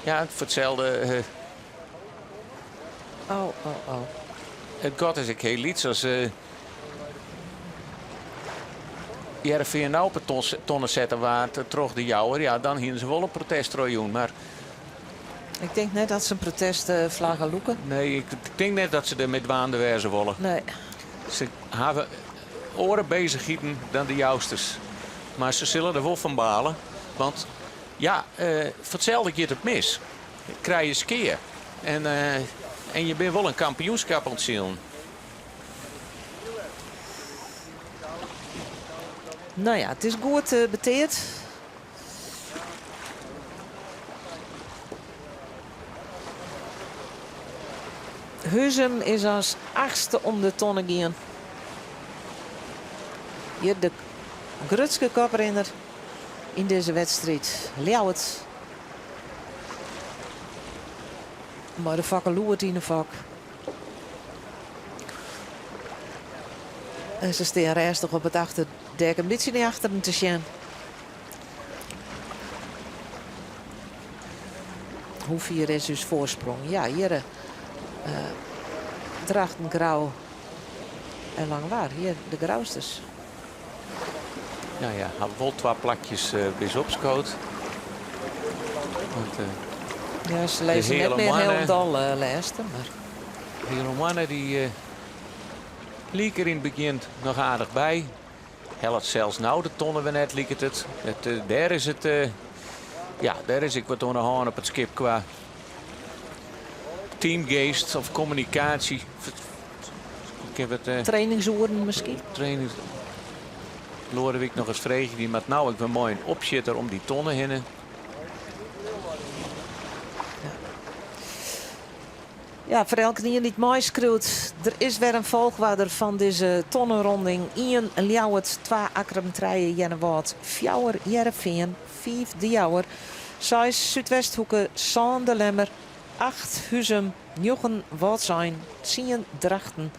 Ja, foar itselde. Eh, Oh, oh, oh. It gat is ek hiel lyts as uh, Hearrenfean nou op 'e ton, tonne setten waard troch de Jouwer, ja, dan hiene se wol in protest troch jûn. Mar Ik tink net dat se in protestflagge lûke. Nee, ik tink net dat se der mei dwaande wêze wolle. Nee. Se hawwe oare beuzichheden dan de Jousters. Mar se sille der wol fan bale. Want ja, uh, foar itselde giet it mis. Krije je skea. En, uh, en je binne wol in kampioenskip oan it silen. Nou ja, it is goed uh, beteard. Huzum is as achtste om de tonne gien. Hjir de grutste koprinner yn dizze wedstriid, Ljouwert. Mei de Fokke Loert yn de fok. En se stean rêstich op it achterdek in bytsje nei achteren te sjen. Hoe fier is ús foarsprong? Ja, hjir uh, Drachten, Grou en Langwar. Hjir de Grousters. Nou ja, ha wol twa plakjes uh, wis opskood. Want, uh, ja, se lizze net mear hielendal uh, lêste. Mar... De Heale Moanne dy uh, like der yn it begjin noch aardich by. Hellet sels no de tonne wer net, liket it. It uh, dêr is it, uh, ja, dêr is ek wat oan de hân op it skip kwa teamgeest of kommunikaasje. Ik heb it, uh, Trainingsoeren miskien? Trainings. Loadewyk noch ris freegje, dy moat no ek wer mei in opsjitter om dy tonne hinne. Ja, foar elkenien dy't meiskriuwt, der is wer in folchoarder fan dizze tonnenronding. 1 Ljouwert, 2 Akkrum, 3 Earnewâld, 4 Hearrenfean, 5 De Jouwer, 6 Súdwesthoeke, 7 De Lemmer, 8 Huzum, 9 Wâldsein, 10 Drachten.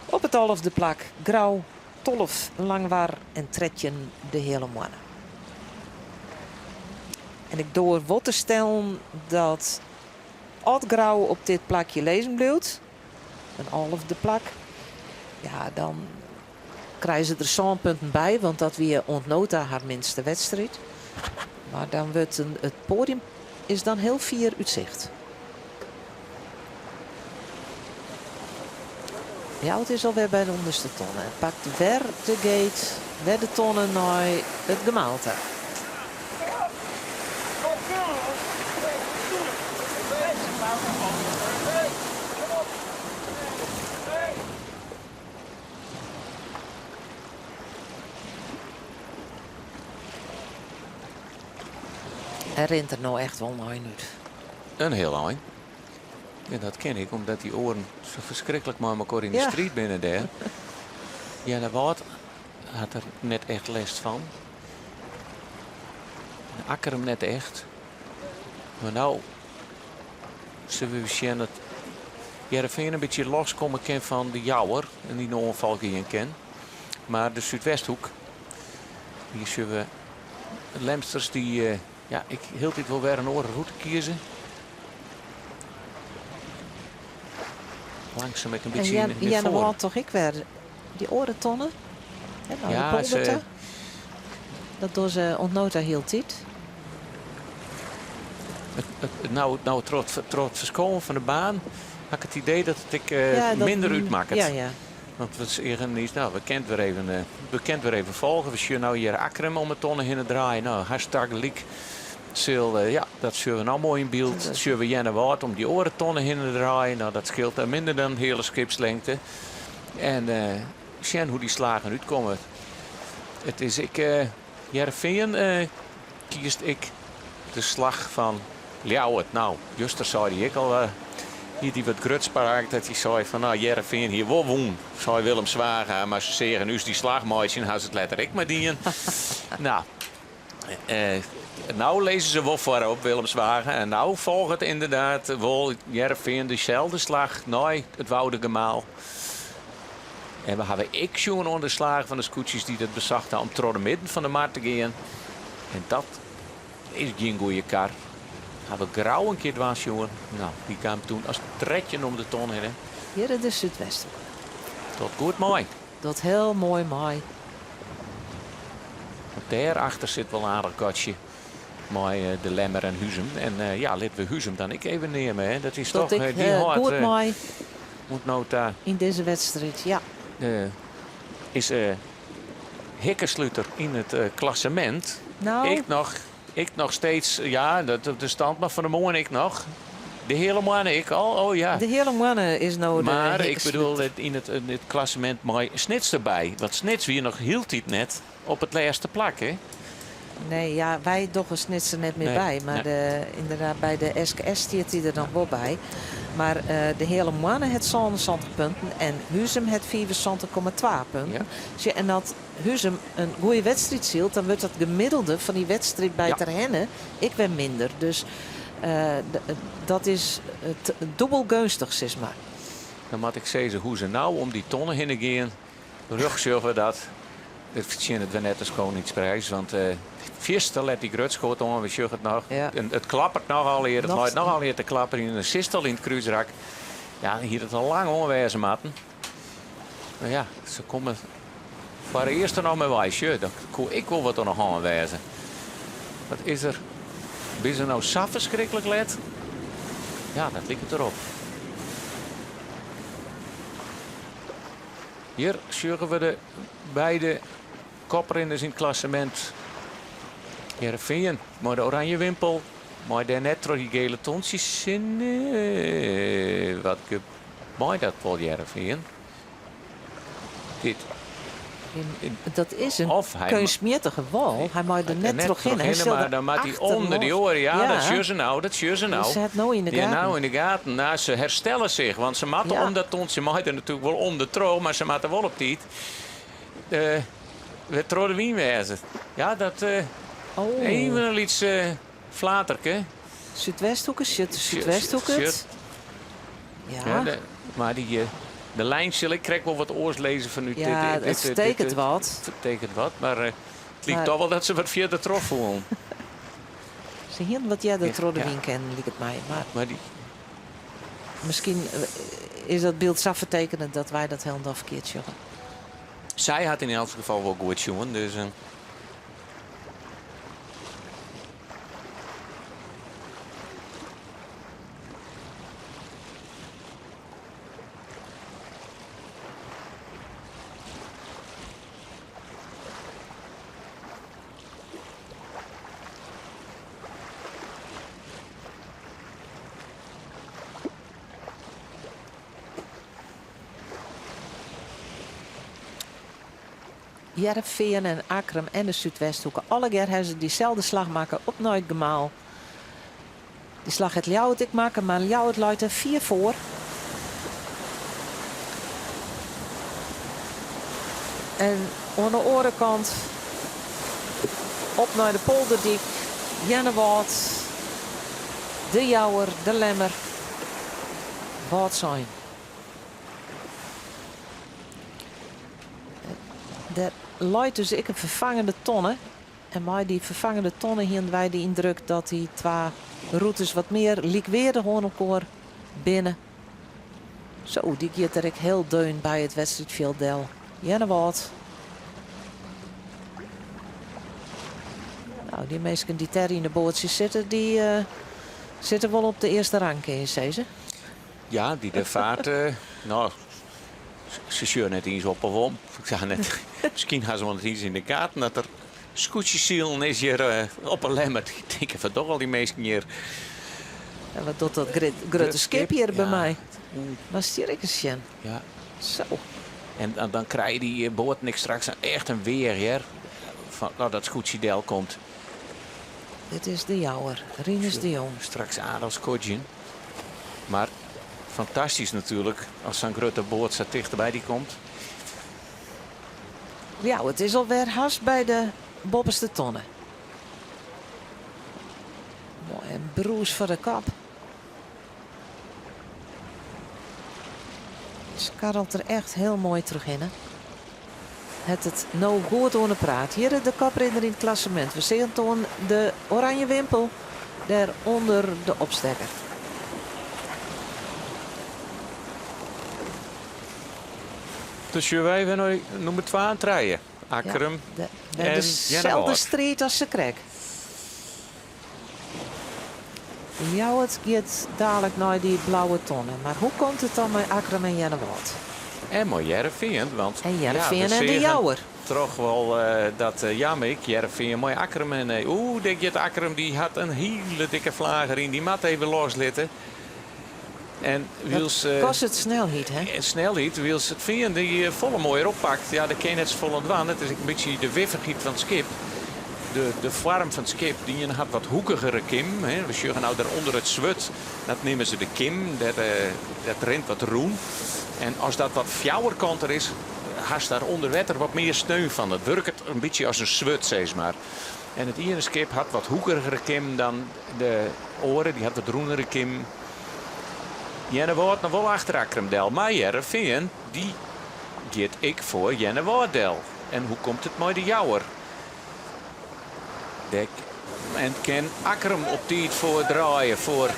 Op it alfde plak Grou, 12 Langwar en 13 De Heale Moanne. En ik doar wol te stellen dat as Grou op dit plakje lizzen bliuwt, in alfde plak, ja, dan krije se der sân punten by, want dat wie oant no ta har minste wedstriid. Mar dan wurdt it poadium is dan hiel fier út sicht. Ljouwert is alwer by de ûnderste tonne. Pakt wer de gate, wer de tonne nei it gemaal ta. En rint der no echt wol in ein út. In hiel ein. En dat kin ek, omdat dy oaren sa ferskriklik mei mekoar yn de striid binne dêr. Earnewâld hat der net echt lêst fan. En Akkrum net echt. Mar no sille we sjen dat. Hearrenfean in bytsje loskomme kin fan de Jouwer en yn de oanfal gean kin. Mar de Súdwesthoek, hier sjogge we Lemsters dy't ja, ek hieltyd wol wer in oare rûte kieze. Langsum ek in bytsje yn de En Jan toch ek wer dy oare tonne? Hè, nou, Ja, de polder ze- ta. Dat dogge se oant no ta hieltyd. No, no troch troch it ferskowen fan de baan ha ik it idee dat it ek Ja, dat- minder útmakket. Ja, ja. Want we seagen niis, no, we kinne it wer even, we kinne it wer even folgje. We sjogge no hjir Akkrum om 'e tonne hinne draaien. No, hast tagelyk sil, ja, dat sjogge we no moai yn byld. Sjogge we Earnewâld om dy oare tonne hinne draaien. No, dat skeelt dan minder dan heale skipslingte. En sjen hoe't dy slagen útkomme. It is ek Hearrenfean kiest ek de slach fan Ljouwert. No, juster sei hy ek al, hie hy wat grutspraak dat hy sei fan no, Hearrenfean hie wol wûn, sei Willem Zwaga, mar se seagen ús dy slach meitsjen, ha se it letter ek mar dien. No, no lizze se wol foarop, Willem Zwaga, en no folget ynderdaad wol Hearrenfean dyselde slach nei it Woudagemaal. En we hawwe ek sjoen oan de slagen fan de skûtsjes dy't it besocht ha om troch de midden fan de mar te gean. En dat is gjin goede kar. Hawwe Grou in kear dwaan sjoen. No, dy kaam toen as 13 om de ton hinne. Hjir is de Súdwesthoeke. Docht goed mei. Docht hiel moai mei. Want dêrachter sit wol in aardich gatsje mei de Lemmer en Huzum. En ja, litte we Huzum dan ek even neame. Hè. Dat is Docht toch, ek, dy hâldt, goed mei. Oant no ta. Yn dizze wedstriid, ja. Is hikkesluter yn it klassemint. Nou. Ek noch, ek noch steeds, ja, dat, de stand mar fan 'e moarn ek noch. De hiele moanne ek al, oh ja. De hiele moanne is no de Mar ik hikkesluter. bedoel, yn it klassemint mei Snits derby. Want Snits wie noch hieltyd net op it lêste plak, hè? Nee, ja, wy dogge Snits der net mear Nee, by. Mar nee. de, ynderdaad, by de SKS stiet hy der noch wol by. Mar de Heale Moanne hat 77 punten en Huzum hat 75,2 punten. Sjoch, en as Huzum in goede wedstriid sylt, dan wurdt dat gemiddelde fan dy wedstriid by Terherne ek wer minder. Dus dat is dûbel geunstich, sis mar. Dan moat ik sizze hoe't se no om dy tonne hinne gean. Rjochts sjogge we dat. It fertsjinnet wer net de schoonheidsprijs, want fierste let dy grutskoat oan, we sjogge it noch. En it klappert noch allegear, it leit noch allegear te klapperjen. En sitst al yn it krúsrak. Ja, hie it al lang oan wêze moatten. Mar ja, se komme foarearst der noch mei wei. Sjoch, dan koe ek wol wat oan de hân wêze. Wat is der? Binne se no sa ferskriklik let? Ja, dat liket derop. Hjir sjogge we de beide koprinners yn it klassemint. Hearrenfean mei de oranje wimpel, mei dêr net troch dy gele tontsjes sinne. Wat mei dat wol Hearrenfean? Dit. Dat is in Of hy keunstmjittige wal. Hy mei der net trochhinne. Hy sil mar der dan moat hy achter ûnder dy los. oare. Ja, Ja. dat sjogge se no, dat sjogge se no. Se hat no yn de Ja, gaten. no yn de gaten. Nou, se herstelle sich, want se moatte Ja. om dat tontsje mei der natuerlik wol om de troch, mar se moatte wol op tiid wer troch de wyn wêze. Ja, dat Oh. even in lyts flaterke. Súdwesthoeke, sjocht de Súdwesthoeke it? Sjocht. Ja. Ja, de, mar dy, de lijn sil ik krekt wol wat oars lizze fanút Ja, dit, dit, it dit, tekent dit, wat. It tekent wat, mar it liket Mar toch wol dat se wat fierder trochfoelen. Se hienen wat earder Ja, troch de ja. wyn kinnen, liket my. Mar Maar dy miskien is dat byld sa fertekenend dat wy dat hielendal ferkeard sjogge. Sy hat yn elts gefal wol goed sjoen, dus. Hearrenfean en Akkrum en de Súdwesthoeke allegear hawwe se dyselde slach makke op nei it gemaal. Dy slach hat Ljouwert ek makke, mar Ljouwert leit der fier foar. En oan de oare kant op nei de Polderdyk, Earnewâld, De Jouwer, De Lemmer, Wâldsein. Der leit dus ek in ferfangende tonne. En mei dy ferfangende tonne hiene wy de yndruk dat dy twa rûtes wat mear lykweardich oan elkoar binne. Zo, dy giet der ek hiel deun by it wedstriidfjild del. Earnewâld. Nou, dy minsken dy't dêr yn de boatsjes sitte, dy sitte wol op de earste rang, kinne je sizze. Ja, dy de faart, no, se sjogge net iens op of om. Ik sa net, miskien ha se wol net iens yn de gaten dat der skûtsjesilen is hjir op 'e Lemmer. Ik tink, wat dogge al dy minsken hjir? En wat docht dat grutte skip hjir by my? Moatst hjir ek ris sjen. Ja. Zo. En dan krije dy boaten ek straks echt in weach, hear. Fan, no, dat skûtsje delkomt. Dit is de Jouwer, Rinus de Jong. Straks aardich skodzjen. Mar fantastysk natuerlik as sa'n grutte boat sa tichteby dy komt. Ja, it is alwer hast by de boppeste tonne. Moai in brûs foar de kop. Skarrelt der echt hiel moai trochhinne. Hat it no goed oan de praat. Hjir de koprinner yn it klassemint. We seagen toan de oranje wimpel dêr ûnder de opstekker. Dus sjogge wy wer nei nûmer twa en trije, Akkrum Ja, en Earnewâld. Deselde striid as sakrekt. Ljouwert giet dalik nei dy blauwe tonne. Mar hoe komt it dan mei Akkrum en Earnewâld? En mei Hearrenfean, want En ja, Hearrenfean we en de seagen Jouwer. troch wol dat Jammik, Hearrenfean mei Akkrum en oeh, dêr giet Akkrum, dy hat in hiele dikke flager yn, dy moat even loslitte. En wylst, Dat kostet snelheid, hè? En snelheid, wylst it Fean dy folle moaier oppakt. Ja, dêr kin je net safolle oan dwaan. It is ek in bytsje de wiffichheid fan it skip. De, de foarm fan it skip, dy hat wat hoekigere kim. Hè. We sjogge no dêr ûnder it swurd, dat neame se de kim. Dêr, dat rint wat rûn. En as dat wat fjouwerkanter is, hast dêr ûnder wetter wat mear steun fan. Dat wurket in bytsje as in swurd, sis mar. En it iene skip hat wat hoekigere kim dan de oare, dy hat wat rûnere kim. Earnewâld noch wol achter Akkrum del, mar Hearrenfean dy giet ek foar Earnewâld del. En hoe komt it mei de Jouwer? Dêr en kin Akkrum op tiid foardraaie foar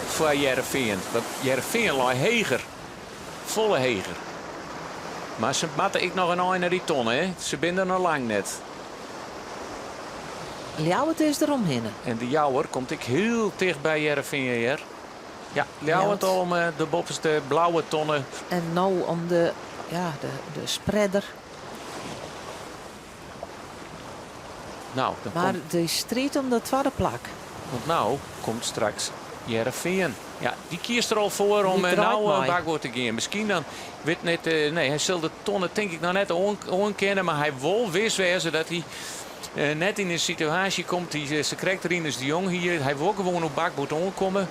foar Hearrenfean. Want Hearrenfean lei heger, folle heger. Mar se moatte ek noch in ein nei dy tonne, hè? Se binne der noch lang net. Ljouwert is der omhinne. En de Jouwer komt ek hiel ticht by Hearrenfean hear. Ja, Ljouwert al om de boppeste blauwe tonne. En no om de, ja, de, de spreader. Nou, dan Mar komt de striid om dat twadde plak. Want no komt straks Hearrenfean. Ja, dy kiest der al foar om Dy draait no mei. bakboard te gean. Miskien dan wit net, nee, hy sil de tonne tink ik noch net oankinne, mar hy wol wis wêze dat hy net yn in situaasje komt dy't sakrekt Rinus de Jong hie. Hy wol gewoan op bakboard oankomme.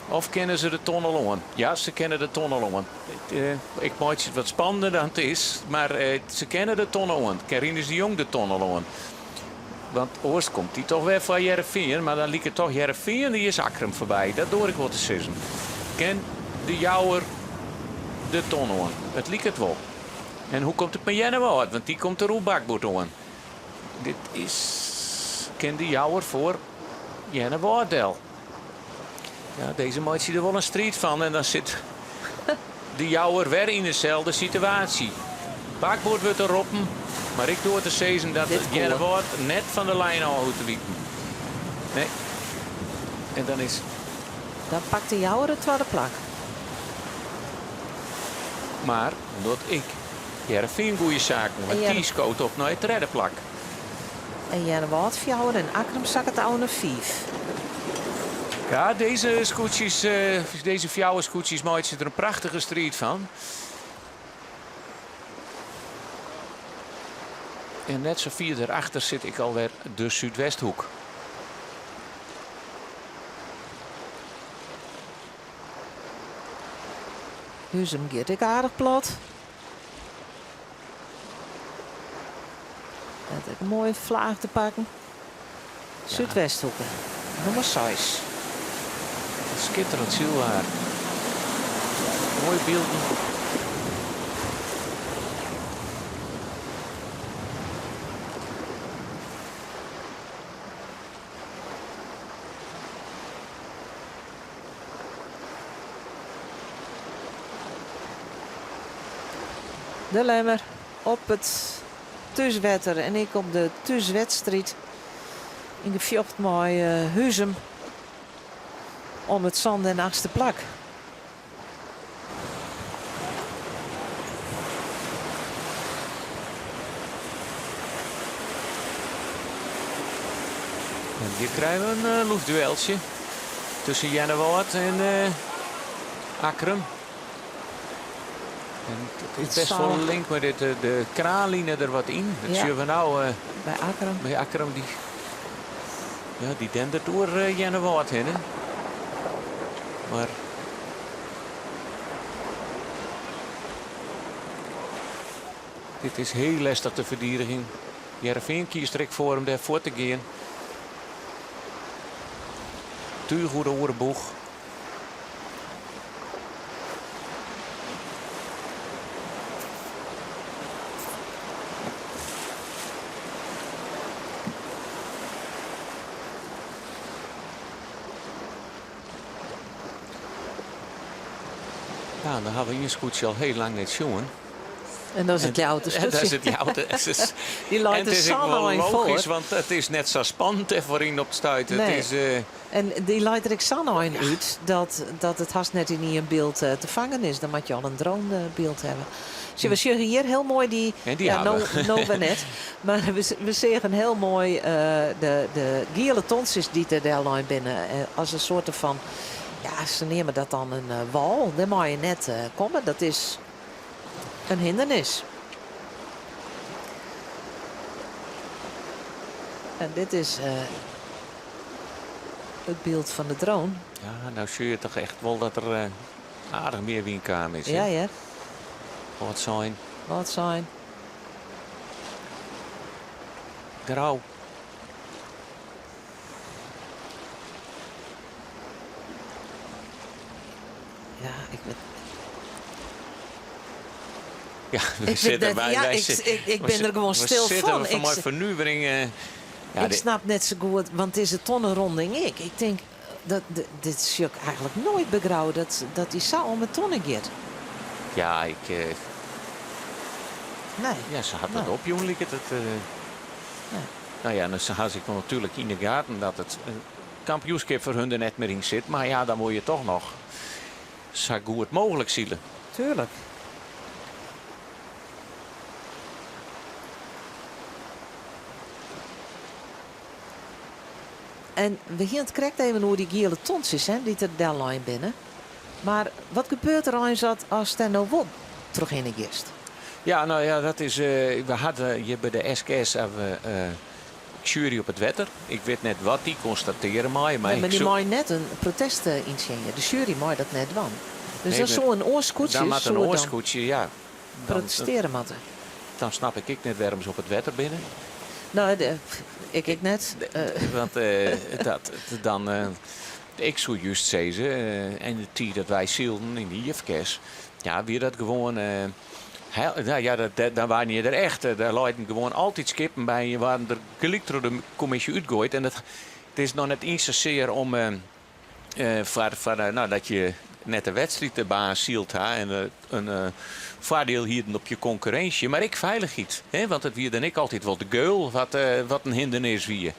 Of kinne se de tonne al oan? Ja, se kinne de tonne al oan. Ik meitsje it wat spannender dan it is, mar se kinne de tonne oan. Kin Rinus de Jong de tonne al oan? Want oars komt hy toch wer foar Hearrenfean, mar dan liket toch Hearrenfean dy is Akkrum foarby. Dat doar ik wol te sizzen. Kin de Jouwer de ton oan? It liket wol. En hoe komt it mei Earnewâld? Want dy komt der oer bakboard oan. Dit is kin de Jouwer foar Earnewâld del? Ja, dizze meitsje der wol in striid fan en dan sit de Jouwer wer yn deselde situaasje. Bakboard wurdt der roppen, mar ik doar te sizzen dat Dit koe. Earnewâld net fan de lijn ôf hoecht te wiken. Nee. En dan is. Dan pakt de Jouwer it twadde plak. Mar docht ek Hearrenfean goede saken, want dy skoot op nei it tredde plak. En Earnewâld fjouwer en Akkrum sakket ôf nei fiif. Ja, dizze skûtsjes, dizze fjouwer skûtsjes meitsje der in prachtige striid fan. En net sa fier derachter sit ek alwer de Súdwesthoek. Huzum giet ek aardich plat. Dat ek in moaie flaach te pakken. Súdwesthoeke, nûmer seis. Skitterend sylwaar. Moaie bylden. De Lemmer op it thúswetter en ek op de thúswedstriid yn gefjocht mei Huzum om it sande en achtste plak. En hjir krije we in eh, loftdueltsje tusken Earnewâld en eh, Akkrum. En it is best wol link mei dit, eh, de kraanline der wat yn. Dat ja. sjogge we no uh, by Akkrum. By Akkrum dy, ja, dy dendert oer uh, Earnewâld hinne. Mar dit is hiel lestich te ferdigenjen. Hearrenfean kiest der ek foar om dêr fuort te gean. Túch oer de oare boech. Ja, dan ha we ien skûtsje al hiel lang net sjoen. En dat is it Ljouwerter skûtsje. Dat is it Ljouwerter. Dy leit der sa no yn foar. Logysk, want it is net sa spannend dêrfoaryn op it stuit. Nee. It is, uh... En dy leit der ek sa ein út dat, dat it hast net yn ien byld eh, te fangen is. Dan moat je al in dronebyld hawwe. Sjoch, we sjogge hjir hiel moai dy. En dy ja, no, no wer net. Mar we, we seagen hiel moai uh, de, de giele tontsjes dy't der dellein binne. Eh, as in soarte fan, ja, se neame dat dan in uh, wal. Dêr mei je net uh, komme. Dat is in hindernis. En dit is it byld fan de drone. Ja, no sjoch je toch echt wol dat der aardich mear wyn kaam is. Ja, hear. Wâldsein. Wâldsein. Grou. Ja, ik wit. Ja, we sitte by. Ja, ik, ik, ik bin der gewoan stil fan. We sitte mei fernuvering. Ja, ik snap net sa goed, want dizze tonneronding ek. Ik tink, dat, dit sjoch ik eigentlik noait by Grou, dat, dat dy sa om 'e tonne giet. Ja, ik. Nee. Ja, se hat it opjûn, liket it. Nee. No ja, dan ha se ek wol natuerlik yn de gaten dat it kampioenskip foar hun der net mear yn sit. Mar ja, dan wol je toch noch sa goed mooglik sile. Tuerlik. En we hiene it krekt even oer dy giele tontsjes hè, dy't der dellein binne. Mar wat gebeurt der eins as dêr no wol trochhinne giest? Ja, no ja, dat is. We hadden hjir by de SKS hawwe we sjuery op it wetter. Ik wit net wat dy konstatearje meie, mar Nee, mar ik dy soe. mei net in protest yntsjinje. De sjuery mei dat net dwaan. Dus Nee, dan soe in oar skûtsje Dan moat in soe oar dan skûtsje, ja. Dan, protestearje moatte. dan snap ik ek net wêrom se op it wetter binne. No, de, ik ek net. Want dat, dan, ik soe just sizze, en de tiid dat wy sylden yn de IFKS, ja, wie dat gewoan. Nou ja, dat, dan waarden je der echt. Dêr leiden gewoan altyd skippen by en je waarden der gelyk troch de kommisje útgoaid. En dat, it is noch net iens sasear om foar, foar no, dat je net de wedstriid de baan syld ha en in foardiel hienen op je konkurrinsje, mar ek feilichheid. Hè? Want it wie dan ek altyd wol de geul wat, wat in hindernis wie.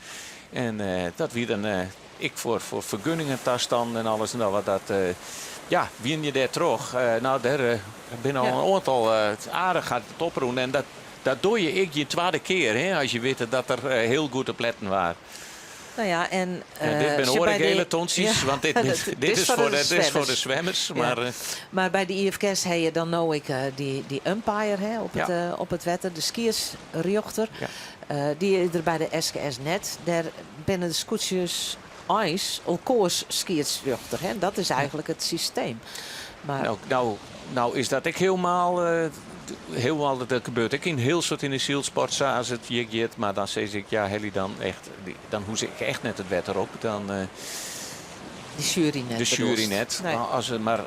En dat wie dan ek foar, foar fergunningen tastanden en alles en dat wat dat. Ja, wienen je dêr troch? No, dêr binne al in oantal aardich hat it oprûn. En dat, dat doe je ek je twadde kear, hè, as je witte dat der hiel goed op letten waard. Nou ja, en, Ja, dit binne sjoch, oare by de- gele tontsjes, Ja, want dit, dat- dit, is foar de, dit is foar de swemmers. swemmers. Ja. Mar, Maar by de IFKS ha je dan no ek dy, dy umpire hè, op, it, op it wetter, de skiedsrjochter. Ja. Dy is der by de SKS net. Dêr binne de skûtsjes eins elkoars skiedsrjochter. Hè. Dat is eigentlik it systeem. Mar No, no, no is dat ek hielendal, hielendal, dat gebeurt ek yn hiel soad yn de sylsport sa as it hjir giet. Mar dan sis ik, ja, helje dan echt, dan hoech ik echt net it wetter op. Dan, De sjuery net, De sjuery bedoelst? net. Nee. Mar as, mar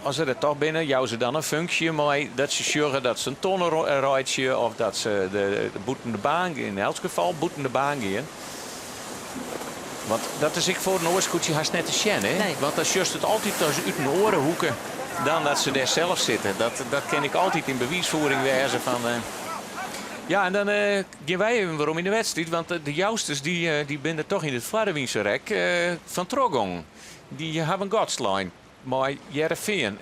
as se der toch binne, jouwe se dan in funksje mei dat se sjogge dat se in tonne reitsje of dat se de, de bûten de baan gean. Yn elts gefal bûten de baan gean. Want dat is ek foar in oar skûtsje hast net te sjen, hè? Nee. Want dan sjochst it altyd as út in oare hoeke. Dan dat se dêr sels sitte. Dat, dat kin ik altyd in bewiisvoering wêze fan. Ja, en dan gean wy even werom yn de wedstriid, want de Jousters dy, dy binne toch yn it foarewynse rek fan trochgongen. Dy hawwe in gat slein mei Hearrenfean.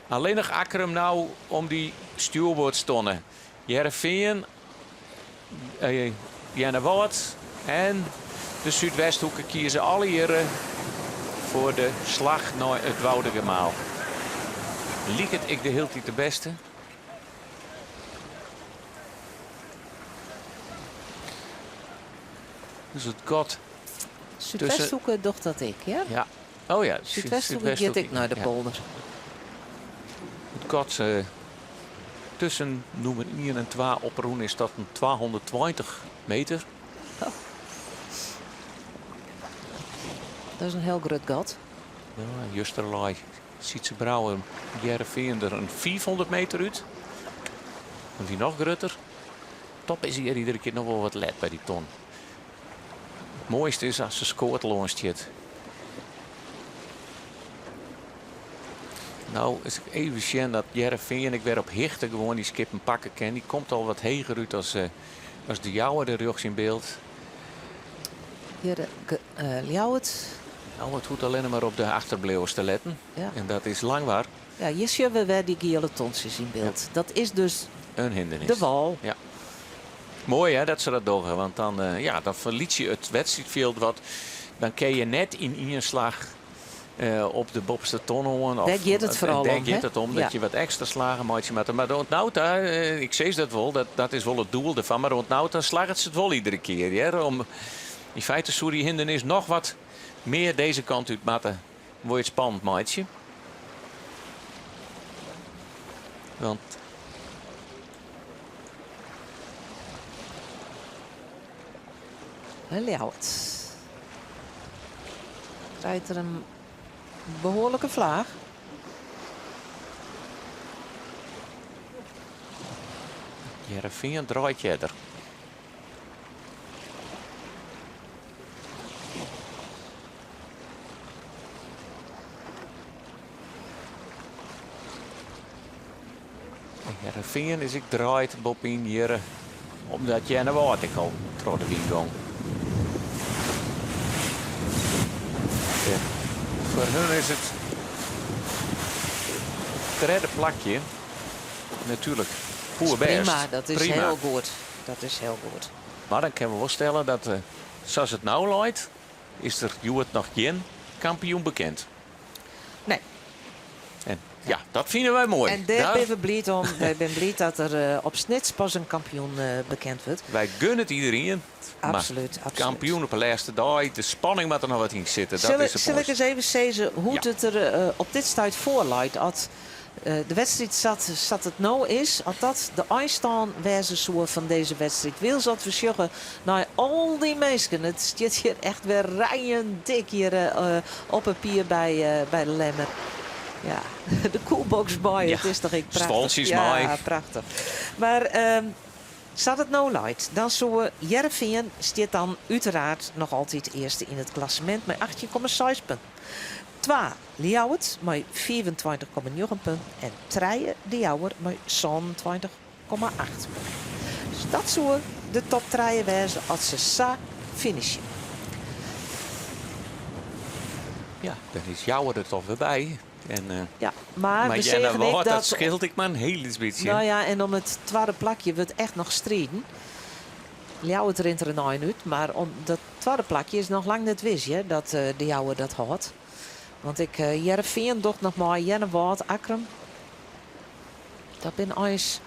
Allinnich Akkrum no om dy stjoerboardstonne. Hearrenfean, Earnewâld en de Súdwesthoeke kieze allegearre foar de slach nei it Woudagemaal. Liket ek de hieltyd de bêste. Dus it gat Súdwesthoeke docht dat ek, ja? Ja. Oh ja, Súdwesthoeke giet ek nei de polder. It gat tusken nûmer ien en twa oprûn is dat in 220 meter. Oh. Dat is in hiel grut gat. Ja, juster lei Sytze Brouwer Hearrenfean der in 500 meter út. Dat wie noch grutter. Top is hjir iedere kear noch wol wat let by dy ton. It moaiste is as de skoat oan stiet. No is ik even sjen dat Hearrenfean ek wer op hichte gewoan dy skippen pakke kin. Dy komt al wat heger út as, eh, as de Jouwer der rjochts yn byld. Hjir uh, Ljouwert. Ljouwert hoecht allinne mar op de achterbliuwers te letten. Ja. En dat is langwaar. Ja, hjir sjogge we wer dy giele tontsjes yn byld. Ja. Dat is dus in hindernis. De wâl. Ja. Moai hè, dat se dat dogge, want dan, uh, ja, dan ferlyts je it wedstriidfjild wat. Dan kin je net yn ien slach uh, op de boppeste ton oan. Dêr giet it foaral om. Dêr giet it om, dat je wat ekstra slagen meitsje moatte. Mar oant no ta, uh, ik sis dat wol, dat, dat is wol it doel derfan. Mar oant no ta slagget se it wol iedere kear. Hear, om, yn feite soe dy hindernis noch wat mear dizze kant út moatte. Wol je it spannend meitsje. Want Ljouwert krijt der in behoarlike flaach. Hearrenfean draait earder. Hearrenfean is ek draaid boppe-yn hjir, omdat Earnewâld ek al troch de wyn gong. Ja. Foar hun is it tredde plakje natuerlik poerbêst. Prima, dat is Prima. hiel goed. Dat is hiel goed. Mar dan kinne we wol stelle dat, eh, sa't it no leit, is der hjoed noch gjin kampioen bekend. Nee. En ja, dat fine wy moai. En dêr binne we bliid om. Wy binne bliid dat der eh, op Snits pas in kampioen eh, bekend wurdt. Wy gunne it iderien. Absoluut, absoluut. Kampioen op de lêste dei, de spanning moat der noch wat yn sitte. Dat Sil, is de sil ik ris even sizze hoe't Ja. it der eh, op dit stuit foar leit? As de wedstriid sa't, sa't it no is, as dat de einstân wêze soe fan dizze wedstriid. Wylst as we sjogge nei al dy minsken, it stiet hjir echt wer rijen dik hjir op 'e pier by, by de Lemmer. Ja, de koelbox by, Ja, it is toch ek prachtich. stuoltsjes Ja, mei. prachtich. Mar ehm, sa't it no leit, dan soe Hearrenfean stiet dan úteraard noch altyd earste yn it klassemint mei 18,6 punten. Twa Ljouwert mei 25,9 punten en trije De Jouwer mei 27,8 punten. Dus dat soe de top trije wêze as se sa finishe. Ja, dan is Jouwer der toch wer by. En, uh, ja, mar, mar we seagen ek dat, dat skeelt ek mar in hiel lyts bytsje. No ja, en om it twadde plakje wurdt echt noch striden. Ljouwert rint der in ein út, mar om dat twadde plakje is noch lang net wis hear, dat de Jouwer dat hâldt. Want ek Hearrenfean docht noch mei, Earnewâld, Akkrum. Dat binne eins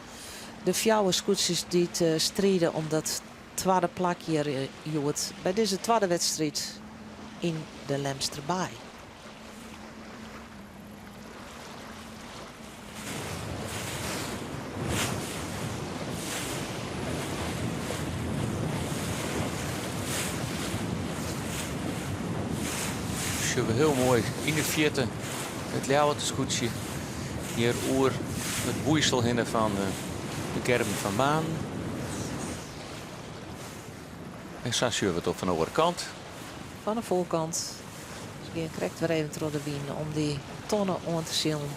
de fjouwer skûtsjes dy't stride om dat twadde plak hjir hjoed by dizze twadde wedstriid yn de Lemsterbaai. Sjogge we hiel moai yn de fierte it Ljouwerter skûtsje hjir oer it boeisel hinne fan de Gerben van Manen. En sa sjogge we it op fan de oare kant. Fan de foarkant. Se gean krekt wer even troch de wyn om dy tonne oan te silen.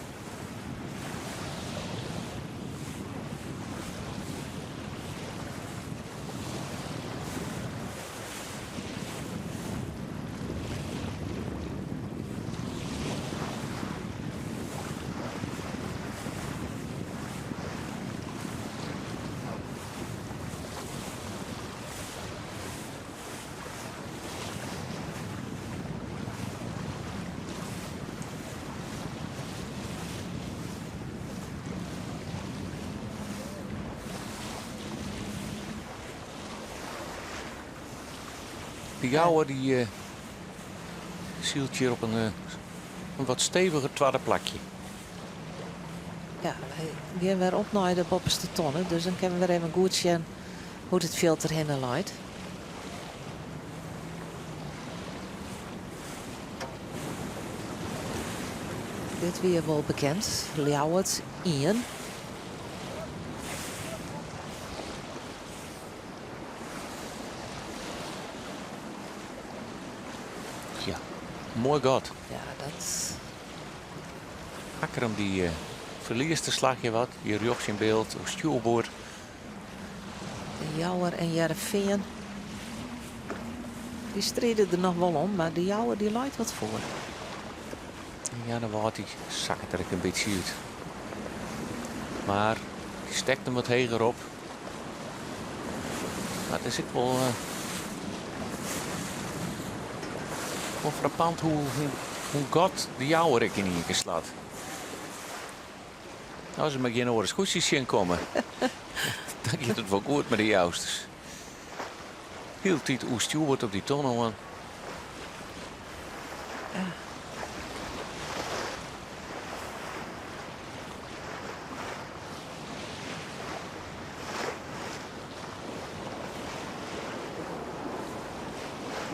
De Jouwer dy eh, sylt hjir op in, eh, in wat steviger twadde plakje. Ja, wy gean wer op nei de boppeste tonne, dus dan kinne we wer even goed sjen hoe't it fjild derhinne leit. Dit wie wol bekend, Ljouwert ien. Ja, moai gat. Ja, dat. Akkrum dy eh, ferliest de slachje wat. Hjir rjochts yn byld, oer stjoerboard. De Jouwer en Hearrenfean. Dy stride der noch wol om, mar de Jouwer dy leit wat foar. Ja, de Wâld dy sakket der ek in bytsje út. Mar dy stekt him wat heger op. Mar it is ek wol, eh, wol frappant hoe, hoe, hoe gat de Jouwer ek yn ien kear slacht. As der mar gjin oare skûtsjes tsjin komme, dan giet it wol goed mei de Jousters. Hieltyd oerstjoerd op dy tonne oan.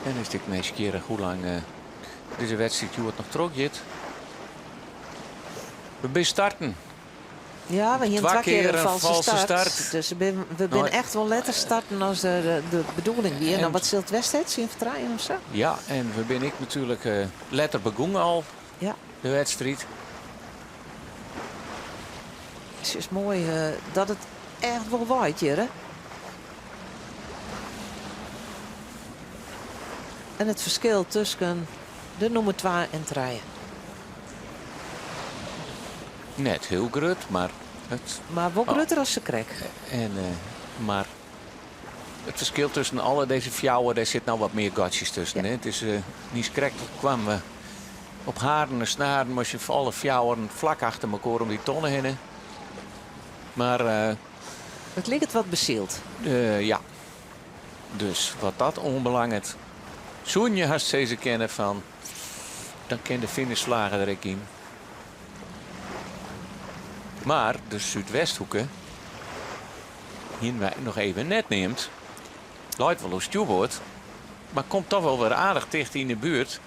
En is it ek nijsgjirrich hoe lang eh, dizze wedstriid hjoed noch trochgiet. We binne starten. Ja, we hiene Twa twa kear kear in in false false start. start. Dus we binne, we binne Nou, echt wol letter starten as de, de, de bedoeling wie. En- Nou, wat sil it west ha? Tsien foar trijen of sa? Ja, en we binne ek natuerlik eh, letter begûn al, Ja. de wedstriid. Het is moai eh, dat it echt wol waait hjir, hè? En it ferskil tusken de nûmer twa en trije. Net hiel grut, mar it. Mar wol grutter as sakrekt. En, eh, mar it ferskil tusken alle dizze fjouwer, dêr sit no wat mear gatsjes tusken. Hè? It is uh, niiskrekt kwam we op haren en snaren, moast je alle fjouweren flak achter elkoar om dy tonne hinne. Mar eh, It liket wat besyld. eh, ja, dus wat dat oanbelanget, soene je hast sizze kinne fan, dan kin de finishflagge der ek yn. Mar de Súdwesthoeke hiene wy noch even net neamd. Leit wol oer stjoerboard, mar komt toch wol wer aardich ticht yn de buert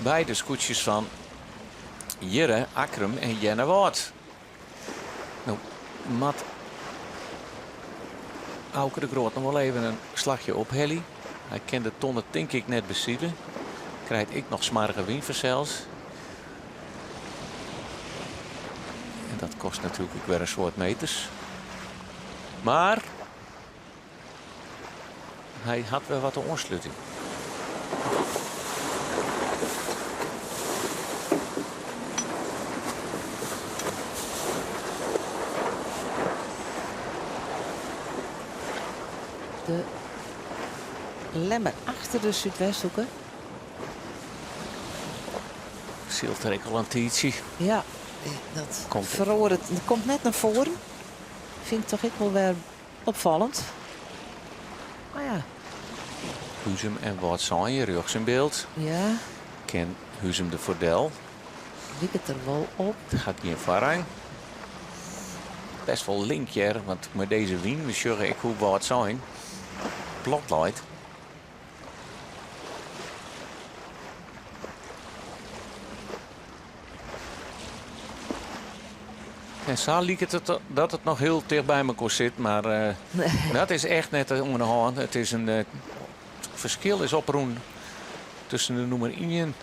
by de skûtsjes fan Jirre, Akkrum en Earnewâld. No moat Auke de Groot noch wol even in slachje ophelje. Hy kin de tonne tink ik net besile. Krijt ek noch smoarge wyn fansels. En dat kostet natuerlik ek wer in soad meters. Mar hy hat wer wat oansluting. De Lemmer achter de Súdwesthoeke. Sylt der ek al in tiidsje. Ja, dat Komt- feroaret. Dat komt net nei foaren. Fyn ik toch ek wol wer opfallend. Mar ja. Huzum en Wâldsein rjochts yn byld. Ja. Kin Huzum der foardel? Liket der wol op. It hat gjin foarrang. Best wol link hjir, want mei dizze wyn, we sjogge ek hoe Wâldsein plat leit. En sa liket it dat it noch hiel ticht by mekoar sit, mar eh, dat is echt net oan de hân. It is in eh, ferskil is oprûn tusken de nûmer ien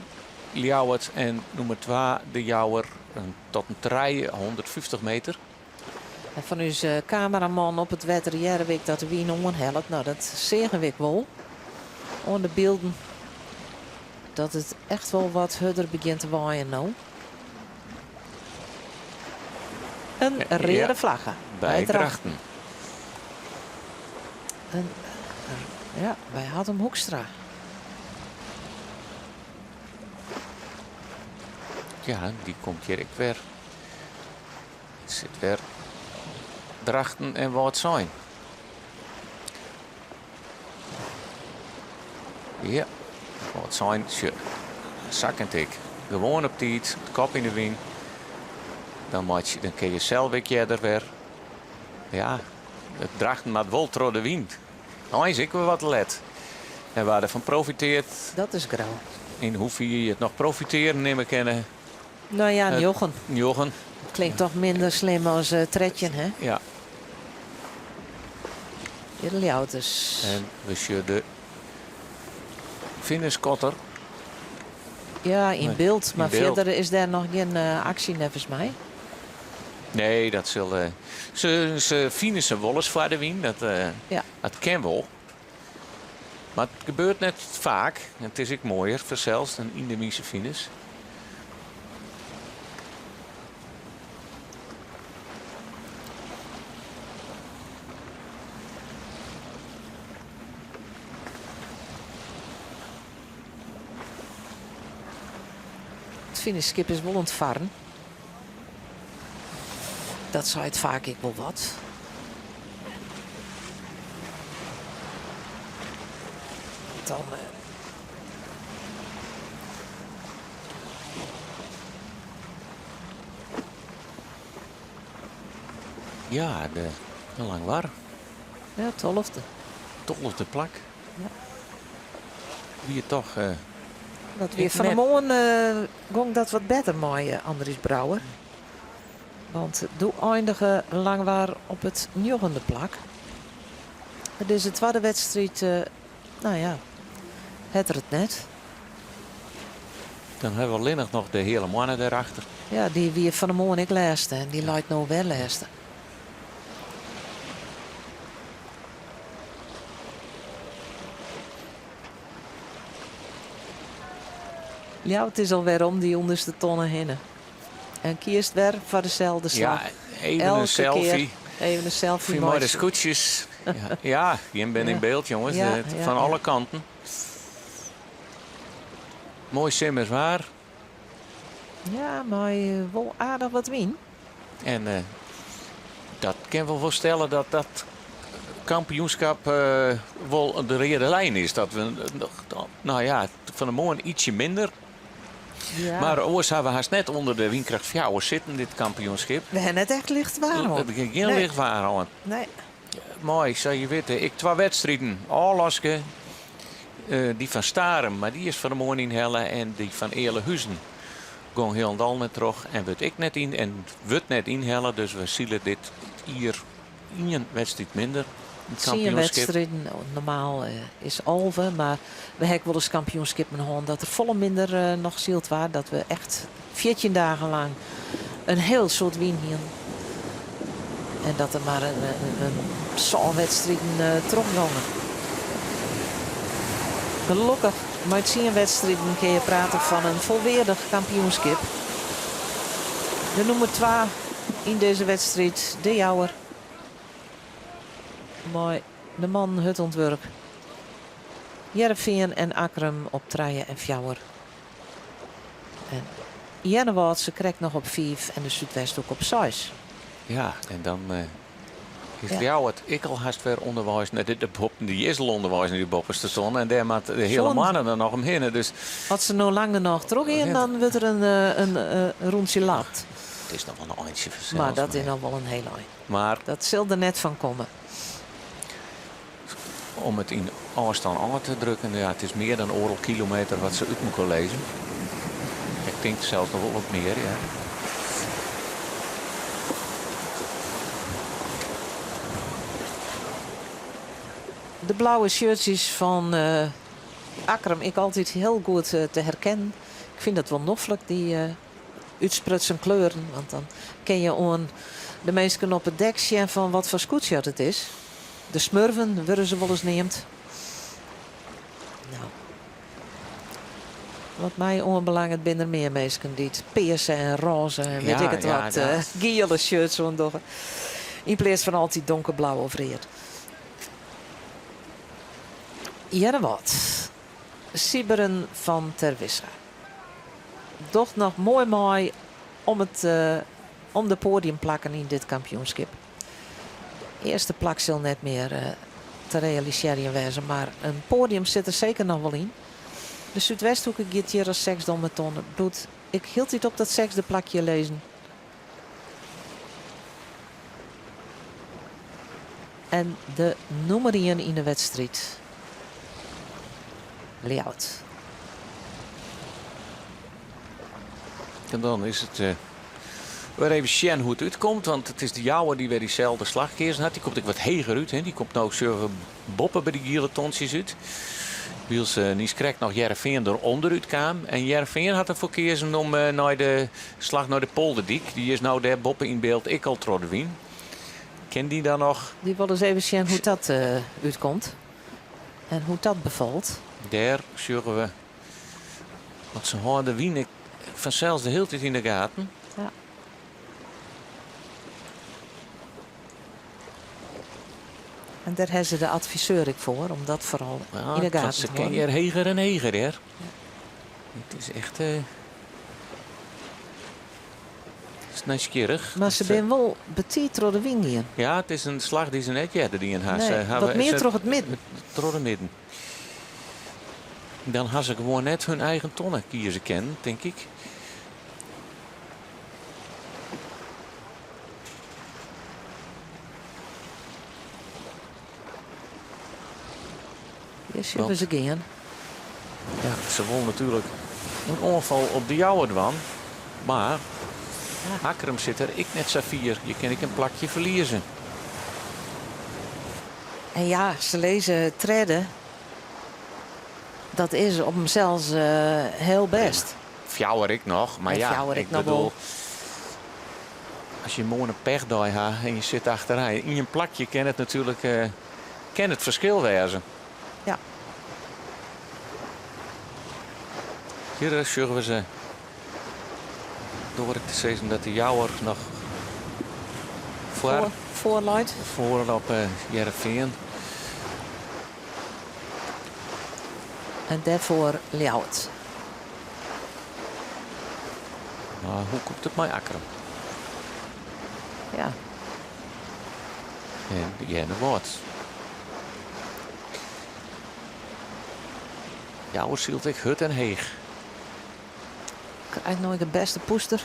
Ljouwert en nûmer twa De Jouwer tot in 350 meter. En fan ús eh, kameraman op it wetter hearre we ek dat de wyn oanhellet. No, dat seagen we ek wol oan de bylden. Dat it echt wol wat hurder begjint te waaien no. In reade flagge by Drachten. En, ja, by Hattum Hoekstra. Ja, dy komt hjir ek wer. Sit wer Drachten en Wâldsein. Ja, wat sein, sjoch, sakkend ek. Gewoan op tiid, de kop yn de wyn. Dan meitsje, dan kin je sels ek earder wer. Ja, it Drachten moat wol troch de wyn. Eins ek wer wat let. En wa derfan profiteart. Dat is grou. Yn hoefier je it noch profitearen nimme kinne. No ja, njoggen. Njoggen. Klinkt toch minder slim as 13, hè? Ja. De Ljouwters. En we sjogge de finishkotter. Ja, yn byld. Mar Yn byld. fierder is dêr noch gjin aksje neffens my. Nee, dat sil. Se, se fine se wolris foar de wyn. Dat, Ja. dat kin wol. Mar it gebeurt net faak. En it is ek moaier fansels dan yn de wynse finish. It finishskip is wol oan it farren. Dat seit faak ek wol wat. Dan eh, Ja, de, de Langwar. Ja, tolfde. Tolfde plak. Ja. Wie toch. Uh, dat wie fan 'e moarn uh, gong dat wat better mei eh, Andries Brouwer. Want doe eindige Langwar op it njoggende plak. Dizze twadde wedstriid, no ja, hat er it net. Dan hawwe we allinnich noch de Heale Moanne dêrachter. Ja, dy wie fan 'e moarn ek lêste en dy leit no wer lêste. Ljouwert is alwer om dy ûnderste tonne hinne. En kiest wer foar deselde slach. Ja, even in Elke selfie. kear even in selfie Mei de meitsje. skûtsjes. Ja, ja, jim binne yn byld, jonges. Ja, Eh, ja, Fan ja. alle kanten. Moai simmers waar. Ja, mei eh, wol aardich wat wyn. En eh, dat kin wol foarstelle dat dat kampioenskip eh, wol de reade lijn is. Dat we, no ja, fan 'e moarn ytsje minder. Ja. Mar oars hawwe we hast net ûnder de wynkracht fjouwer sitten, dit kampioenskip. We hawwe net echt licht waar hân. Het gjin Nee. licht waar hân. Nee. Moai, sa je witte. Ik twa wedstriden ôflaske. Eh, dy fan Starum, mar dy is fan 'e moarn ynhelle. En dy fan Ealahuzen gong hielendal net troch en wurdt ek net yn en wurdt net ynhelle. Dus we sile dit jier ien wedstriid minder. yn it Tsien kampioenskip. wedstriden, normaal eh, is 11, mar we hawwe ek wolris kampioenskippen hân dat der folle minder eh, noch syld waard. Dat we echt 14 dagen lang in hiel soad wyn hienen. En dat der mar in, in, in sân wedstriden eh, trochgongen. Gelokkich, mei tsien wedstriden kinne je prate fan in folweardich kampioenskip. De nûmer twa yn dizze wedstriid, De Jouwer. Mei de mannen hurd oan it wurk. Hearrenfean en Akkrum op trije en fjouwer. En Earnewâldse krekt noch op fiif en de Súdwesthoek op seis. Ja, en dan eh, is Ja. Ljouwert ek al hast wer ûnderweis nei de, de boppen, dy is al ûnderweis nei de boppenste tonne en dêr moat de Heale Zo'n- Moanne der noch omhinne. Dus As se no lang genôch trochgean, dan wurdt der in, eh, in, eh, rûntsje lapt. it is noch wol in eintsje fansels. Mar dat is noch wol in hiel ein. Maar Dat sil der net fan komme. om it yn ôfstân ôf te drukken, ja, it is mear dan oardel kilometer wat se út mekoar lizze. Ik tink sels noch wol wat mear, ja. De blauwe shirtsjes fan eh, Akkrum ek altyd hiel goed eh, te herkennen. Ik fyn dat wol noflik, dy eh, útsprutsen kleuren. Want dan kinne je oan de minsken op it dek sjen fan wat foar skûtsje it is. De smurven wurde se wolris neamd. No. Wat my oanbelanget binne der mear minsken dy't pearse en rôze en wit Ja, ik it ja, wat dat. eh, giele shirts oandogge. Yn pleats fan altyd donkerblau of read. Earnewâld. Siberen van Terwissa. Docht noch moai mei om, it, eh, om de poadiumplakken yn dit kampioenskip. Earste plak sil net mear eh, te realisearjen wêze, mar in poadium sit der seker noch wol yn. De Súdwesthoeke giet hjir as sechsde om 'e tonne. Bliuwt ek hieltyd op dat sechsde plakje lizzen. En de nûmer ien yn de wedstriid, Ljouwert. En dan is it eh, wer even sjen hoe't it útkomt. Want it is de Jouwer dy't wer dyselde slach keazen hat. Dy komt ek wat heger út. Hè. Dy komt no suver boppe by dy giele tontsjes út. Wylst uh, niiskrekt noch Hearrenfean derûnder útkaam. En Hearrenfean hat derfoar keazen om uh, nei de slach nei de Polderdyk. Dy is no dêr boppe yn byld ek al troch de wyn. Kin dy dan noch? Dy wol ris even sjen hoe't dat uh, útkomt. En hoe't dat befalt. Dêr sjogge we. Want se hâlde de wyn fansels de hiele tiid yn de gaten. Ja. En dêr ha se de adviseur ek foar, om dat foaral Ja, yn de gaten se te kin hâlden. hjir heger en heger, hear. It is echt uh, is nijsgjirrich. Mar se binne wol betiid troch de wyn gien. Ja, it is in slach dy't se net earder dien ha. Nee, Se hawwe- wat mear se- troch it midden. Troch de midden. Dan ha se gewoan net hun eigen tonne kieze kinnen, tink ik. Hjir sjogge se gean. Ja, se wol natuerlik in oanfal op de Jouwer dwaan. Mar Akkrum sit der ek net sa fier. Je kin ek in plakje ferlieze. En ja, se lizze tredde. Dat is op himsels hiel bêst. Fjouwer ek noch, mar En ja, fjouwer ek ik noch bedoel, wol. as je moarn in pechdei ha en je sitte achteryn, yn in plakje kin it natuerlik eh, kin it ferskil wêze. Ja. Hjir eh, sjogge we se doar ik te sizzen dat de Jouwer noch foar, Foar, foar leit. foar op eh, Hearrenfean. En dêrfoar Ljouwert. Mar hoe komt it mei Akkrum? Ja. En Earnewâld. Jouwer sylt ek hurd en heech. Krijt no de bêste poester.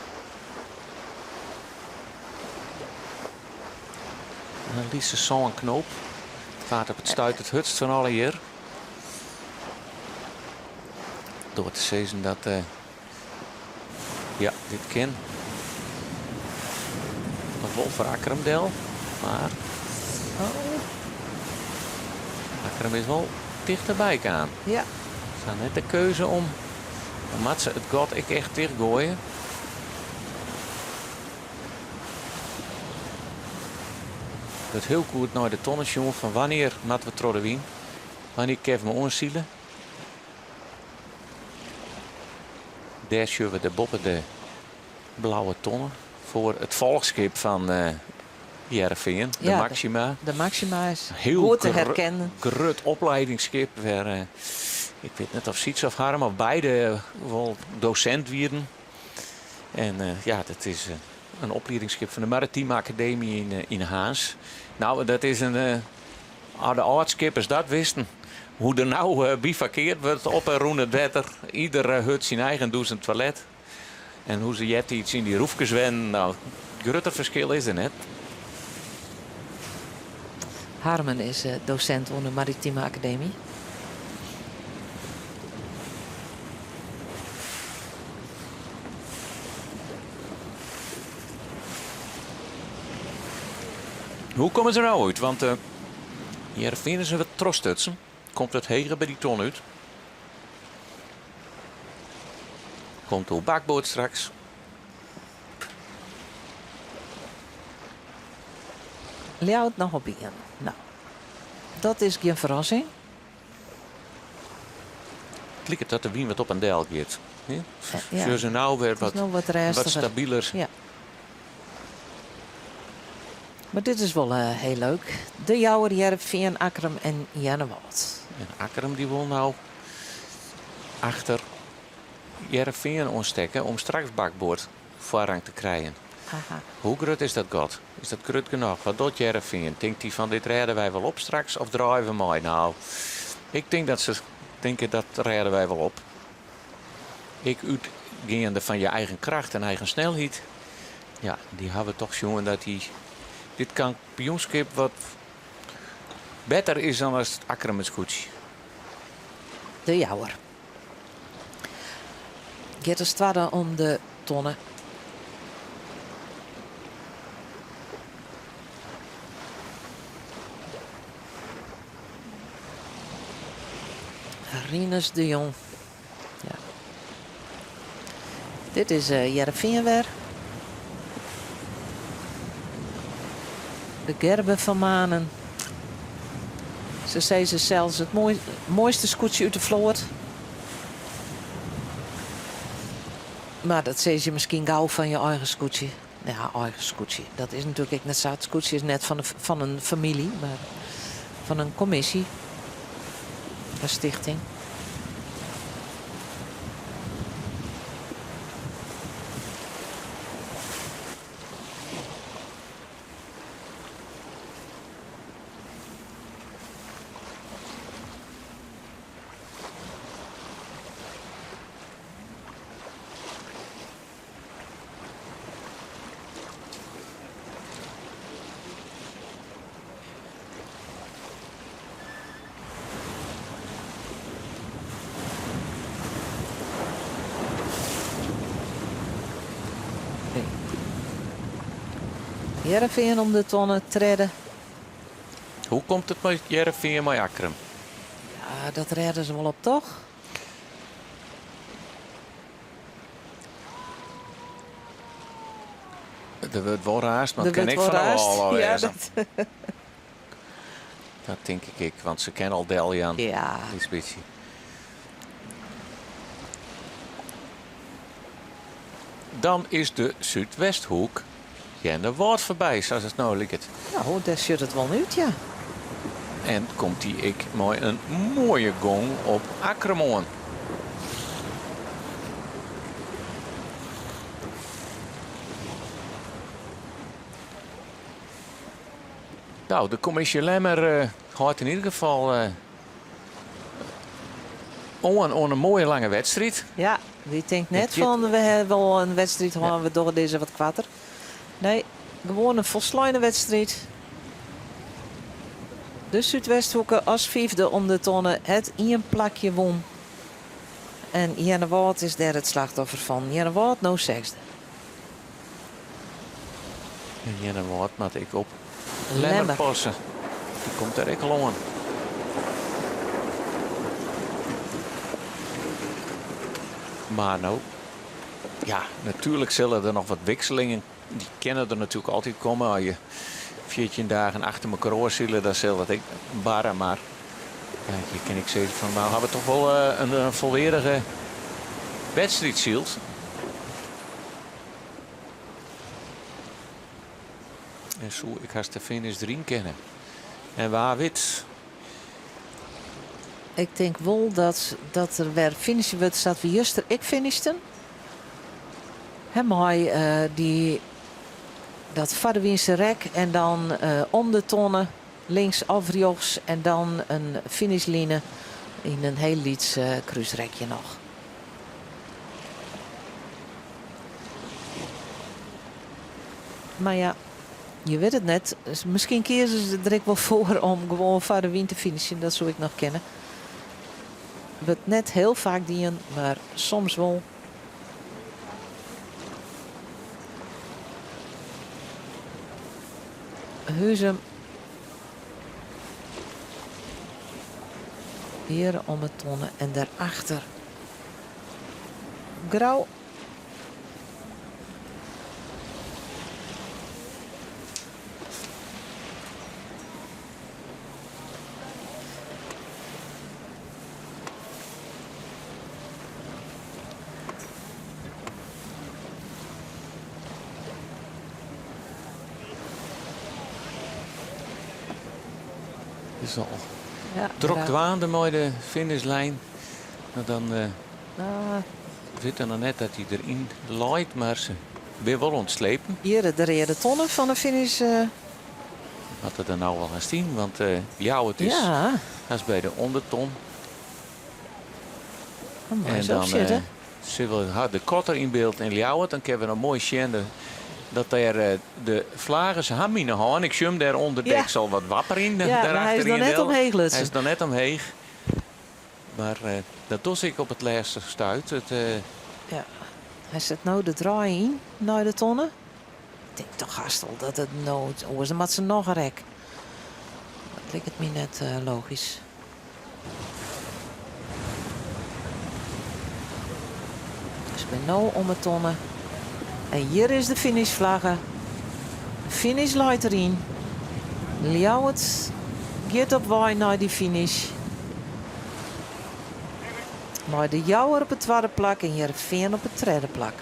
In lytse sânknoop. Waard op it stuit it hurdst fan allegear. Doar te sizzen dat uh, ja, dit kin. Noch wol foar Akkrum del, mar oh. Akkrum is wol tichterby kaam. Ja. Se ha net de keuze om, dan moat se it gat ek echt tichtgoaie. Wurdt hiel goed nei de tonne sjoen fan wannear moatte we troch de wyn, wannear kinne we oansile. Dêr sjogge we de boppe de blauwe tonne foar it folchskip fan uh, Hearrenfean, de Ja, Maxima. De Maxima is Hiel goed te herkennen. grut opliedingsskip. Wêr, uh, ik wit net of Syts of Harm of beide wol dosint wienen. En uh, ja, dat is in opliedingsskip fan de Maritieme Akademy yn, yn Harns. No, dat is in. Uh, as de âld-skippers dat wisten, hoe't der no uh, bivakkeard wurdt op en rûn it wetter. Ieder uh, hut syn eigen dûs en toilet. En hoe't se eartiids yn dy roefkes wennen, no, grutter ferskil is der net. Harmen is dosint oan de Maritieme Akademy. Hoe komme se no út? Want uh, Hearrenfean is wat trochstutsen. Komt it heger by dy ton út. Komt oer bakboard straks. Ljouwert noch op ien. No, dat is gjin ferrassing. It liket dat de wyn wat op en del giet. Ja? Ja. Sjogge se no wer Het is wat, no wat wat rêstiger. stabiler. Ja. Mar dit is wol uh, hiel leuk. De Jouwer, Hearrenfean, Akkrum en Earnewâld. En Akkrum dy wol no achter Hearrenfean oanstekke om straks bakboard foarrang te krijen. Aha. Hoe grut is dat gat? Is dat grut genôch? Wat docht Hearrenfean? Tinkt dy fan dit rêde wy wol op straks of draaie we mei? Nou, ik tink dat se tinke dat rêde wy wol op. Ek útgeande fan je eigen kracht en eigen snelheid. Ja, dy hawwe toch sjoen dat dy dit kampioenskip wat better is dan as it Akkrum it skûtsje. De Jouwer giet as twadde om de tonne. Rinus de Jong. Ja. Dit is eh, Hearrenfean wer. De Gerben van Manen. Se sizze sels it moai, moaiste skûtsje út de float. Mar dat sizze je miskien gau fan je eigen skûtsje. Ja, eigen skûtsje. Dat is natuerlik ek net sa. It skûtsje is net fan, de, fan in famylje, mar fan in kommisje, in stichting. Hearrenfean om de tonne tredde. Hoe komt it mei Hearrenfean mei Akkrum? Ja, dat rêde se wol op, toch? Der wurdt wol raasd, mar it kin ek fan de wâl ôf wêze. Dat tink ik ek, want se kin al deljaan. Ja. Lyts bytsje. Dan is de Súdwesthoek Earnewâld foarby, sa't it no liket. No, dêr sjocht it wol út, ja. En komt dy ek mei in moaie gong op Akkrum oan. Nou, de kommisje Lemmer eh, hâldt yn ieder gefal eh, oan oan in moaie lange wedstriid. Ja, dy tinkt net fan we hawwe wol in wedstriid hân, we dogge dizze wat koarter. Nee, gewoan in folsleine wedstriid. De Súdwesthoeke as fiifde om de tonne hat ien plakje wûn. En Earnewâld is dêr it slachtoffer fan. Earnewâld no sechsde. En Earnewâld moat ek op Lemmer passe. Dy komt dêr ek al oan. Mar no, ja, natuerlik sille der noch wat wikselingen. Dy kinne der natuerlik altyd komme. As je 14 dagen achter mekoar oan sile, dan sil dat ek barre. Mar ja, je kin ek sizze fan, no ha we toch wol eh, in folweardige wedstriid syld. En soe ik hast de finish deryn kinne. En wa wit. Ik tink wol dat, dat der wer finishe wurdt sa't we juster ek finishten. Hè, mei eh, dy, dat foar-de-wynse rek en dan eh, om de tonne, links of rjochts en dan in finishline yn in hiel lyts eh, krúsrekje noch. Mar ja, je wit it net. Miskien kieze se der ek wol foar om gewoan foar de wyn te finishen. Dat soe ek noch kinne. Wurdt net hiel faak dien, mar soms wol. Huzum. Hjir om 'e tonne en dêrachter Grou. Is al drok dwaande mei de finishlijn. No dan eh, witte noch net dat hy deryn leit, mar se. Bin wol oan it slepen. Hjir de reade tonne fan de finish. Moat it der no al hast yn, want Ljouwert is hast by de ûnderton. En dan sille we har de kotter yn byld yn Ljouwert. Dan kinne we noch moai sjen dat dêr de flaggen, se ha 'm yn 'e hân. Ik sjoch 'm dêr ûnder deks al wat wapperjen. Ja, mar hy is noch net omheech lutsen. Hy is noch net omheech. Mar dat docht ek op it lêste stuit. It, Ja, hy set no de draai yn nei de tonne. Ik tink toch hast al dat it no oars dan moat se noch in rek. Dat liket my net logysk. Dus ik bin no om 'e tonne. En hjir is de finishflagge. De finish leit deryn. Ljouwert giet op wei nei dy finish. Mei de Jouwer op it twadde plak en Hearrenfean op it tredde plak.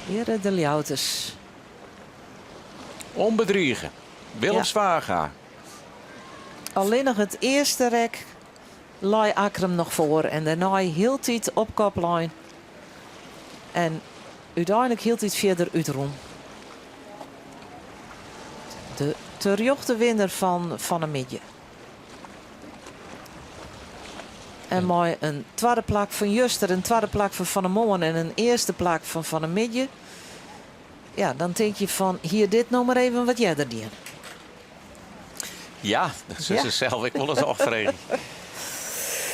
Hjir de Ljouwerters. Onbedrige. Willem Zwaga. Allinnich it earste rek lei Akkrum noch foar en dêrnei hieltyd op kop lein. En úteinlik hieltyd fierder útrûn. De terjochte winner fan fan 'e middei. En mei in twadde plak fan juster, in twadde plak fan fan 'e moarn en in earste plak fan fan 'e middei. Ja, dan tink je fan hie dit no mar even wat earder dien. Ja, dat sil se sels ek wolris ôffreegje.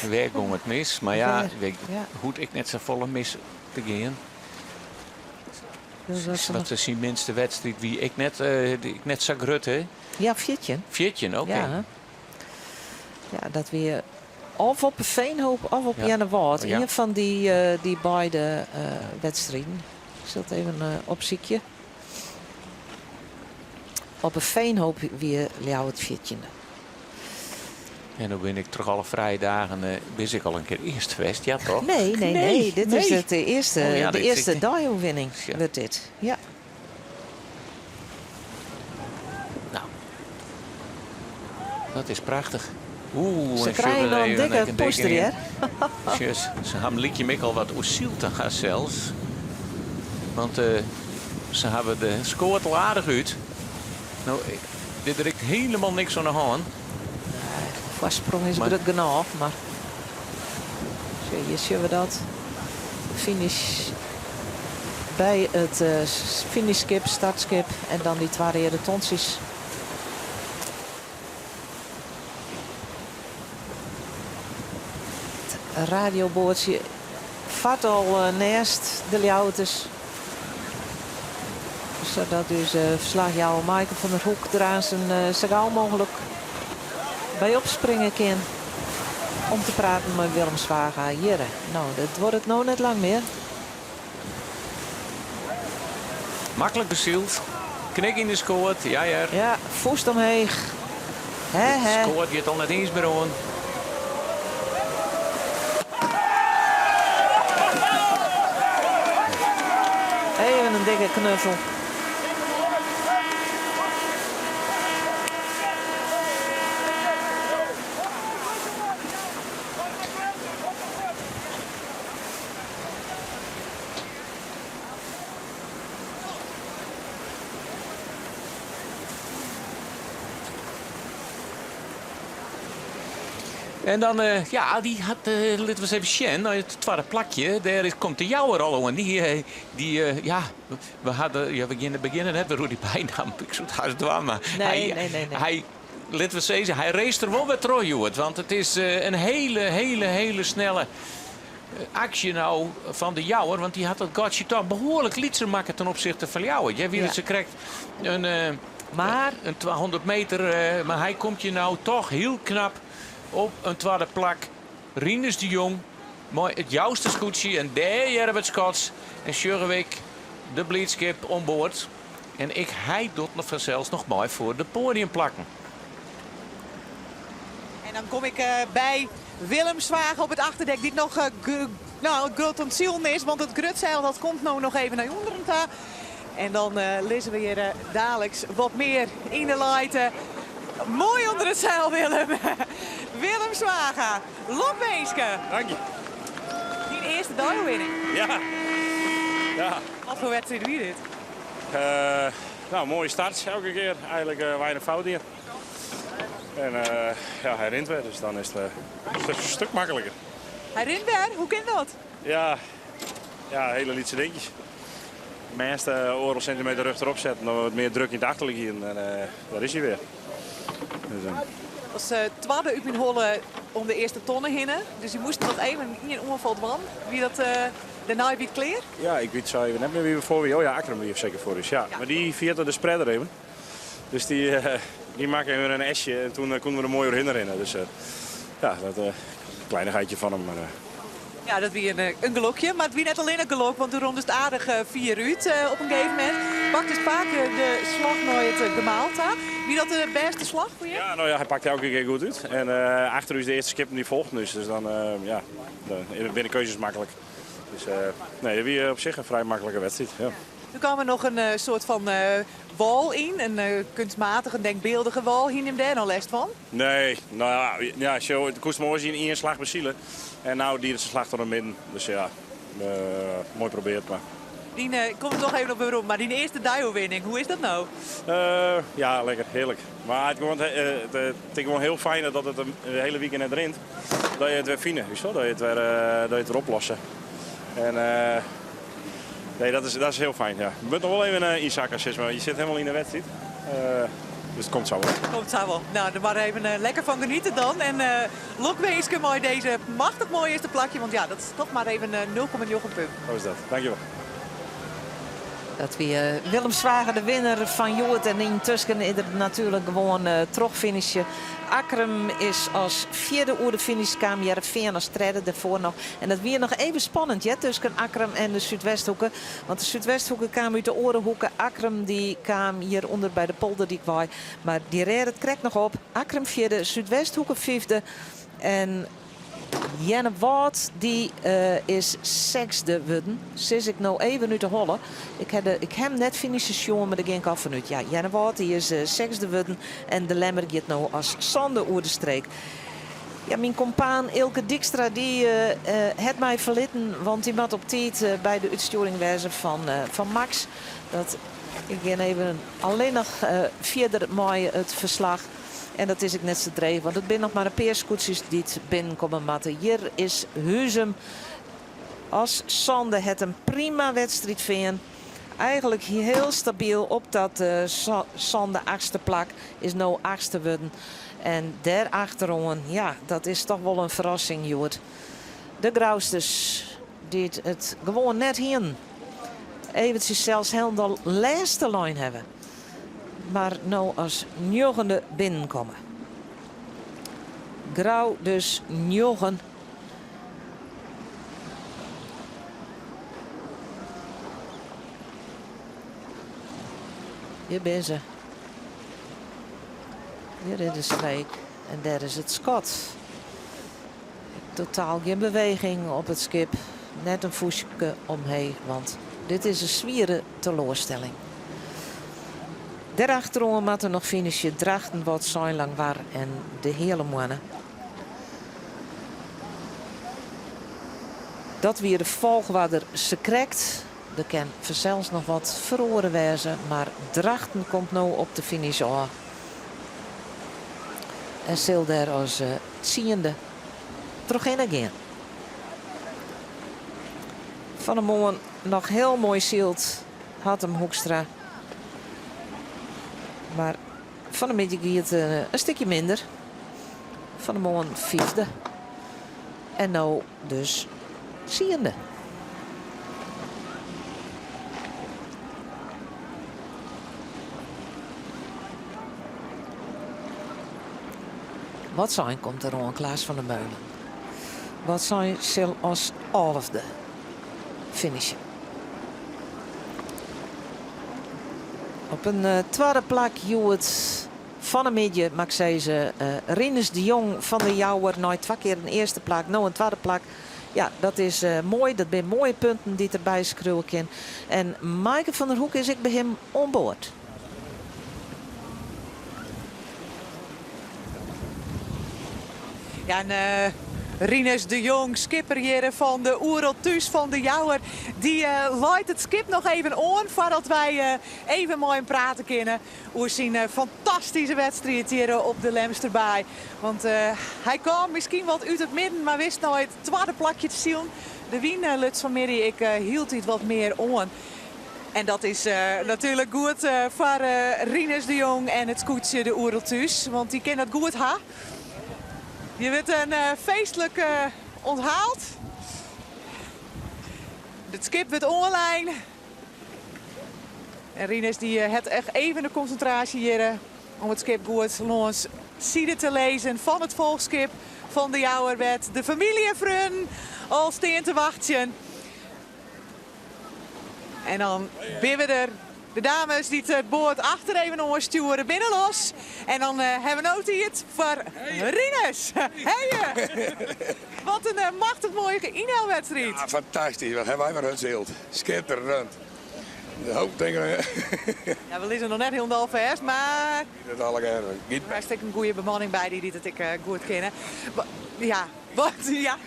Wêr gong it mis? Mar ja, hoecht ek net safolle mis te gean. Wat is syn minste wedstriid wie ek net, ek net sa grut, hè? Ja, 14. 14, oké. Ja. Ja, dat wie of op 'e Veenhoop of op Earnewâld. Ien fan dy, dy beide wedstriden. Ik sil it even opsykje. Op 'e Veenhoop wie Ljouwert fjirtjinde. En no bin ik troch alle frije dagen bin ik al in kear earst west, ja toch? Nee, nee, nee. Dit is it earste, oh, ja, de earste deioerwinning wurdt dit. Ja. Nou, dat is prachtich. Oeh, Se krije noch in dikke poester hear. Sjoch, se ha lykje my al wat oersyld te ha sels. Want se hawwe de skoat al aardich út. No, dit der ek hielendal niks oan de hân. Nee, de foarsprong is grut genôch, mar sjoch, hjir sjogge we dat. Finish by it finishskip, startskip en dan dy twa reade tontsjes. It radioboatsje fart al nêst de Ljouwerters. Sadat ús ferslachjouwer Maaike van der Hoek der aansten sa gau mooglik by opspringe kin om te praten mei Willem Zwaga. Hjirre, no, dat duorret no net lang mear. Maklik besyld. Knik yn de skoat, ja hear. Ja, fûst omheech. Hè, hè. De skoat giet al net iens mear oan. Even in dikke knuffel. En dan, eh, ja, dy hat, eh, litte we ris even sjen, nei it twadde plakje. Dêr is, komt de Jouwer al oan. Dy, eh, dy ja, we hadden, ja, we geane begjinne net wer oer dy bynamme. Ik soe it hast dwaan, mar Nee, hy, nee, nee, nee. hy, litte we sizze, hy racet der wol wer troch hjoed. Want it is in hele, hele, hele snelle aksje no fan de Jouwer, want dy hat dat gatsje toch behoarlik lytser makke ten opsichte fan Ljouwert. Jij wie Ja. se krekt in, Maar in 200 meter, mar hy komt hjir no toch hiel knap op in twadde plak. Rinus de Jong mei it Jouster skûtsje en dêr hearre we it skots en sjogge we ek de blydskip oan board. En ek hy docht noch fansels noch mei foar de poadiumplakken. En dan kom ik by Willem Zwaga op it achterdek, dy't noch no, grut oan it silen is, want it grutseil dat komt no noch even nei ûnderen ta. En dan lizze we hjir daliks wat mear yn de lijte. Moai ûnder it seil, Willem. Willem Zwaga, lokwinske. Dank je. Dyn earste deioerwinning. Ja. Ja. Wat foar wedstriid wie dit? Uh, nou, mooie start elke kear. Eigenlijk uh, weinig fout hier. En uh, ja, hy rint wer, dus dan is it een stuk makliker. Hy rint wer? Hoe kin dat? Ja, ja hiele lytse dinkjes. Measte oardel sintimeter rjochterop setten, dan wat mear druk yn it achterlik hier en dêr is hy wer. Dus, Was twadde út myn holle om de earste tonne hinne, dus je moasten noch even ien oanfal dwaan. Wie dat dêrnei wie it klear? Ja, ik wit sa even net mear wie we foar wie. Oh ja, Akkrum wie seker foar ús. Ja. Mar dy ferjette de spreader even. Dus dy, dy makke even in esje en toen koenen we der moai oerhinne rinne. Dus ja, dat uh, kleinichheidje fan him. Mar, Ja, dat wie in, in gelokje. Mar it wie net allinnich gelok, want do rûndest aardich fier út op in gegeven momint. Paktest faak de slach nei it gemaal ta. Wie dat de bêste slach foar je? Ja, no ja, hy pakte elke kear goed út. En achter ús de earste skippen dy folgden ús. Dus dan, ja, dan binne de keuzes maklik. Dus nee, dat wie op sich in frij maklike wedstriid. Ja. Doe kaam der noch in soart fan wâl yn, in kunstmatige, denkbeeldige wâl. Hiene jim dêr no lêst fan? Nee, no ja, ja sjo, it koest moai yn ien slach besile. En no die it de slach troch de midden. Dus ja, moai probearre, mar. Dyn, ik kom der noch even op werom, mar dyn earste deioerwinning, hoe is dat no? Ja, lekker, hearlik. Mar it, gewoan, it, it is gewoan hiel fijn dat it de hiele wike net rint. Dat je it wer fine, witst wol? Dat je it wer, dat je it wer oplosse. En nee, dat is, dat is hiel fijn, ja. Je moat noch wol even ynsakke, sis mar. Je sitte hielendal yn de wedstriid. Dus it komt sa wol. Komt sa wol. No, der mar even lekker fan geniete dan. En lokwinske mei dizze machtich moaie earste plakje, want ja, dat is toch mar even 0,9 punt. Zo is dat. Dankjewol. Dat wie Willem Zwaga, de winner fan hjoed. En yntusken is der natuerlik gewoan trochfinishe. Akkrum is as fjirde oer de finish kaam, Hearrenfean as tredde derfoar noch. En dat wie noch even spannend hear, tusken Akkrum en de Súdwesthoeke. Want de Súdwesthoeke kaam út de oare hoeke. Akkrum dy kaam hjirûnder by de Polderdyk wei. Mar dy rêde it krekt noch op. Akkrum fjirde, Súdwesthoeke fyfde. En Earnewâld dy is sechsde wurden. Sis ik no even út de holle. Ik ha de, ik ha him net finishen sjoen, mar dêr gean ik al fanút. Ja, Earnewâld dy is sechsde wurden en de Lemmer giet no as sânde oer de streek. Ja, myn kompaan Eelke Dykstra dy hat my ferlitten, want dy moat op tiid by de útstjoering wêze fan, fan Max. Dat, ik gean even allinnich fierder mei it ferslach. En dat is ek net sa dreech, want it binne noch mar in pear skûtsjes dy't binnenkomme moatte. Hjir is Huzum as sânde hat in prima wedstriid fearn. Eigenlik hiel stabyl op dat sânde achtste plak is no achtste wurden. En dêr achteroan, ja, dat is toch wol in ferrassing hjoed. De Grousters dy't it gewoan net hienen. Eventsjes sels hielendal lêste lein hawwe. Mar no as njoggende binnenkomme. Grou dus njoggen. Hjir binne se. Hjir is de streek en dêr is it skot. Totaal gjin beweging op it skip. Net in fûstke omheech, want dit is in swiere teloarstelling. Dêrachteroan moatte noch finishe Drachten, Wâldsein, Langwar en de Heale Moanne. Dat wie de folchoarder sakrekt. Der kin fansels noch wat feroare wêze, mar Drachten komt no op de finish ôf. En sil dêr as tsiende trochhinne gean. Fan 'e moarn noch hiel moai syld, Hattum Hoekstra. Mar fan 'e middei gie it in stikje minder. Fan 'e moarn fyfde. En no dus tsiende. Wâldsein komt deroan, Klaas van der Meulen. Wâldsein sil as alfde finishe. Op in twadde plak hjoed fan 'e middei, moat ik sizze, Rinus de Jong fan de Jouwer nei twa kear in earste plak, no in twadde plak. Ja, dat is moai. Dat binne moaie punten dy't er byskriuwe kin. En Maaike van der Hoek is ek by him oan board. Ja, en eh, Rinus de Jong, skipper hjir fan de Oerol Thús fan de Jouwer, dy eh, leit it skip noch even oan foardat wy eh, even mei him prate kinne oer syn fantastyske wedstriid hjir op de Lemsterbaai. Want hy kaam miskien wat út it midden, mar wist nei it twadde plakje te silen. De wyn luts fan 'e middei ek hieltyd wat mear oan. En dat is natuerlik goed foar Rinus de Jong en it skûtsje de Oerol Thús, want dy kin dat goed ha. Je wurdt in feestlik ûnthaald. It skip wurdt oanlein. En Rinus dy hat echt even de konsintraasje hjir om it skip goed lâns side te lizzen fan it folchskip fan de Jouwer wêr't de famylje en freonen al stean te wachtsjen. En dan binne we der. De dames dy't it boat achter even oanstjoere binne los. En dan hawwe we no tiid foar Rinus. Hey! Wat in machtich moaie ynhelwedstriid. Ja, fantastysk. Wat hawwe wy wer hurd syld. Skitterend. De hoop dingen. Ja, we lizze noch net hielendal fêst, mar. Dat allegear. Der is ek in goede bemanning by dy dy't it ek goed kinne. Ja, wat? Ja.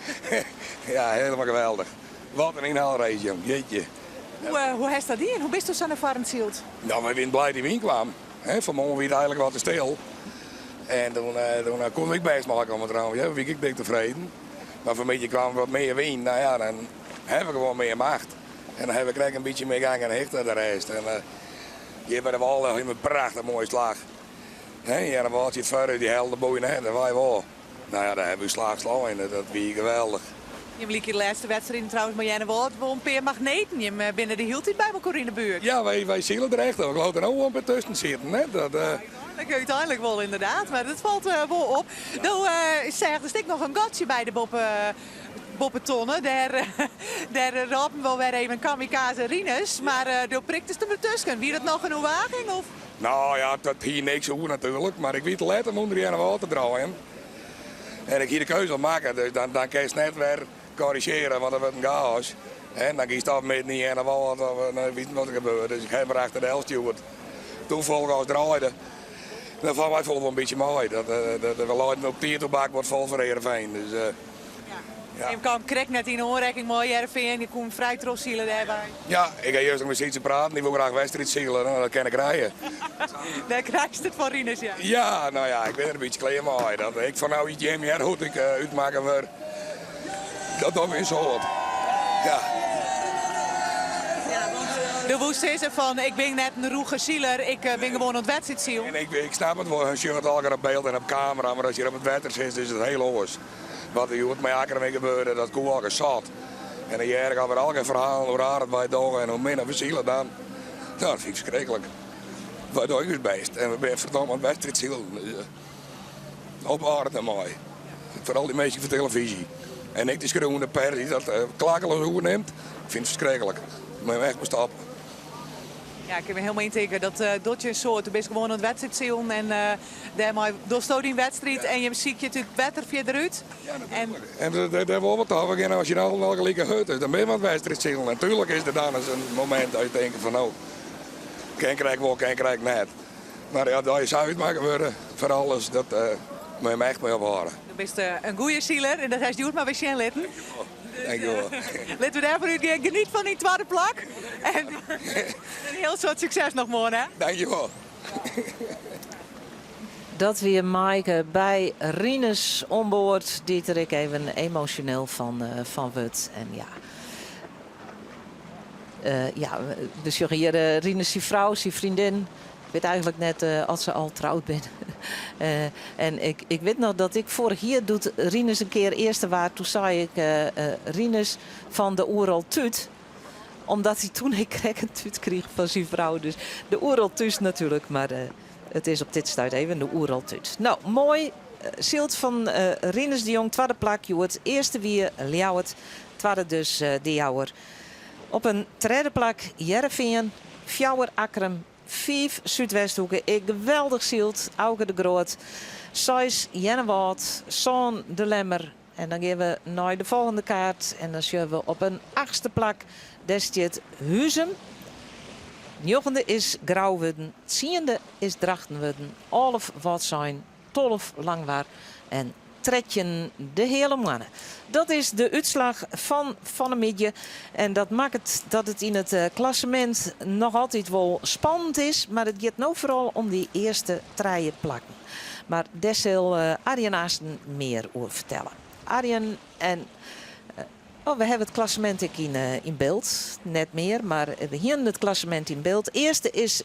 Ja, hielendal geweldich. Wat in ynhelrace, jong. Jeetje. Hoe, eh, hoe hast dat dien? Hoe bist sa nei foaren syld? No, wy wiene bliid dy wyn kaam. Fan 'e moarn wie it eigentlik wat te stil. En doe, eh, doe eh, koe ik bêst meikomme trouwens. Ja, wie ik dik tefreden. Mar fan 'e middei kaam wat mear wyn. No ja, dan hawwe we gewoan mear macht. En dan hawwe we krekt in bytsje mear gang en hichte de rest. En uh, hjir by de wâl hawwe we in prachtich moaie slach. Hè, en dan wâld it foar dy helde boeien en wy wol. No ja, dêr hawwe we slach slein. Dat wie geweldich. Jim lykje de lêste wedstriden trouwens mei Earnewâld wol in pear magneten. Jim eh, binne de hiele tiid by elkoar yn de buert. Ja, wy, wy sile der echt. Ik geloof der no wol in pear tusken sitten. Hè? Dat, uh... Uiteindelijk, uiteindelijk wol inderdaad, mar dat falt uh, wol op. No uh, seach ik noch in gatsje by de boppe, boppetonne. Dêr, dêr rôpen wol wer even kamikaze Rinus, mar uh, do priktest him dertusken. Wie dat noch in oerwaging? Of? No ja, dat hie niks oer natuerlik, mar ik wie te let om ûnder Earnewâld te draaien. En ik hie de keuze al makke, dus dan, dan kinst net wer korrizjearje, want dat wurdt in chaos. En dan giest of midden yn Earnewâld of no, wit wat der gebeurt. Dus ik ha him achter del stjoerd. Doe folgens draaide. Dat falt my wol in bytsje mei. Dat, dat, we leinen op tiid op bakboard fol foar Heerenveen. Dus, uh, ja. Je kaam krekt net yn oanrekking mei Hearrenfean, je koene frij trochsile dêrby. Ja, ik ha juster mei Sytse praten, dy wol graach wedstriid sile, no, dat kin ik krije. Dêr krijst it fan Rinus, ja. Ja, no ja, ik bin der in bytsje klear mei. Dat ik fan no Jim hear hoe't ik uh, útmakke wurd. Dat docht my in soad. Ja. Do woest sizze fan ik bin net in rûge siler, ik eh, bin gewoan oan it wedstriidsilen. En ik, ik snap it wol, je sjogge it allegear op byld en op kamera, mar as je op it wetter sit, is it hiel oars. Wat der hjoed mei Akkrum ek gebeurde, dat koe al sat. En dan hear ik alwer allegear ferhalen hoe raar it wy dogge en hoe min we sile dan. No, dat fyn ik ferskriklik. Wy dogge ús bêst en we binne ferdomme oan it wedstriidsilen. Dus, uh, ophâlde dermei. Foaral dy minsken fan telefyzje. En ek dy skriuwende pers dy't dat uh, klakkeloos oernimt. Ik fyn it ferskriklik. Moatte we echt mei stoppe. Ja, ik kin my hielendal yntinke. Dat uh, docht je in soad. Do bist gewoan oan it wedstriidsilen en uh, dêrmei dochsto dyn wedstriid en je sykje it út wetter fierder út. Ja, en en dêr wol wat ôf. As je no al gelyk hurd is, dan bin je wat wedstriidsilen. Natuerlik is der dan ris in momint dat je tinke fan no, kin krekt wol, kin krekt net. Mar ja, dat je sa útmakke wurde foar alles, dat uh, moatte je echt mei ophâlde. Do bist uh, in goede siler en dat hast hjoed mar wer sjen litten. Dankjewol. Litte we dêrfoar útgean. Geniet fan dyn twadde plak. En in hiel soad sukses noch moarn, hè? Dankjewol. Dat wie Maaike by Rinus oan board, dy't der ek even emosjoneel fan, uh, fan wurdt. En ja, uh, ja, we sjogge hjir uh, Rinus syn frou, syn freondin. Ik wit eigentlik net uh, oft se al troud binne. uh, en ik, ik wit noch dat ik foarich jier, doe't Rinus in kear earste waard, doe sei ik uh, Rinus fan de Oerol Tút. Omdat hy doe ek krekt in tút krige fan syn frou. Dus de Oerol Thús natuerlik, mar it is op dit stuit even de Oerol Tút. No, moai. Syld fan uh, Rinus de Jong, twadde plak. Hjoed earste wie Ljouwert, twadde dus uh, De Jouwer. Op in tredde plak Hearrenfean, fjouwer Akkrum, fiif Súdwesthoeke. Ek geweldich syld, Auke de Groot. Seis Earnewâld, sân De Lemmer. En dan gean we nei de folgjende kaart en dan sjogge we op in achtste plak. Dêr stiet Huzum. Njoggende is Grou wurden, tsiende is Drachten wurden, 11 Wâldsein, 12 Langwar en. 13 De Heale Moanne. Dat is de útslach fan fan 'e middei. En dat makket dat it yn it klassemint noch altyd wol spannend is. Mar it giet no foaral om dy earste trije plakken. Mar dêr sil Arjen aansten mear oer fertelle. Arjen en oh, we hawwe it klassemint ek yn yn byld. Net mear, mar we hienen it klassemint yn byld. Earste is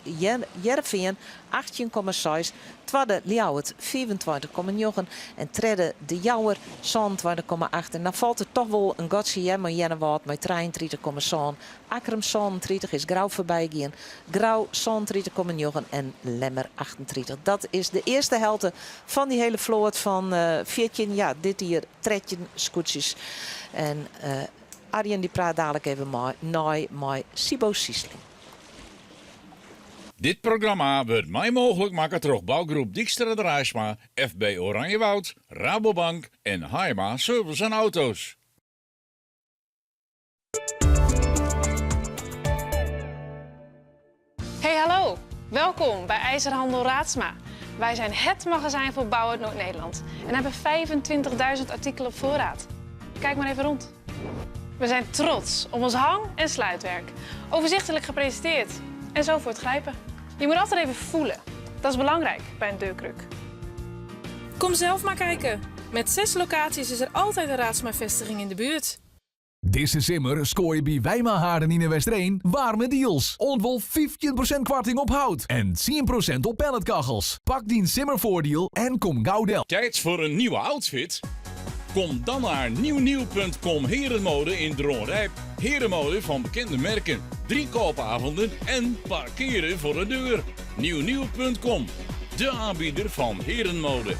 Hearrenfean, 18,6. Twadde Ljouwert, 25,9. En tredde De Jouwer, 27,8. En dan falt der toch wol in gatsje hear mei Earnewâld mei 33,7. Akkrum 37 is Grou foarby gien. Grou 37,9 en Lemmer 38. Dat is de earste helte fan dy hiele float fan 14. Ja, dit jier 13 skûtsjes. En Arjen dy praat dalik even mei nei mei Siebo Siesling. Dit programma wurdt mei mooglik makke troch bougroep Dykstra Draaisma, FB Oranjewoud, Rabobank en Haima Service en Auto's. Hey hallo, welkom bij IJzerhandel Raadsma. Wij zijn het magazijn voor bouw uit Noord-Nederland en hebben 25.000 artikelen op voorraad. Kijk maar even rond. We zijn trots op ons hang- en sluitwerk. Overzichtelijk gepresenteerd en zo voor het grijpen. Je moet altijd even voelen. Dat is belangrijk bij een deurkruk. Kom zelf maar kijken. Met zes locaties is er altijd een Raadsma-vestiging in de buurt. Dizze simmer skoar je by Wijma Haarden yn 'e Westereen waarme deals. Oant wol 15% koarting op hout en 10% op pelletkachels. Pak dyn simmerfoardiel en kom gau del. Tijd voor een nieuwe outfit? Kom dan naar nieuwnieuw.com Herenmode in Dronrijp. Herenmode van bekende merken, drie koopavonden en parkeren voor de deur. Nieuwnieuw.com, de aanbieder van herenmode.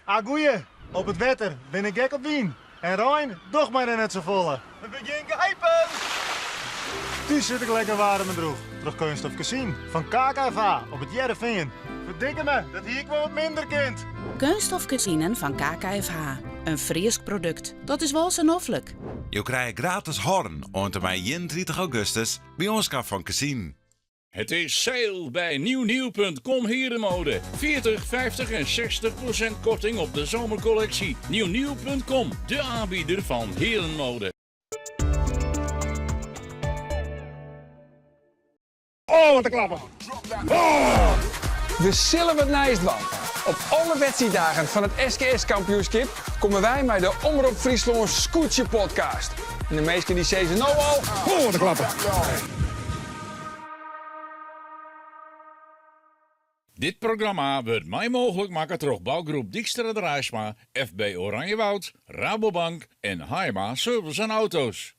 Ah goeie, op it wetter bin ik gek op wyn. En rein docht my der net safolle. We begjin geipen! Thús sit ik lekker waarm en droech troch Keunststof Kezinen fan KKFH op It Hearrenfean. Ferdikke me, dat hie ik wol wat minder kind. Keunststof Kezinen fan KKFH. In Frysk produkt. Dat is wol sa noflik. Jo krije gratis horren oant en mei 31 augustus by oanskaf fan kezinen. Het is sale bij nieuwnieuw.com Herenmode. 40, 50 en 60% korting op de zomercollectie. Nieuwnieuw.com, de aanbieder van herenmode. Oh, wat een klappen! Oh! We sille wat nijs dwaan. Op alle wedstriiddagen fan it SKS-kampioenskip komme wy mei de Omrop Fryslân Skûtsje Podcast. En de minsken dy sizze no al, oh, wat in klappen! Dit programma wurdt mei mooglik makke troch bougroep Dykstra Draaisma, FB Oranjewoud, Rabobank en Haima Service en Auto's.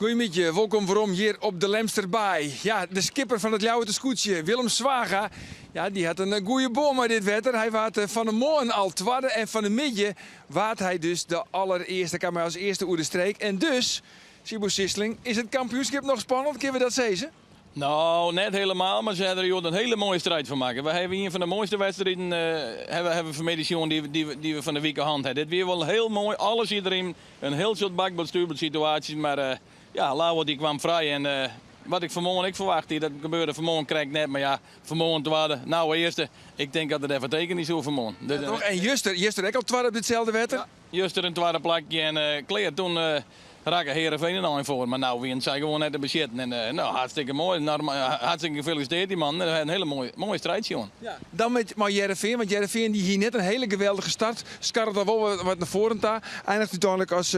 Goeiemiddei, wolkom werom hjir op de Lemsterbaai. Ja, de skipper fan it Ljouwerter skûtsje, Willem Zwaga, ja, dy hat in goede bân mei dit wetter. Hy waard eh, fan 'e moarn al twadde en fan 'e middei waard hy dus de allerearste. Kaam hy as earste oer de streek. En dus, Siebo Siesling, is it kampioenskip noch spannend, kinne we dat sizze? No, net helemaal, mar se hawwe der hjoed in hiele moaie striid fan makke. We hawwe ien fan de moaiste wedstriden hawwe we fanmiddei sjoen dy't we fan de wike hân hawwe. Dit wie wol hiel moai, alles siet deryn. In hiel soad bakboard-stuurboard situaasjes, mar ja, Louwert dy kwam frij en wat ik fanmoarn ek ferwachte hie, dat gebeurde fanmoarn krekt net. Mar ja, fanmoarn twadde, no earste. Ik tink dat it even tekenje soe fanmoarn. Ja, toch? En juster, juster ek al twadde op ditselde wetter? Ja, juster in twadde plakje en klear. Toen rakke Heerenveen in ein foar, mar no wienen sy gewoan net te besjitten. En no, hartstikke moai. Hartstikke gefelisiteerd dy man. In hiele moaie, moaie striid sjoen. Ja, dan met mei Hearrenfean, want Hearrenfean dy hie net in hiele geweldige start. Skarret al wol wat nei foaren ta. Einiget úteinlik as,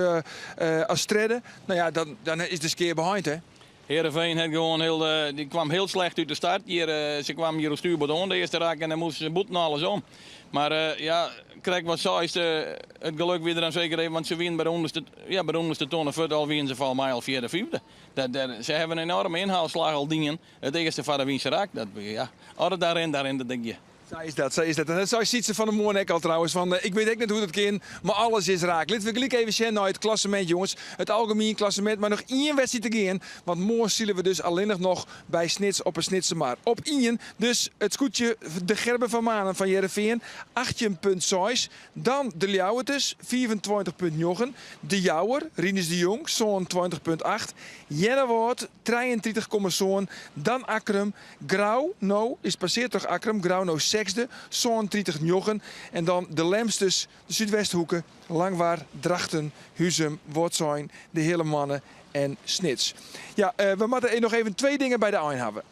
as tredde. No ja, dan, dan is de skea beheind, hè? Heerenveen hat gewoan hiel, dy kwam hiel slecht út de start. Hjir, se kwamen hjir op stuurboard oan de earste rak en dan moasten se bûten alles om. Mar ja, krekt wat seist, it geluk wie der dan seker even, want se wienen by de ûnderste, ja, by de ûnderste tonne fuort al wienen se folgens my al fjirde, fyfde. Dat, der, se hawwe in enorme ynhaalslach al dien. It earste foar de wyn se rak, dat, ja, as it dan rint, dan rint it ek. Sa is dat, sa is dat. En dat sei Sietse fan 'e moarn ek al trouwens, fan ik wit ek net hoe't it kin, mar alles is raak. Litte we gelyk even sjen nei it klassemint, jonges. It algemien klassemint, mei noch ien wedstriid te gean. Want moarn sile we dus allinnich noch by Snits op 'e Snitsermar. Op ien dus it skûtsje De Gerben van Manen fan Hearrenfean, 18,6. Dan de Ljouwerters, 25,9. De Jouwer, Rinus de Jong, 27,8. Earnewâld, 33,7. Dan Akkrum, Grou, no, is passeard troch Akkrum. Grou no sechsde, 37,9. En dan de Lemsters, de Súdwesthoeke, Langwar, Drachten, Huzum, Wâldsein, de Heale Moanne en Snits. Ja, we moatte noch even twee dingen by de ein hawwe.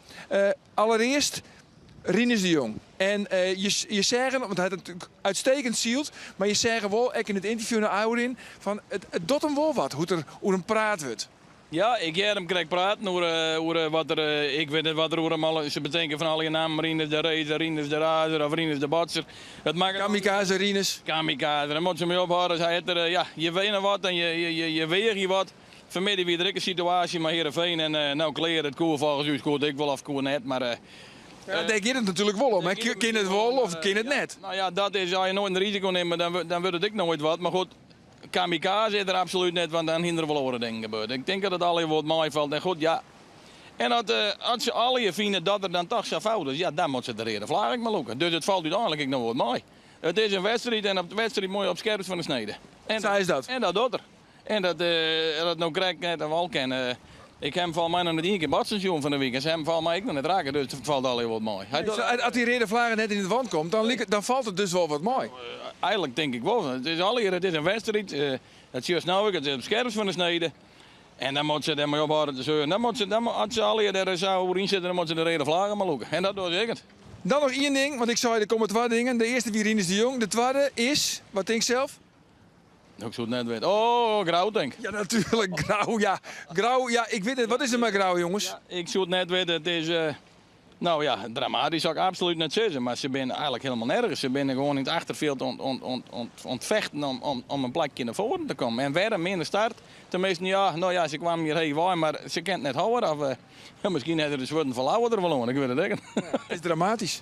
Allerearst Rinus de Jong. En je seagen, want hy hat natuerlik uitstekend syld, mar je seagen wol, ek yn it ynterview nei ôfrin, fan it docht him wol wat hoe't der oer him praat wurdt. Ja, ik hear him krekt praten oer wat er, ik wit net wat er oer him al, se betinke fan allegear nammen, Rinus de Racer, Rinus de Razer of Rinus de Botser. Dat makket Kamikaze Rinus. Kamikaze, dan moat se my ophâlde. Hy hat der, ja, je winne wat en je weagje wat. Fanmiddei wie der ek in situaasje mei Heerenveen en no klear, it koe folgens ús koe it ek wol of koe net, mar. Ja, dêr giet it natuerlik wol om, hè. Kin it wol of kin it net? No ja, dat is, as je noait in risiko nimme, dan wurdt it ek noait wat. Mar goed, kamikaze is der absolút net, want dan hiene der wol oare dingen gebeurd. Ik tink dat it allegear wol meifalt en goed, ja. En as se allegear fine dat der dan toch sa fout is, ja, dan moat se de reade flage ek mar lûke. Dus it falt úteinlik ek noch wol mei. It is in wedstriid en op de wedstriid moat je op skerp fan de snede. En, Sa is dat. En dat docht er. En dat dat no krekt net in wal kin. Ik ha him folgens my noch net ien kear botsen sjoen fan de wike en se ha him folgens my ek noch net rakke, dus it falt allegear wat mei. Hy docht As dy reade flage net yn it want komt, dan liket, dan falt it dus wol wat mei. Eigenlik tink ik wol. It is allegear, it is in wedstriid. Dat sjochst no ek, it is op skerp fan de snede. En dan moat se dêrmei ophâlde te seuren. Dan moat se, dan, as se allegear dêr sa oer yn sitte, dan moat se de reade flage mar lûke. En dat dogge se ek net. Dan noch ien ding, want ik sei der komme twa dingen. De earste wie Rinus de Jong, de twadde is, wat tinkst sels? Ik soe it net witte. Oh, Grou tink. Ja, natuerlik, Grou, ja. Grou, ja, ik wit net. Wat is der mei Grou, jonges? Ja, ik soe it net witte. It is, uh, no ja, dramatysk soe ik absolút net sizze, mar se binne eigenlik hielendal nergens. Se binne gewoan yn it achterfjild oan it fechten om in plakje nei foaren te kommen. En wer in minne start. Teminsten, ja, no ja, se kwamen hjir heech wei, mar se kin it net hâlde. Of uh, miskien hat er de swurden fan Louwe der wol oan, ik wit it ek net. It is dramatysk.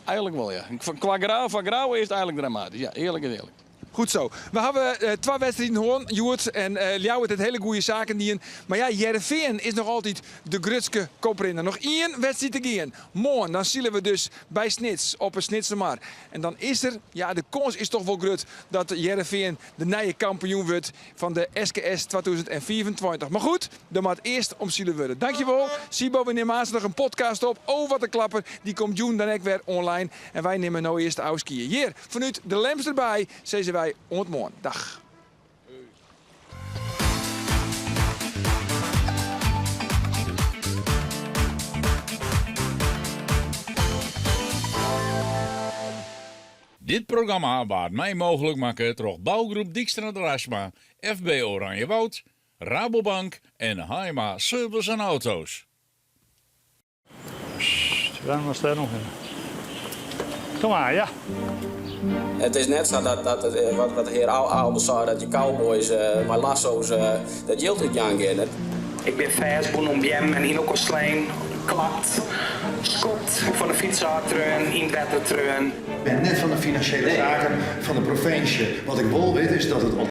Eigenlik wol, ja. Kwa Grou, foar Grou is it eigenlik dramatysk. Ja, earlik is earlik. Goed zo. We hawwe eh, twa wedstriden hân, hjoed. En uh, Ljouwert hat hiele goede saken dien. Mar ja, Hearrenfean is noch altyd de grutste koprinner. Noch ien wedstriid te gean. Moarn, dan sile we dus by Snits op 'e Snitsermar. En dan is der, ja, de kâns is toch wol grut dat Hearrenfean de nije kampioen wurdt fan de SKS 2025. Mar goed, der moat earst omsile wurde. Dankjewol, Siebo. We nimme aanst noch in podcast op. Oh, wat in klapper. Dy komt jûn dan ek wer online. En wy nimme no earst ôfskie. Hjir, fanút de Lemsterbaai, sizze wy oant moarn. Dag. Dit programma waard mei mooglik makke troch Bouwgroep Dykstra Draisma, FB Oranjewoud, Rabobank en Haima Service en Auto's. Wêr moatst dêr noch hinne? Kom mar, ja. It is net sa dat, dat eh, wat, wat de hear Aalbers sei, dat je cowboys uh, mei lasso's uh, dat jild útjaan geane. Ik bin fêstbûn oan beammen en yn elkoar slein, klapt, skopt, fan de fyts ôftreaun, yn it wetter treaun. Ik ben net fan de finansjele saken fan de provinsje. Wat ik wol wit is dat it.